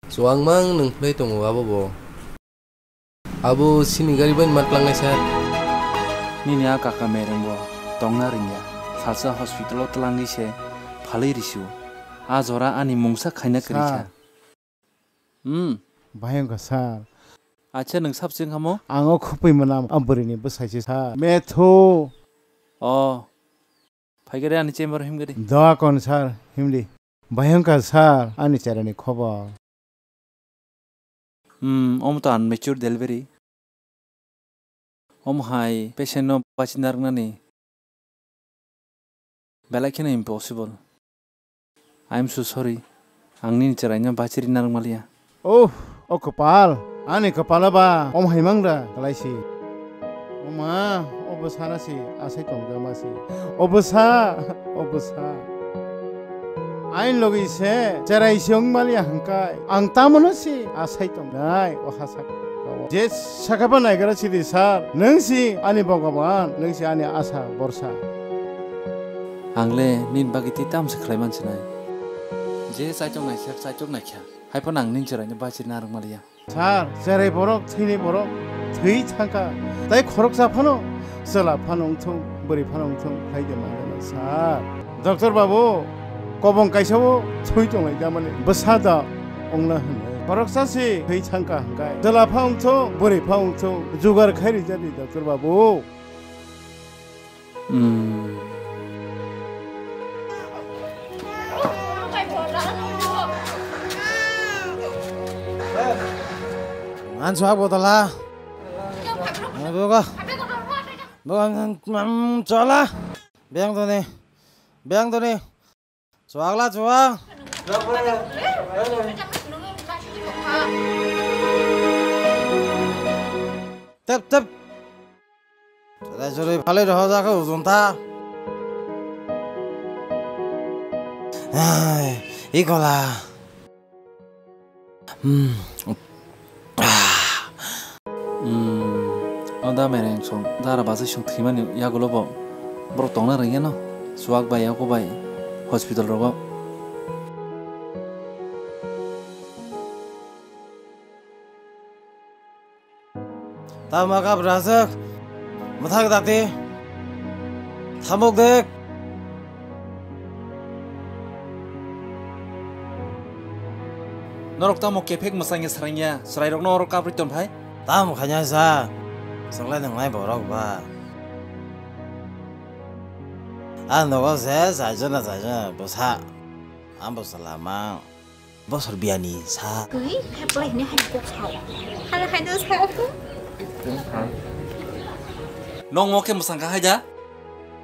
chuwangmang nwng phlai tongo abo bo. Abo sini gari bai ma tlangnai, sir? Nini a kaka mereng bo tongna ringya. Salsa hospital o tlangwi se phalwi risu. A jora ani mungsa khaina kwrwi kha. Sir. Hmm. Bahai wngkha, sir. Acha, nwng sab chwng hamo? Ang o khupui mwnam, a bwrwini bwsai se, sir. Methu. O. Phaikhe de ani chamber o himkhe de. Doa kon, sir, himdi. Bahai wngkha, sir, ani cherani khobor. Hmm, omo to unmature delivery. Omo hai patient no bachi narwknani belai kheno impossible. I am so sorry. Ang nini chwraino bachiri narwk maliya. Oh, o kwpal, ani kwpalo ba omo hai mang da kwlai si. O ma, o bwsana si, asai tongja ma si. O bwsa, o bwsa. Ain logi se, cherai se wng maliya hwnkhe, ang tamono si asai tongnai, o ha sak. Je sakha ba naigra sidi sir, nwng si ani Bhogoban, nwng si ani asa borsa. Ang le nini bagwi tei tamo se khlai man sinai. Je chaitok naikha, chaitok naikha. Hai phano ang nini chwraino bachiri narwk maliya. Sir, cherai borok, thwini borok, thwi thangkha. Tai khoroksa phano, chwla phano wngthung, bwrwi phano wngthung, khlai de mangya na, sir. Doctor babu, kobong kaisa o thwi tonglai da mani, bwsa da ongna hwnwi. Khoroksa si thwi thangkha hwnkhe, chwla pha wngthung, bwrwi pha wngthung, jugar khai rijadi, doctor babu. Hmm. Ang chuak botol ha. Bogo. Bogo, chola. Beng toni. Beng toni. Chuak la chuak. Tep tep. Chwrai chwrai phalwi rohorjak khe ujung ta. Ai, ikola. Hmm. Ah. Hmm. O da mereng song, dara bachai song thwimani yagulo bo. Borok tongna rwngya no. Chuak bai, yago bai. Hospital rogo. Tamo kap rasuk. Mwthak dati. Thamuk dek. Norok tamo kephek mwsangya srangya, chwrairokno oro kaprwi tonphai? Tamo khaina sa. Chwngla nwngnai borok ba. A nogo se chaijona chaijona bwsa. Ambo salama. Bosor biyani sa. Twi, heplai hini hai kok sao. Hala hai do sao. Nong mo khe mwsang kha hai da?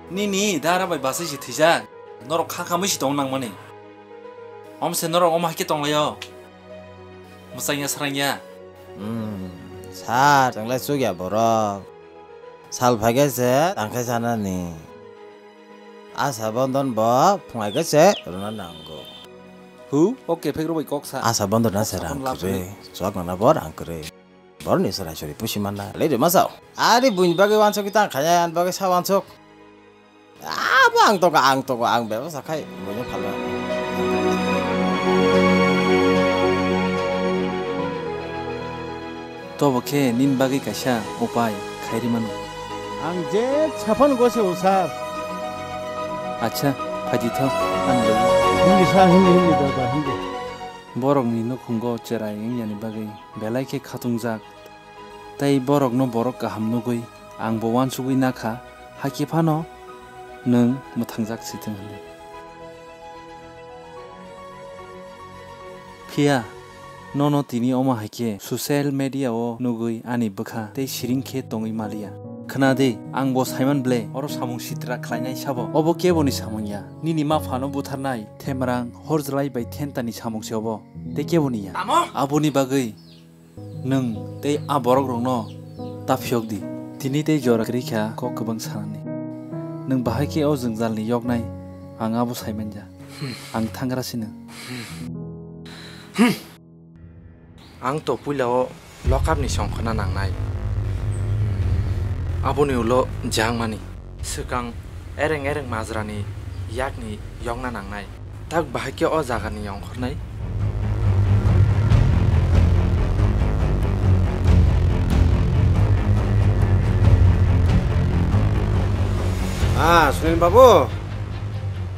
Nini dara bai basai si thwijak. Norok kha khamwi si tong nang mani. Om se norok om hai khe tong laio. Mwsang ya srang ya. Hmm, sir, chwng lai chuk ya borok. Sal phai khe se tang khe sanani. Asa bondon bo phungai khe se rwna nango. Hu, o kephek rw bai kok sa. Asa bondon na se rang kwrwi, chuak nana bo rang kwrwi. Borni chwrai chwrai pusi manna, lei rwma sao. Ari buini bagwi wansuk tang khaya, ani bagwi sa wansuk. Abo ang tongo, ang tongo, ang bebasa khai, buini phalna. Tobo khe nini bagwi kaisa upai khairi mano. Ang je saphano gose o sir. Acha, phaidi tho, ani logi. Hindi sir, hindi, hindi, dada, hindi. Borokni nukhungo cherai wngyani bagwi belai khe khatungjak. Tei borokno borok kaham nugwi angbo wansugwi nakha, hakhe phano nwng mwthangjak sithwng hwnwi. Phiya, nono tini omo hai khe social media o nugwi ani bwkha tei siring khe tongwi maliya. Khna di, ang bo saiman ble, oro samung sitra khlainai sabo. Obo keboni samung ya. Nini ma phano butharnai, themrang, horjlai bai thentani samung se obo. Tei keboni ya. Tamo? Aboni bagwi nwng tei a borok rokno ta phiyok di. Tini tei jora kwrwi kha kok kwbang sanani. Nwng bahai khe o jwngjalni yoknai, ang abo sai manya. Ang thangra sino. Ang to puila o lokapni songkhorna nangnai. Aboni ulo jangmani swkang ereng ereng majrani yakni yokna nangnai. Tak bahai khe o jagani yongkhornai. Ah, Sunil babu,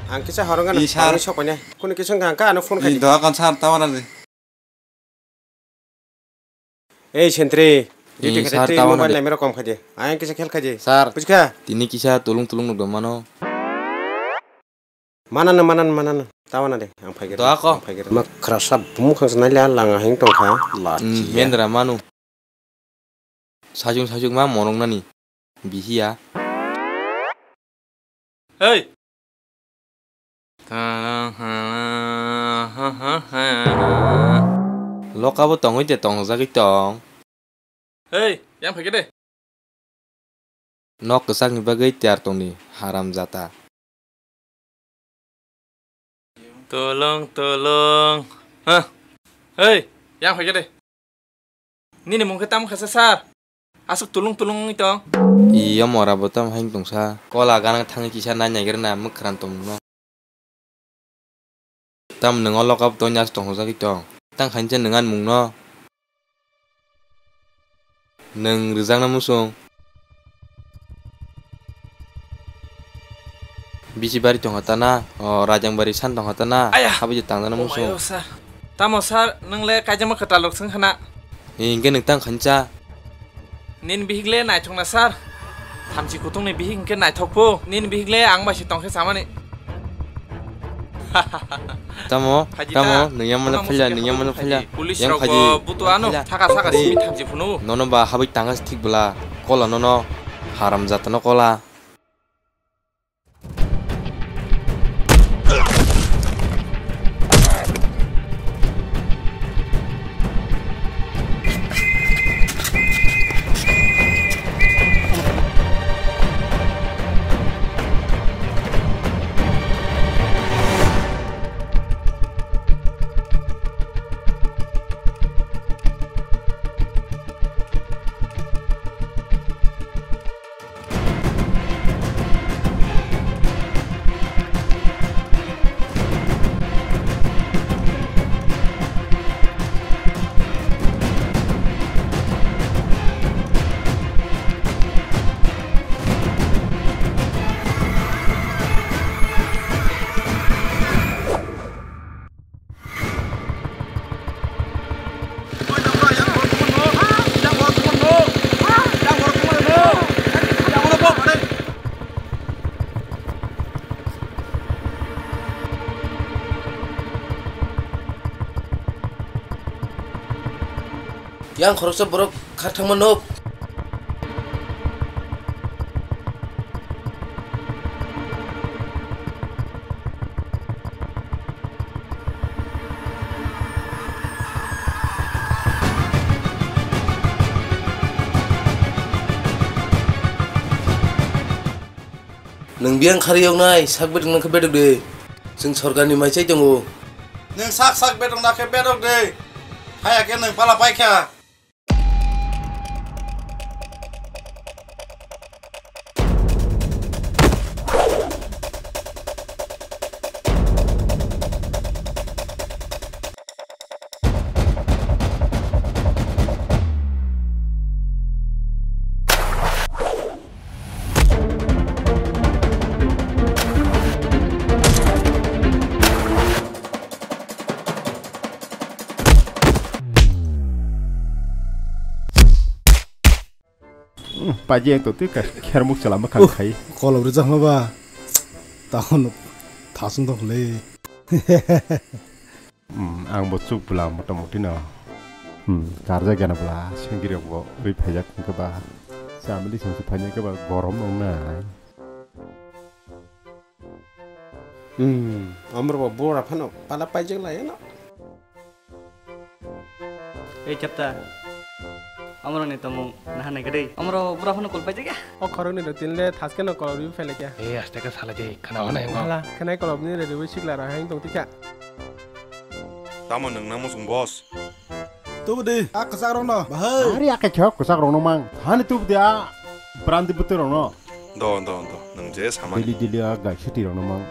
ang kisa horong gana. Ih, sir. Tangwi sok painai. Kunu kisa wngkha, ang kha ano phone khaidi. Doa kon sir, tawana de. Ei, Sentry, duty khaidi, sir, twi tawana mobile de. Naimero kom khaidi. Ayang kisa khel khaidi. Sir, bujikha? Tini kisa tulung tulung nukdom mano. Manano, manano, manano. Tawana de, ang phaiger. Doa ko. Ang phaiger. Ma khrasa bumung khangsa naila langa hing tongkha. Hmm, lachi ya. Mendra manu. Sajung sajung ma monong nani. Bihiya. Hey! Lokabo tongwi de tongjagwi tong. Hey, yang phai khe de. Nok kwchakni bagwi tiyar tongdi, haram jata. Tolong, tolong. Hah? Hey, yang phai khe de. Nini mung khe tamo kha sa, sir? Aswk tulung tulung wngwi tong. Iyo mora bo tamo hai wng tong sa. Kola gana thangwi kisa nai naigra na mwkhran tongmung no. Tamo nwng o lokap tongya se tongthokjagwi tong. Tang khainsa nwng ani mungno. Nwng rwjakna muchung. Bisi bari tongkha ta na? O, Rajang bari san tongkha ta na? Aya! Habwi je tangjakna muchung. Omayo sa. Tamo sir, nwng le kaijakma kwtal rok swng khana? Hinkhe nwng tang khainsa. Nini bihik le naithok na, sir. Thamchi kutung ni bihik hinkhe naithok pho. Nini bihik le ang bai se tongkhe samani. Tamo, tamo, nwng yang mano phaila, nwng yang mano phaila. Police rok bo butu ano, saka saka simi thamchi phunu. Nono ba habwi tanga thik bwla, kola nono haram jatano kola. Yang khoroksa borok kharthangma nuk. Nwng biyang khari yoknai, sak bedok nang khe bedok de. Chwng sorkarni mai chai tongo. Nwng sak sak bedok na khe bedok de. Haya khe nwng pala paikha. Paji yang toti ka khermuk chala ma khang khai. Kolom rijak ma ba. Tahon thasung dong le. Hmm, ang bo chuk bwla mota moti no. Hmm, karjak gana bwla sengkiri rok bo ri phaijak hwnkhe ba. Chamili sengsi phaijak hwnkhe ba gorom nong nai. Hmm, amro bo bora phano pala paijak lai no. Ei chapta. Amrokni tongmung naha naikha dei. Amro bura phano kol paijak ya. O khoroknwi do tinle thaske no kolom riwi phailai kya. Ei aste khe salai de khana hwnai ngo. Hala, khnai kolomni redi wi sikla ra haing tong tikha. Tamo nwng nang muchung boss? Tubu di, a kwchak rokno, bahai. Ari akai khok kwchak rokno mang. Hani tubu di a brandi bwtwi rokno. Do, do, do, nwng je samani. Dili dili a gai siti rokno mang.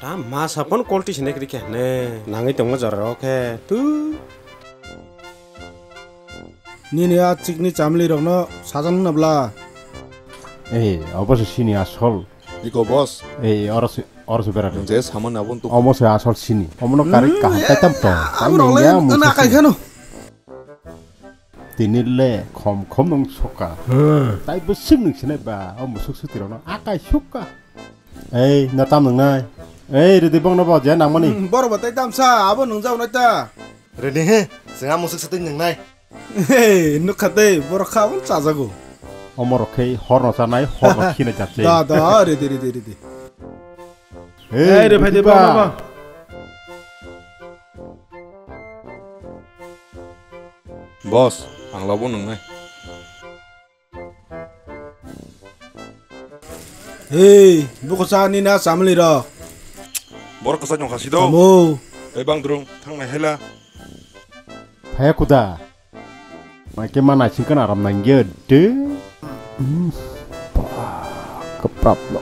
Ta ma sapon kolti sine kri kya ne, nangwi tongma jora rok khe, tu. Nini a chikni chamli rokno sajang na bla. Ei, obo se sini asol. Iko boss. Ei, oro se, oro se berade. Nwng je samani abon tu. Omo se asol sini. Omo no kari kaham tai tam to. Amrok le na kai khano. Tini le khom khom nung soka. Hmm. Tai bwswk nung sinai ba, o musuk suti rokno akai sukka. Ei, na tam nung nai? Ei, ridi bong no bo je nang mani. Hmm, boro bo tai tam sa, abo nung jao nai ta. Ridi he, sing a musuk suti nung nai. Hey, nukha tei, boro kha abo chajago. Omo rok khe hor no chanai, hor no khina chapse. Da, da, ridi, ridi, ridi. Ei, re, phai de, ba, ba, ba. Boss, ang labo nungnai. Hey, buko sa ni na samli ro. Borok kwchak nung khasi do. Tamo. Ei bang drung, thang nai hela. Phaya kuda. Mai ke ma naising kana ram nang ye de. Hmm. Ba, keprap lo.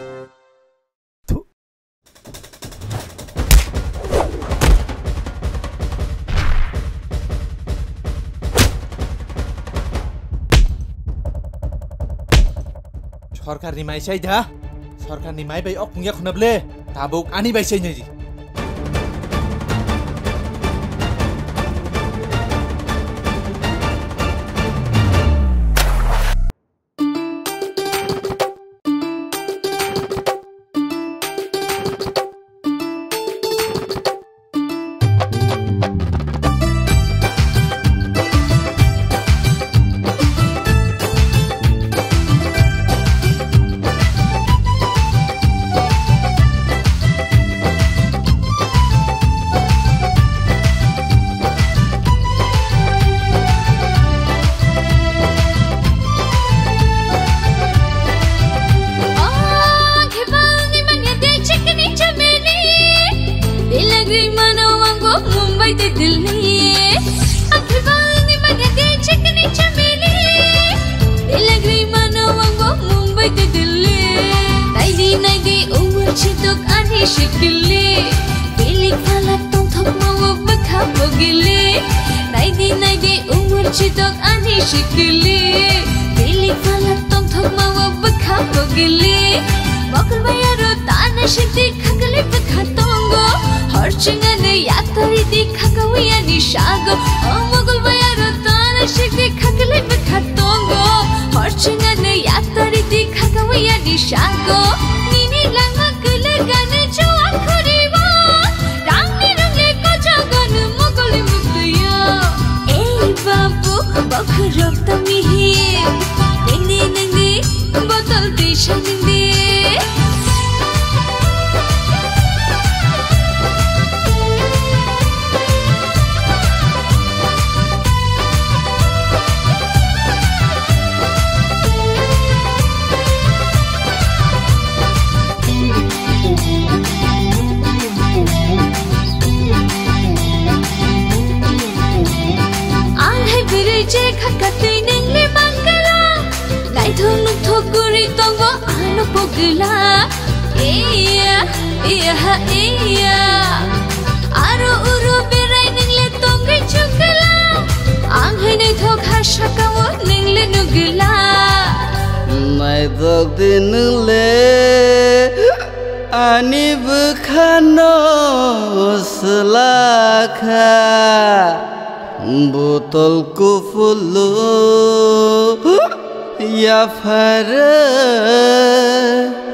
Sorkarni mai sai da? Sorkarni mai bai ok pungya khuna ble. Tabuk ani bai sai nai di. Bo Mumbai tei Delhi. Ang khibangni manya de chikni chameli. Ilagri mano ang bo Mumbai tei Delhi. Naidi naidi umur chitok ani shikili. Pilik phalak tongthok mawo bwkha bogili. Naidi naidi umur chitok ani shikili. Pilik phalak tongthok mawo bwkha bogili. Mokol bayaro tana shikti khakali bwkha tongo. Hor chingani yatari di khakawi ani shago. O mokol bayaro tana shikti khakali bwkha tongo. Hor chingani yatari di khakawi ani shago. Nini langma kwlwgani chuwa khuriwo. Rangni rungni kochaganu mokoli muktuyo. Ei babu, bokhorok tamihi. Ningni ningni botol twi saningdi. Ang hai bwrwi je kha katwi ningli mangala. Naithok nuthok guri tongo ano pogla. Iya, iya, ha, iya. Aro uro berai ningli tongwi chukla. Ang hai naithok ha sakao ningli nugla. Naithok di ningli ani bwkhano swlakha. Botol kuphulu yaphara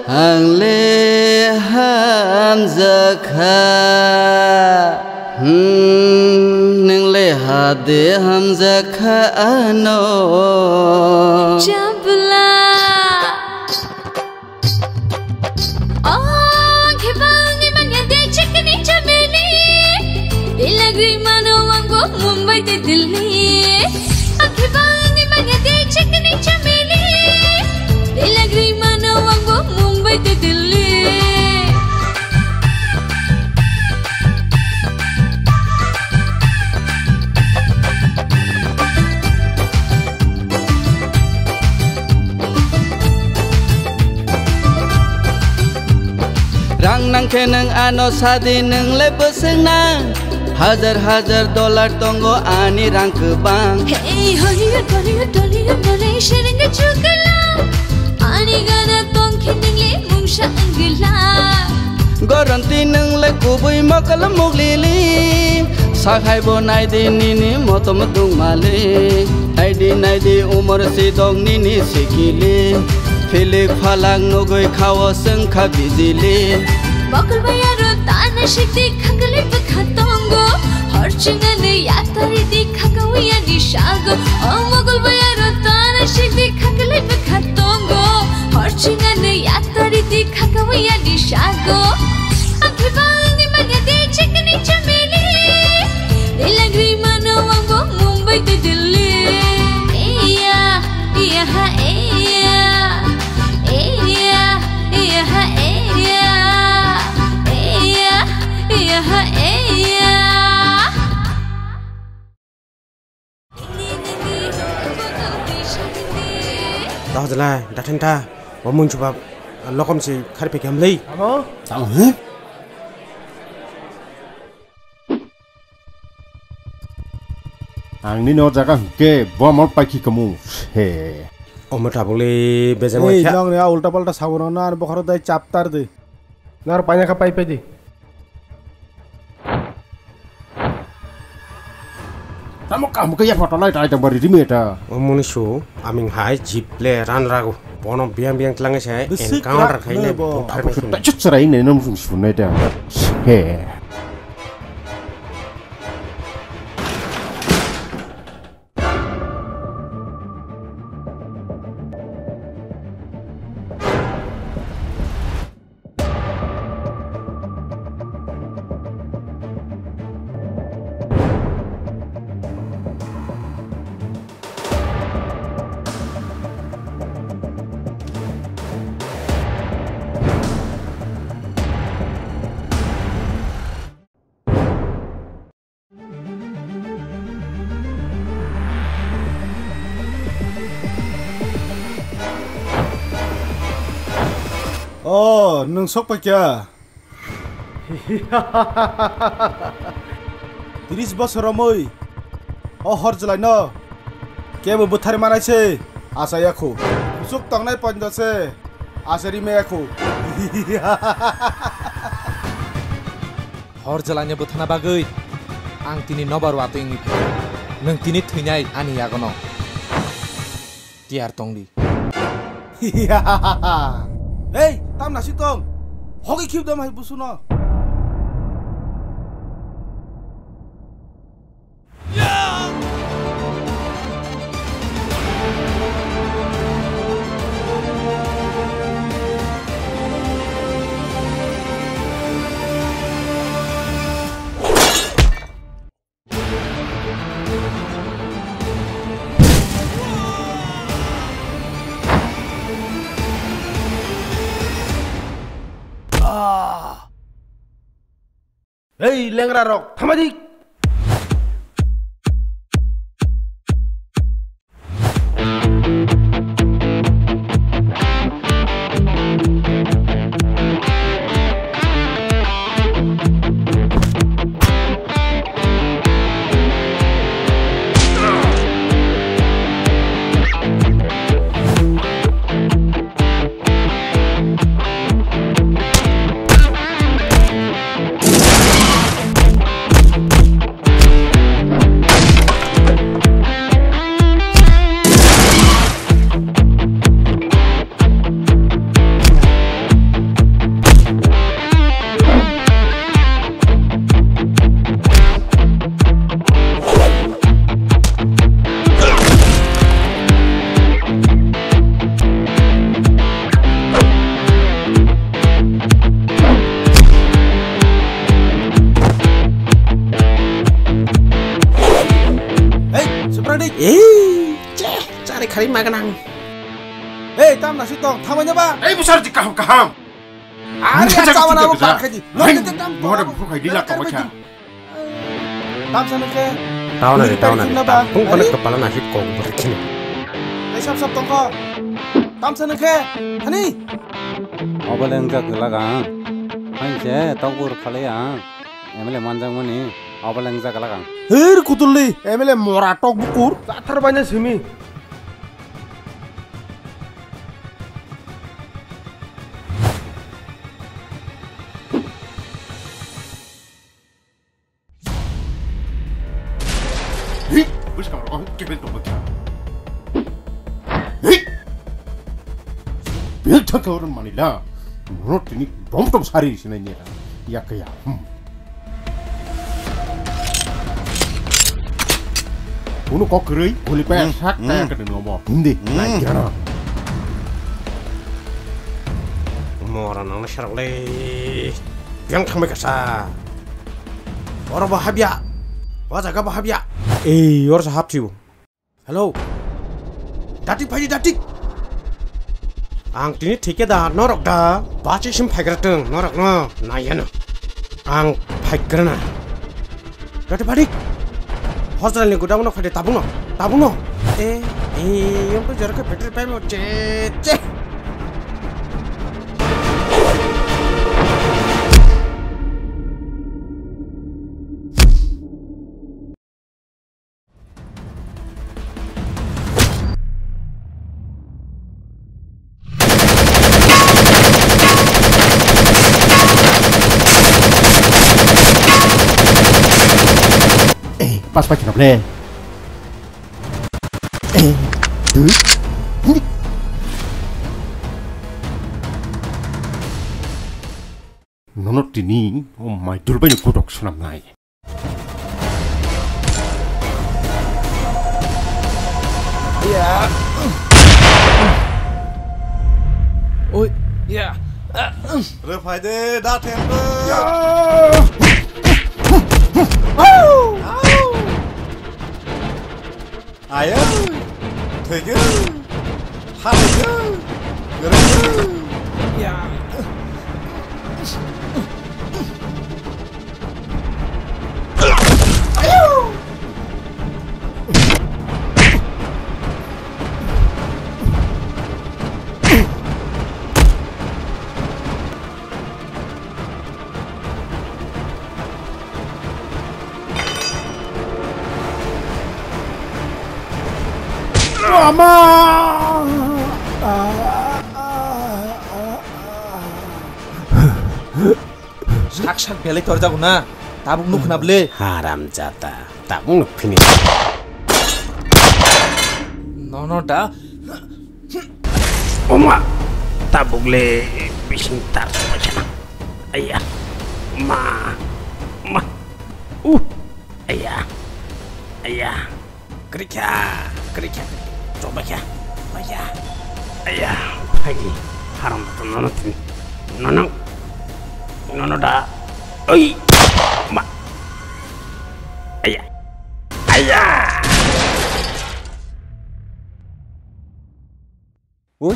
ang le hamjakha. Hmm, nang le hade hamjakha ano. Chabla. Oh, ang khibangni manya de chikni chameli. Ilagri mano ang bo Mumbai tei Delhi. Ang khibangni manya de chikni chameli. Ilagri mano ang bo Mumbai tei Delhi. Rang nang khe nwng ano sadi nwng le bwswk nang. Hajar hajar dollar tongo ani rang kwbang. Hey, Hollywood, Bollywood, Tollywood, Malaysia rang chukla. Ani gana tong khe nwng le mungsa wngla. Goronti nwng le kubui mokol muglili. Sakhai bo naidi nini motom dungmali. Naidi naidi umor sidok nini sikili. Philik phalak nugui khao swngkha bijili. Mokol bayaro tana sikdi khakali bwkha tongo. Hor chingani yatari di khakawi ani sago. O mokol bayaro tana sikdi khakali bwkha tongo. Hor chingani yatari di khakawi ani sago. Ang khibangni manya de chikni chameli. Ilagri mano ang bo Mumbai tei Delhi. Iya, iya, ha, iya. Iya, iya, ha, iya. Iya, iya, ha, iya. Dahojla, dathen ta, bo munchuba, lokom si kharpe kemlei. Amo? Tamo, he? Ang nini o jaga hwnkhe bomol paikhi kamu. He. Omo tabukle bejak Ei, waikha. Nongni a ulta palta sabono na ar bokhoro dai chaptar de. Nar paina kha pai pai di. Tamo kamu kaya photo lai tai tang bari rimi eta. Omoni su aming hai jiple ran ragu. Bono biang biang tlangai sai Bisi encounter krak khai ne ne bo. Buthar Apa machine. Kita cut serai ne nom sung sunai ta. He. O, nwng sok paikha? Tris bosor romwi o hor jwlaino kebo bwtharwi manai se achai ya khu. Kuchuk tongnai poindo se achai ri maya khu. Hor jwlaino bwthana bagwi ang tini nobar watwi wngwi phaikha. Nwng tini thwinai ani yagono. Tiyar tongdi. Hei, tam nasi tong. Hogi khibdam hai busuno. Hei, lengra rok, thamadi! Hei, Supradik! Ei, che, chari khari maganang. Hei, tam nasi tong, thamanya ba? Ei, busar di kaham kaham. Ani nasa chawana chukut ba jasa. Khaji. Hai, mohon buku khaji, lak kau baca. Tamsa nang khe. Tahu nari, tahu nari. Bini pari chumna ba. Tampung balik kepala nasi kok berkini. Ai sap sap tongkho. Tamsa nang khe. Hani. Oboleng jak lagang. Hain se tokbur khali ang. M L A manjak mani. Oboleng jak lagang. Hir kutulli. M L A mora tok bukur. Sathar banya simi. Hei, bwskang rogo kebel tongbaikha. Hei! Bel thangkhe oro manila. Nono tini bom tom sari sinai niya. Yakaya. Hmm. Kuno kok kwrwi, guli paya sak taya kata nomo. Hindi, nai gana. Mora nang serok le. Yang thangbai kasa. Oro bo habya. O jaga bo habya. Ei, oro sa hapthibo. Hello. Datik phaidi datik. Ang tini thike da norok da bachi sim phaigra tong norok no nayano. Ang phaigra na. Datik phadik. Hospital ni gudang no phaidi tabung no. Tabung no. Eh, eh, yang ko jarak ke battery pay mo che che. Eh, pas pa kino ble. Eh, dude. Nono tini o mai dulbai ni kutok sunam nai. Ya. Oi, ya. Re phaide da thembo. Ya. Au. Au. Ayo, thwikhe, halwikhe, kwrwikhe. Ya. Ayo. Ama! Sak sak belai torjago na. Tabuk nuk khna bwle. Haramjada. Tabuk nuk phini. Nono da. Oma. Tabuk le bising tar. Ayah. Ma. Ma. Uh. Ayah. Ayah. Krikha, krikha, krikha, chobakha, maya, aya, phai, haram to nono tin, nono, nono da, oi, ma, aya, aya. Oi.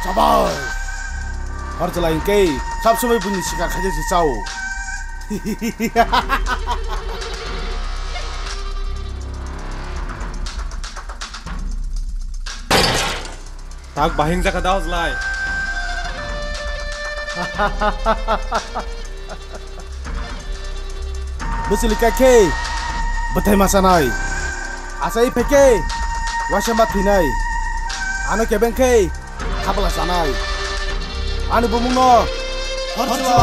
Sabai. Hor chalai hingke sab samai buini sikar khaja se chao. Tak bahing jaka da hojlai. Bwswlwi kha khe bwthai ma chanai. Achai phai khe waisa ma thwinai. Ano kebeng khe khabla chanai. Ani bumungno Horchla.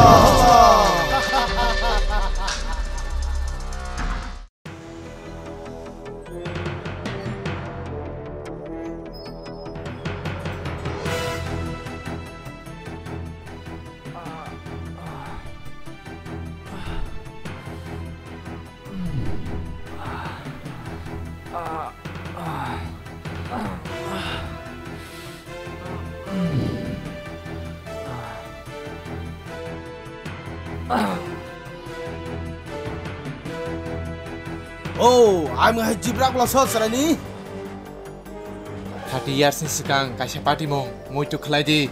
Oh, ang hai jibrak lo so chwraini. Thirty years ni swkang kaisa party mung muitu khlai di.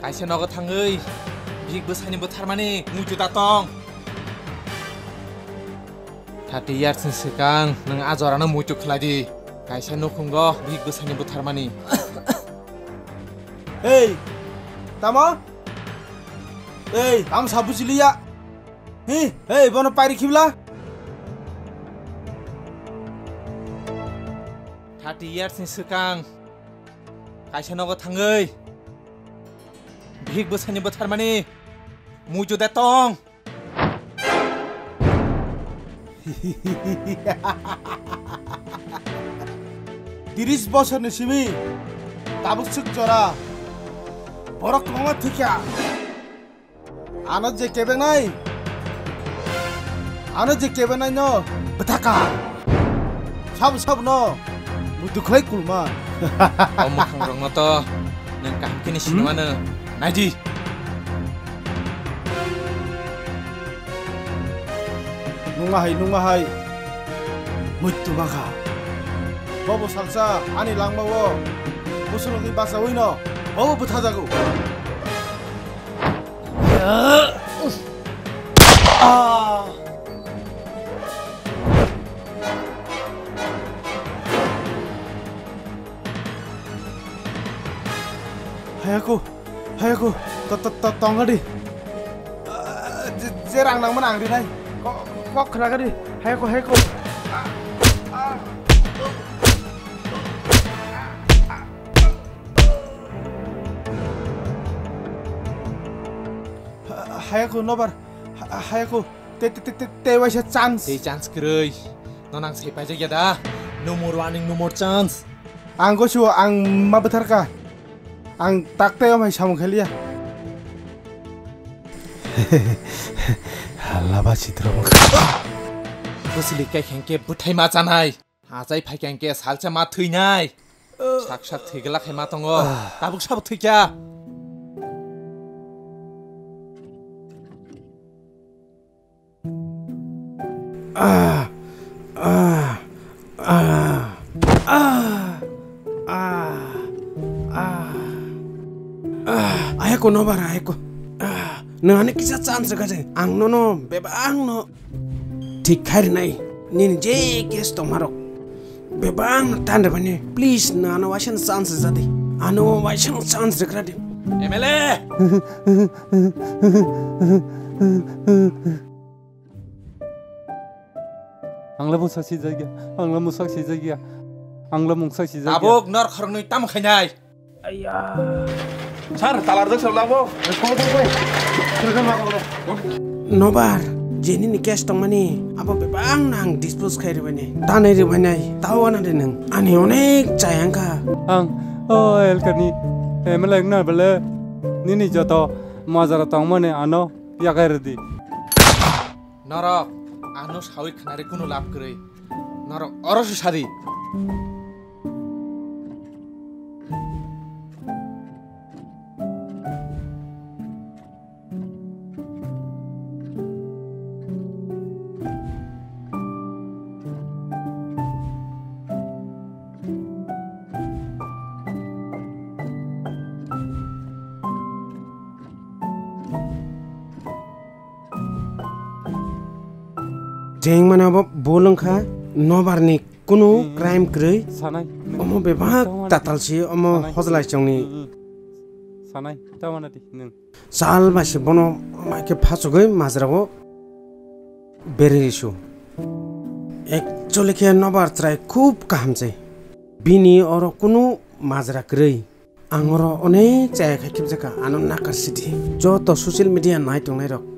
Kaisa nogo thangwi bihik bwsani butharmani muitu da tong. Thirty years ni swkang nwng a jorano muitu khlai di. Kaisa nukhungo bihik bwsani butharmani. Hey, tamo? Hey, tamo sa bujiliya? Hi, hey, bono pairi khibla? Thirty years ni swkang kaisa nogo thangwi bihik bwsani butharmani muitu da tong. Tiris bosorni simi tabuk swk jora borok kwbangma thwikha. Ano je kebengnai, ano je kebengnai no bwthaka. Sabo sabo no muitu khlai kulma. O mwkhang rokno to nwng kaham khe ni sinimano naidi. Nungma hai, nungma hai. Muitu bangkha. Bobo salsa ani langmao. Busurokni bachawi no. Bobo bwthajago. Ah. Hayaku, hayaku, to, to, to, tongadi. Ah, je, je rang nangmani ang rinai. Kok, kok khnagadi. Hayaku, hayaku. Ha-, hayaku, nobar. Ha-, hayaku. Te, te, te, te, te waisa chance. Tei chance kwrwi. No nang sai paijak ya da? No more warning, no more chance. Ang gosu ang ma bwtharka. Ang takte amai samung khaliya. Halaba chitro. Bwswli khe hengke bwthai ma chanai. Achai phaikhe hengke salsa ma thwinai. Sak sak thwigwlak hai ma tongo. Tabuk sabo thwikha. Ah, ah, ah, ah, ah, ah, ah, ayako nobar, ayako. Ah, nang ani kisa chance rwkha je. Ang nono bebak no thik khai rwnai. Nini je case tongmarok. Bebak no tan rwbaini, please, no ano waisa chance rwjadi. Ano waisa chance rwkha di. M L A! Ang la musa si jagya, ang la musa si jagya, ang la mungsa si jagya. Tabuk nor khoroknwi tam khainai. Sir, talar jak sir labo. Nobar, je nini case tongmani, abo bebak no ang dispose khai rwbaini. Tanai rwbainai, tao wana de nwng. Ani onek chayang kha. Ang, o elkani, M L A wngna bele, nini joto majra tongmani ano yakai rwdi. Norok, ano sawi khnari kunu lab kwrwi. Norok oro se sadi. Cheng mane abo bol wngkha, nobar ni kunu crime kwrwi. Sanai. Omo bebak tatal si, omo hojlai chongni. Sanai, tamana di nwng. Sal bai se bono mai khe phachugwi majrago berwi su. Actually khe nobar chwrai khub kaham se. Bini oro kunu majra kwrwi. Ang oro onek chaya khai khibjakha, ano nakar sidi. Joto social media nai tongnairok.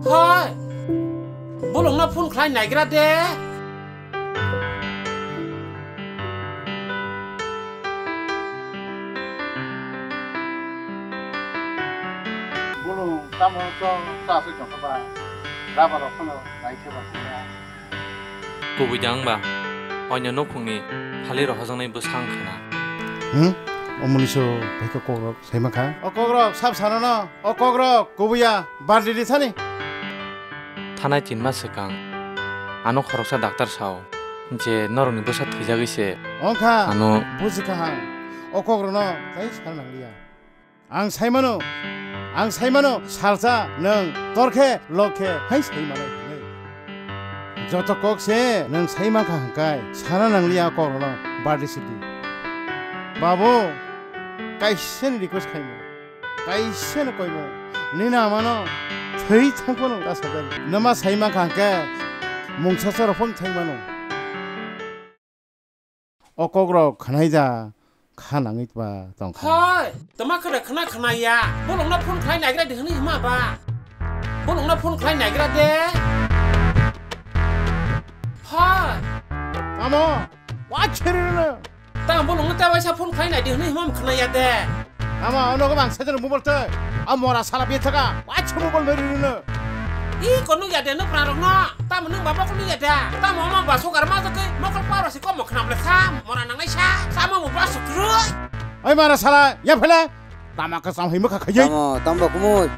Hoi! Bolongno phone khlai naigra de. Bolong tamo to sa se tongkha ba. Rubber rok phano nai khe ba khe ya. Kubui da wngba, oino nukhungni phalirok hojaknai bwsa wngkha na. Hmm? O muliso bai khe kokrok saima kha. O kokrok sab sanano, o kokrok kubuya bardi di thani. Thanai tin mas swkang ano khoroksa daktar sao je norokni bwsa thwijagwi se. Wngkha ano buji kha ang. O kokrokno tai sana nangliya. Ang saimano, ang saimano, salsa nwng torkhe lokhe hai saimanai hinwi. Joto kok se nwng saimankha hwnkhe sana nangliya kokrokno bardi sidi. Babu, kaisani request khaimo, kaisano koimo, nini amano thwi thangphano ta sajak. Nwma saimankha hwnkhe mungsa chorokphano thangmano. O kokrok khwnai da kha nangwi ba tong kha. Hoi, tama khwna khwna khwna ya. Bolongno phone khlai naigra de hwnwi hima ba. Bolongno phone khlai naigra de. Hoi. Tamo, wa chiri no. Tamo bolongno ta waisa phone khlai nai de hwnwi hima khwna ya de. Ama, ono ko bang sedon mobile te. A mora sala bi thaka. Wacha mobile meri rino. I kono ya de no pra rok no. Tamo nung baba kono ya da. Tamo ama ba sokar ma jake. Mokol paro si komo khna ble sa. Mora nang nai sa. Sama mo ba sukroi. Oi mara sala, ya phela. Tama ka sam himo kha khaye. Tamo, tamo kumui.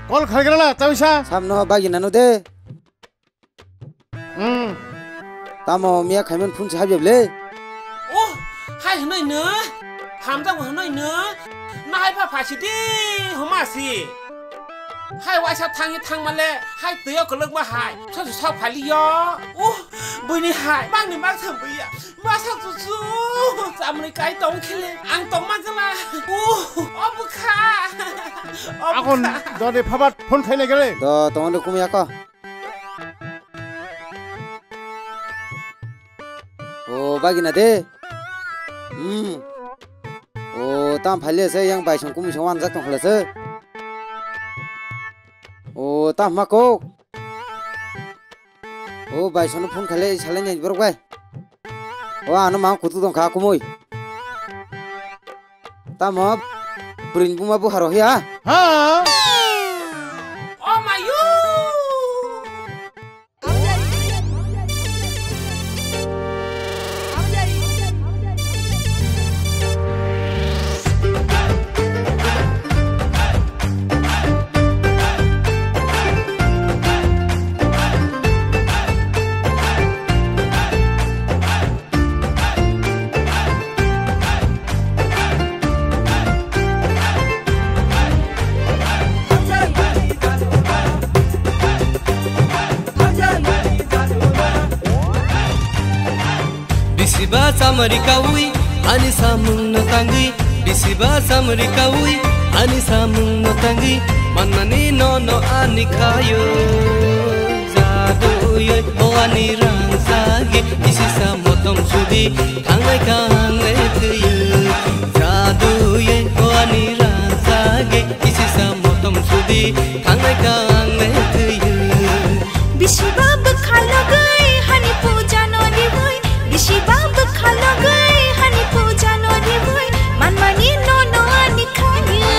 Kol khalgrala, tawisa. Sam no bagi nanu de. Hmm. Tamo miya khaiman phun se habya ble? Oh, hai hwnwi no? Hamjak bo hwnwi no? Na hai pha phasi di, homa si. Hai waisa thangwi thangmale, hai twiyo kwlwkma hai, sosu sok phaliyo. Oh, buini hai, mangni mangsa buiya. Masa chuchu, chamri kai tong khele, ang tong manjala. Oh, o bwkha. O akon bwkha. Dode phabat phone khainai gele. Do, tongoni kumya ko. O bagina de. Hmm. O, tam phaile se yang bai song kumui song wanjak tong khala se. O, tam ma kok. O, bai sono phone khaile salai nai borok bai. O, ano ma kutu tong kha kumui. Tamo bwrwini buma bukharo hiya? Ha? Oh my you! Bisiba chamari kawi ani samung no tangwi, bisiba chamari kawi ani samung no tangwi, manmani no no ani khayo. Jaduyoi o ani rang sagi, isisa motom sudi, thangnai kang le thwiyo. Jaduyoi o ani rang sagi, isisa motom sudi, thangnai kang le thwiyo. Bisiba bwkha logwi hani puja no ribwi, bisiba bwkha logwi hani puja no ribwi, manmani no no ani khayo.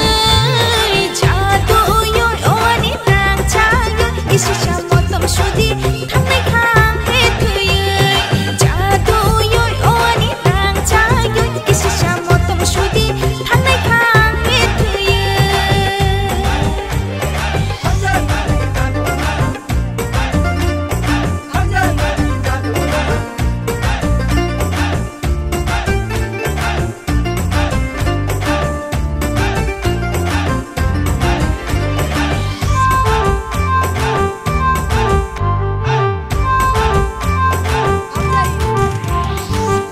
Jaduyoi o ani rang sagi, isisa motom sudi, thangnai kang le thwiyo. Jaduyoi o ani rang sagi, isisa motom sudi, thangnai kang le thwiyo.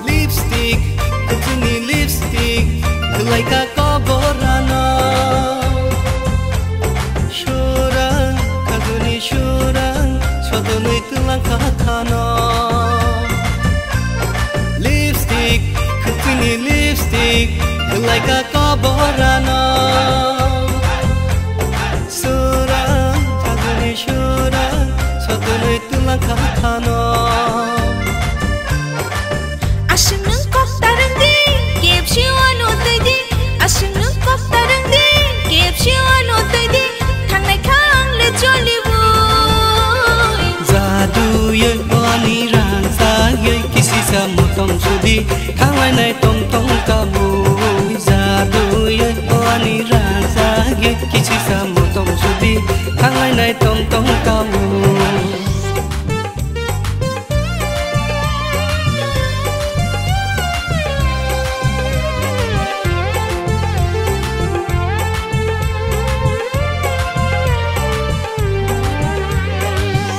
Lipstick, kuchini lipstick, khwlaika koborano. Surang, khajuni surang, sodonwi twlang kha khano. Lipstick, kuchini lipstick, khwlaika koborano. Surang, khajuni surang, sodonwi twlang kha khano. Aswk nwng kok ta rwng di, kepsi wano twi di. Aswk nwng kok ta rwng di, kepsi wano twi di. Thangnai kha ang le joli bui. Jaduyoi o ani rang sagi, kisisa motom sudi, thanglai nai tong tong kabui. Jaduyoi o ani rang sagi, kisisa motom sudi, thanglai nai tong tong kabui.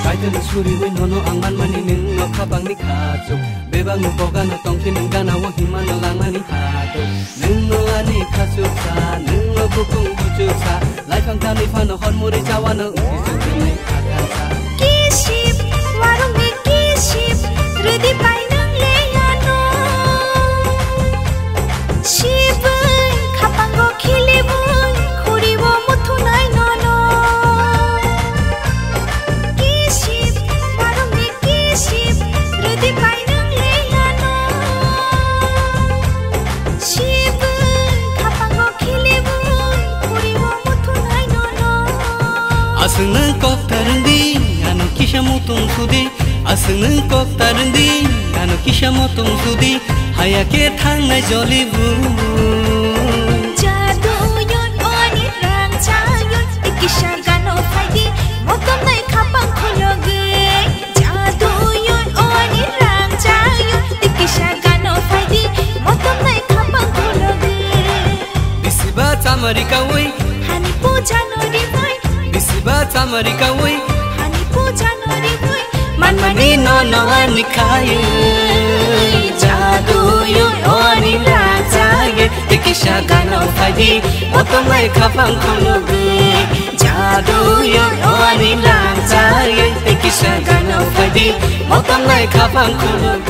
Kaitor suriwi nono ang manmani nwng no khapangni khachuk. Bebak no bogano tongkhe nwng gana o himano langmani khachuk. Nwng no ani khachuk sa, nwng no bukung buchuk sa. Laifang tani phano hor muri chawano wngwi chukrinai khakansa. Kisip, warungni kisip, rwdi pai nwng le ano. Sibwi khapango khilibwi, khuribo muthunai nono. Kisip, warungni kisip, rwdi pai nwng le ano. Sibwi khapango khilibwi, khuribo muthunai nono. Aswk nwng kok ta rwngdi, ano kisa mutung sudi. Aswk nwng kok ta rwngdi, ano kisa mutung sudi. Haya khe thangnai joli bui. Jaduyoi o ani rang chayoi, kisa gano phaidi, motom nai khapang khulogwi. Jaduyoi o ani rang chayoi, tei kisa gano phaidi, motom nai khapang khulogwi. Bisiba chamari kawi, hani puja no ribwi. Bisiba chamari kawi, hani puja no ribwi. Manmani no no ani khayo. Jaduyoi o ani rang chayoi, tei kisa gano phaidi, motom nai khapang khulogwi. Jaduyoi o ani rang chayoi, tei kisa gano phaidi, motom nai khapang khulogwi.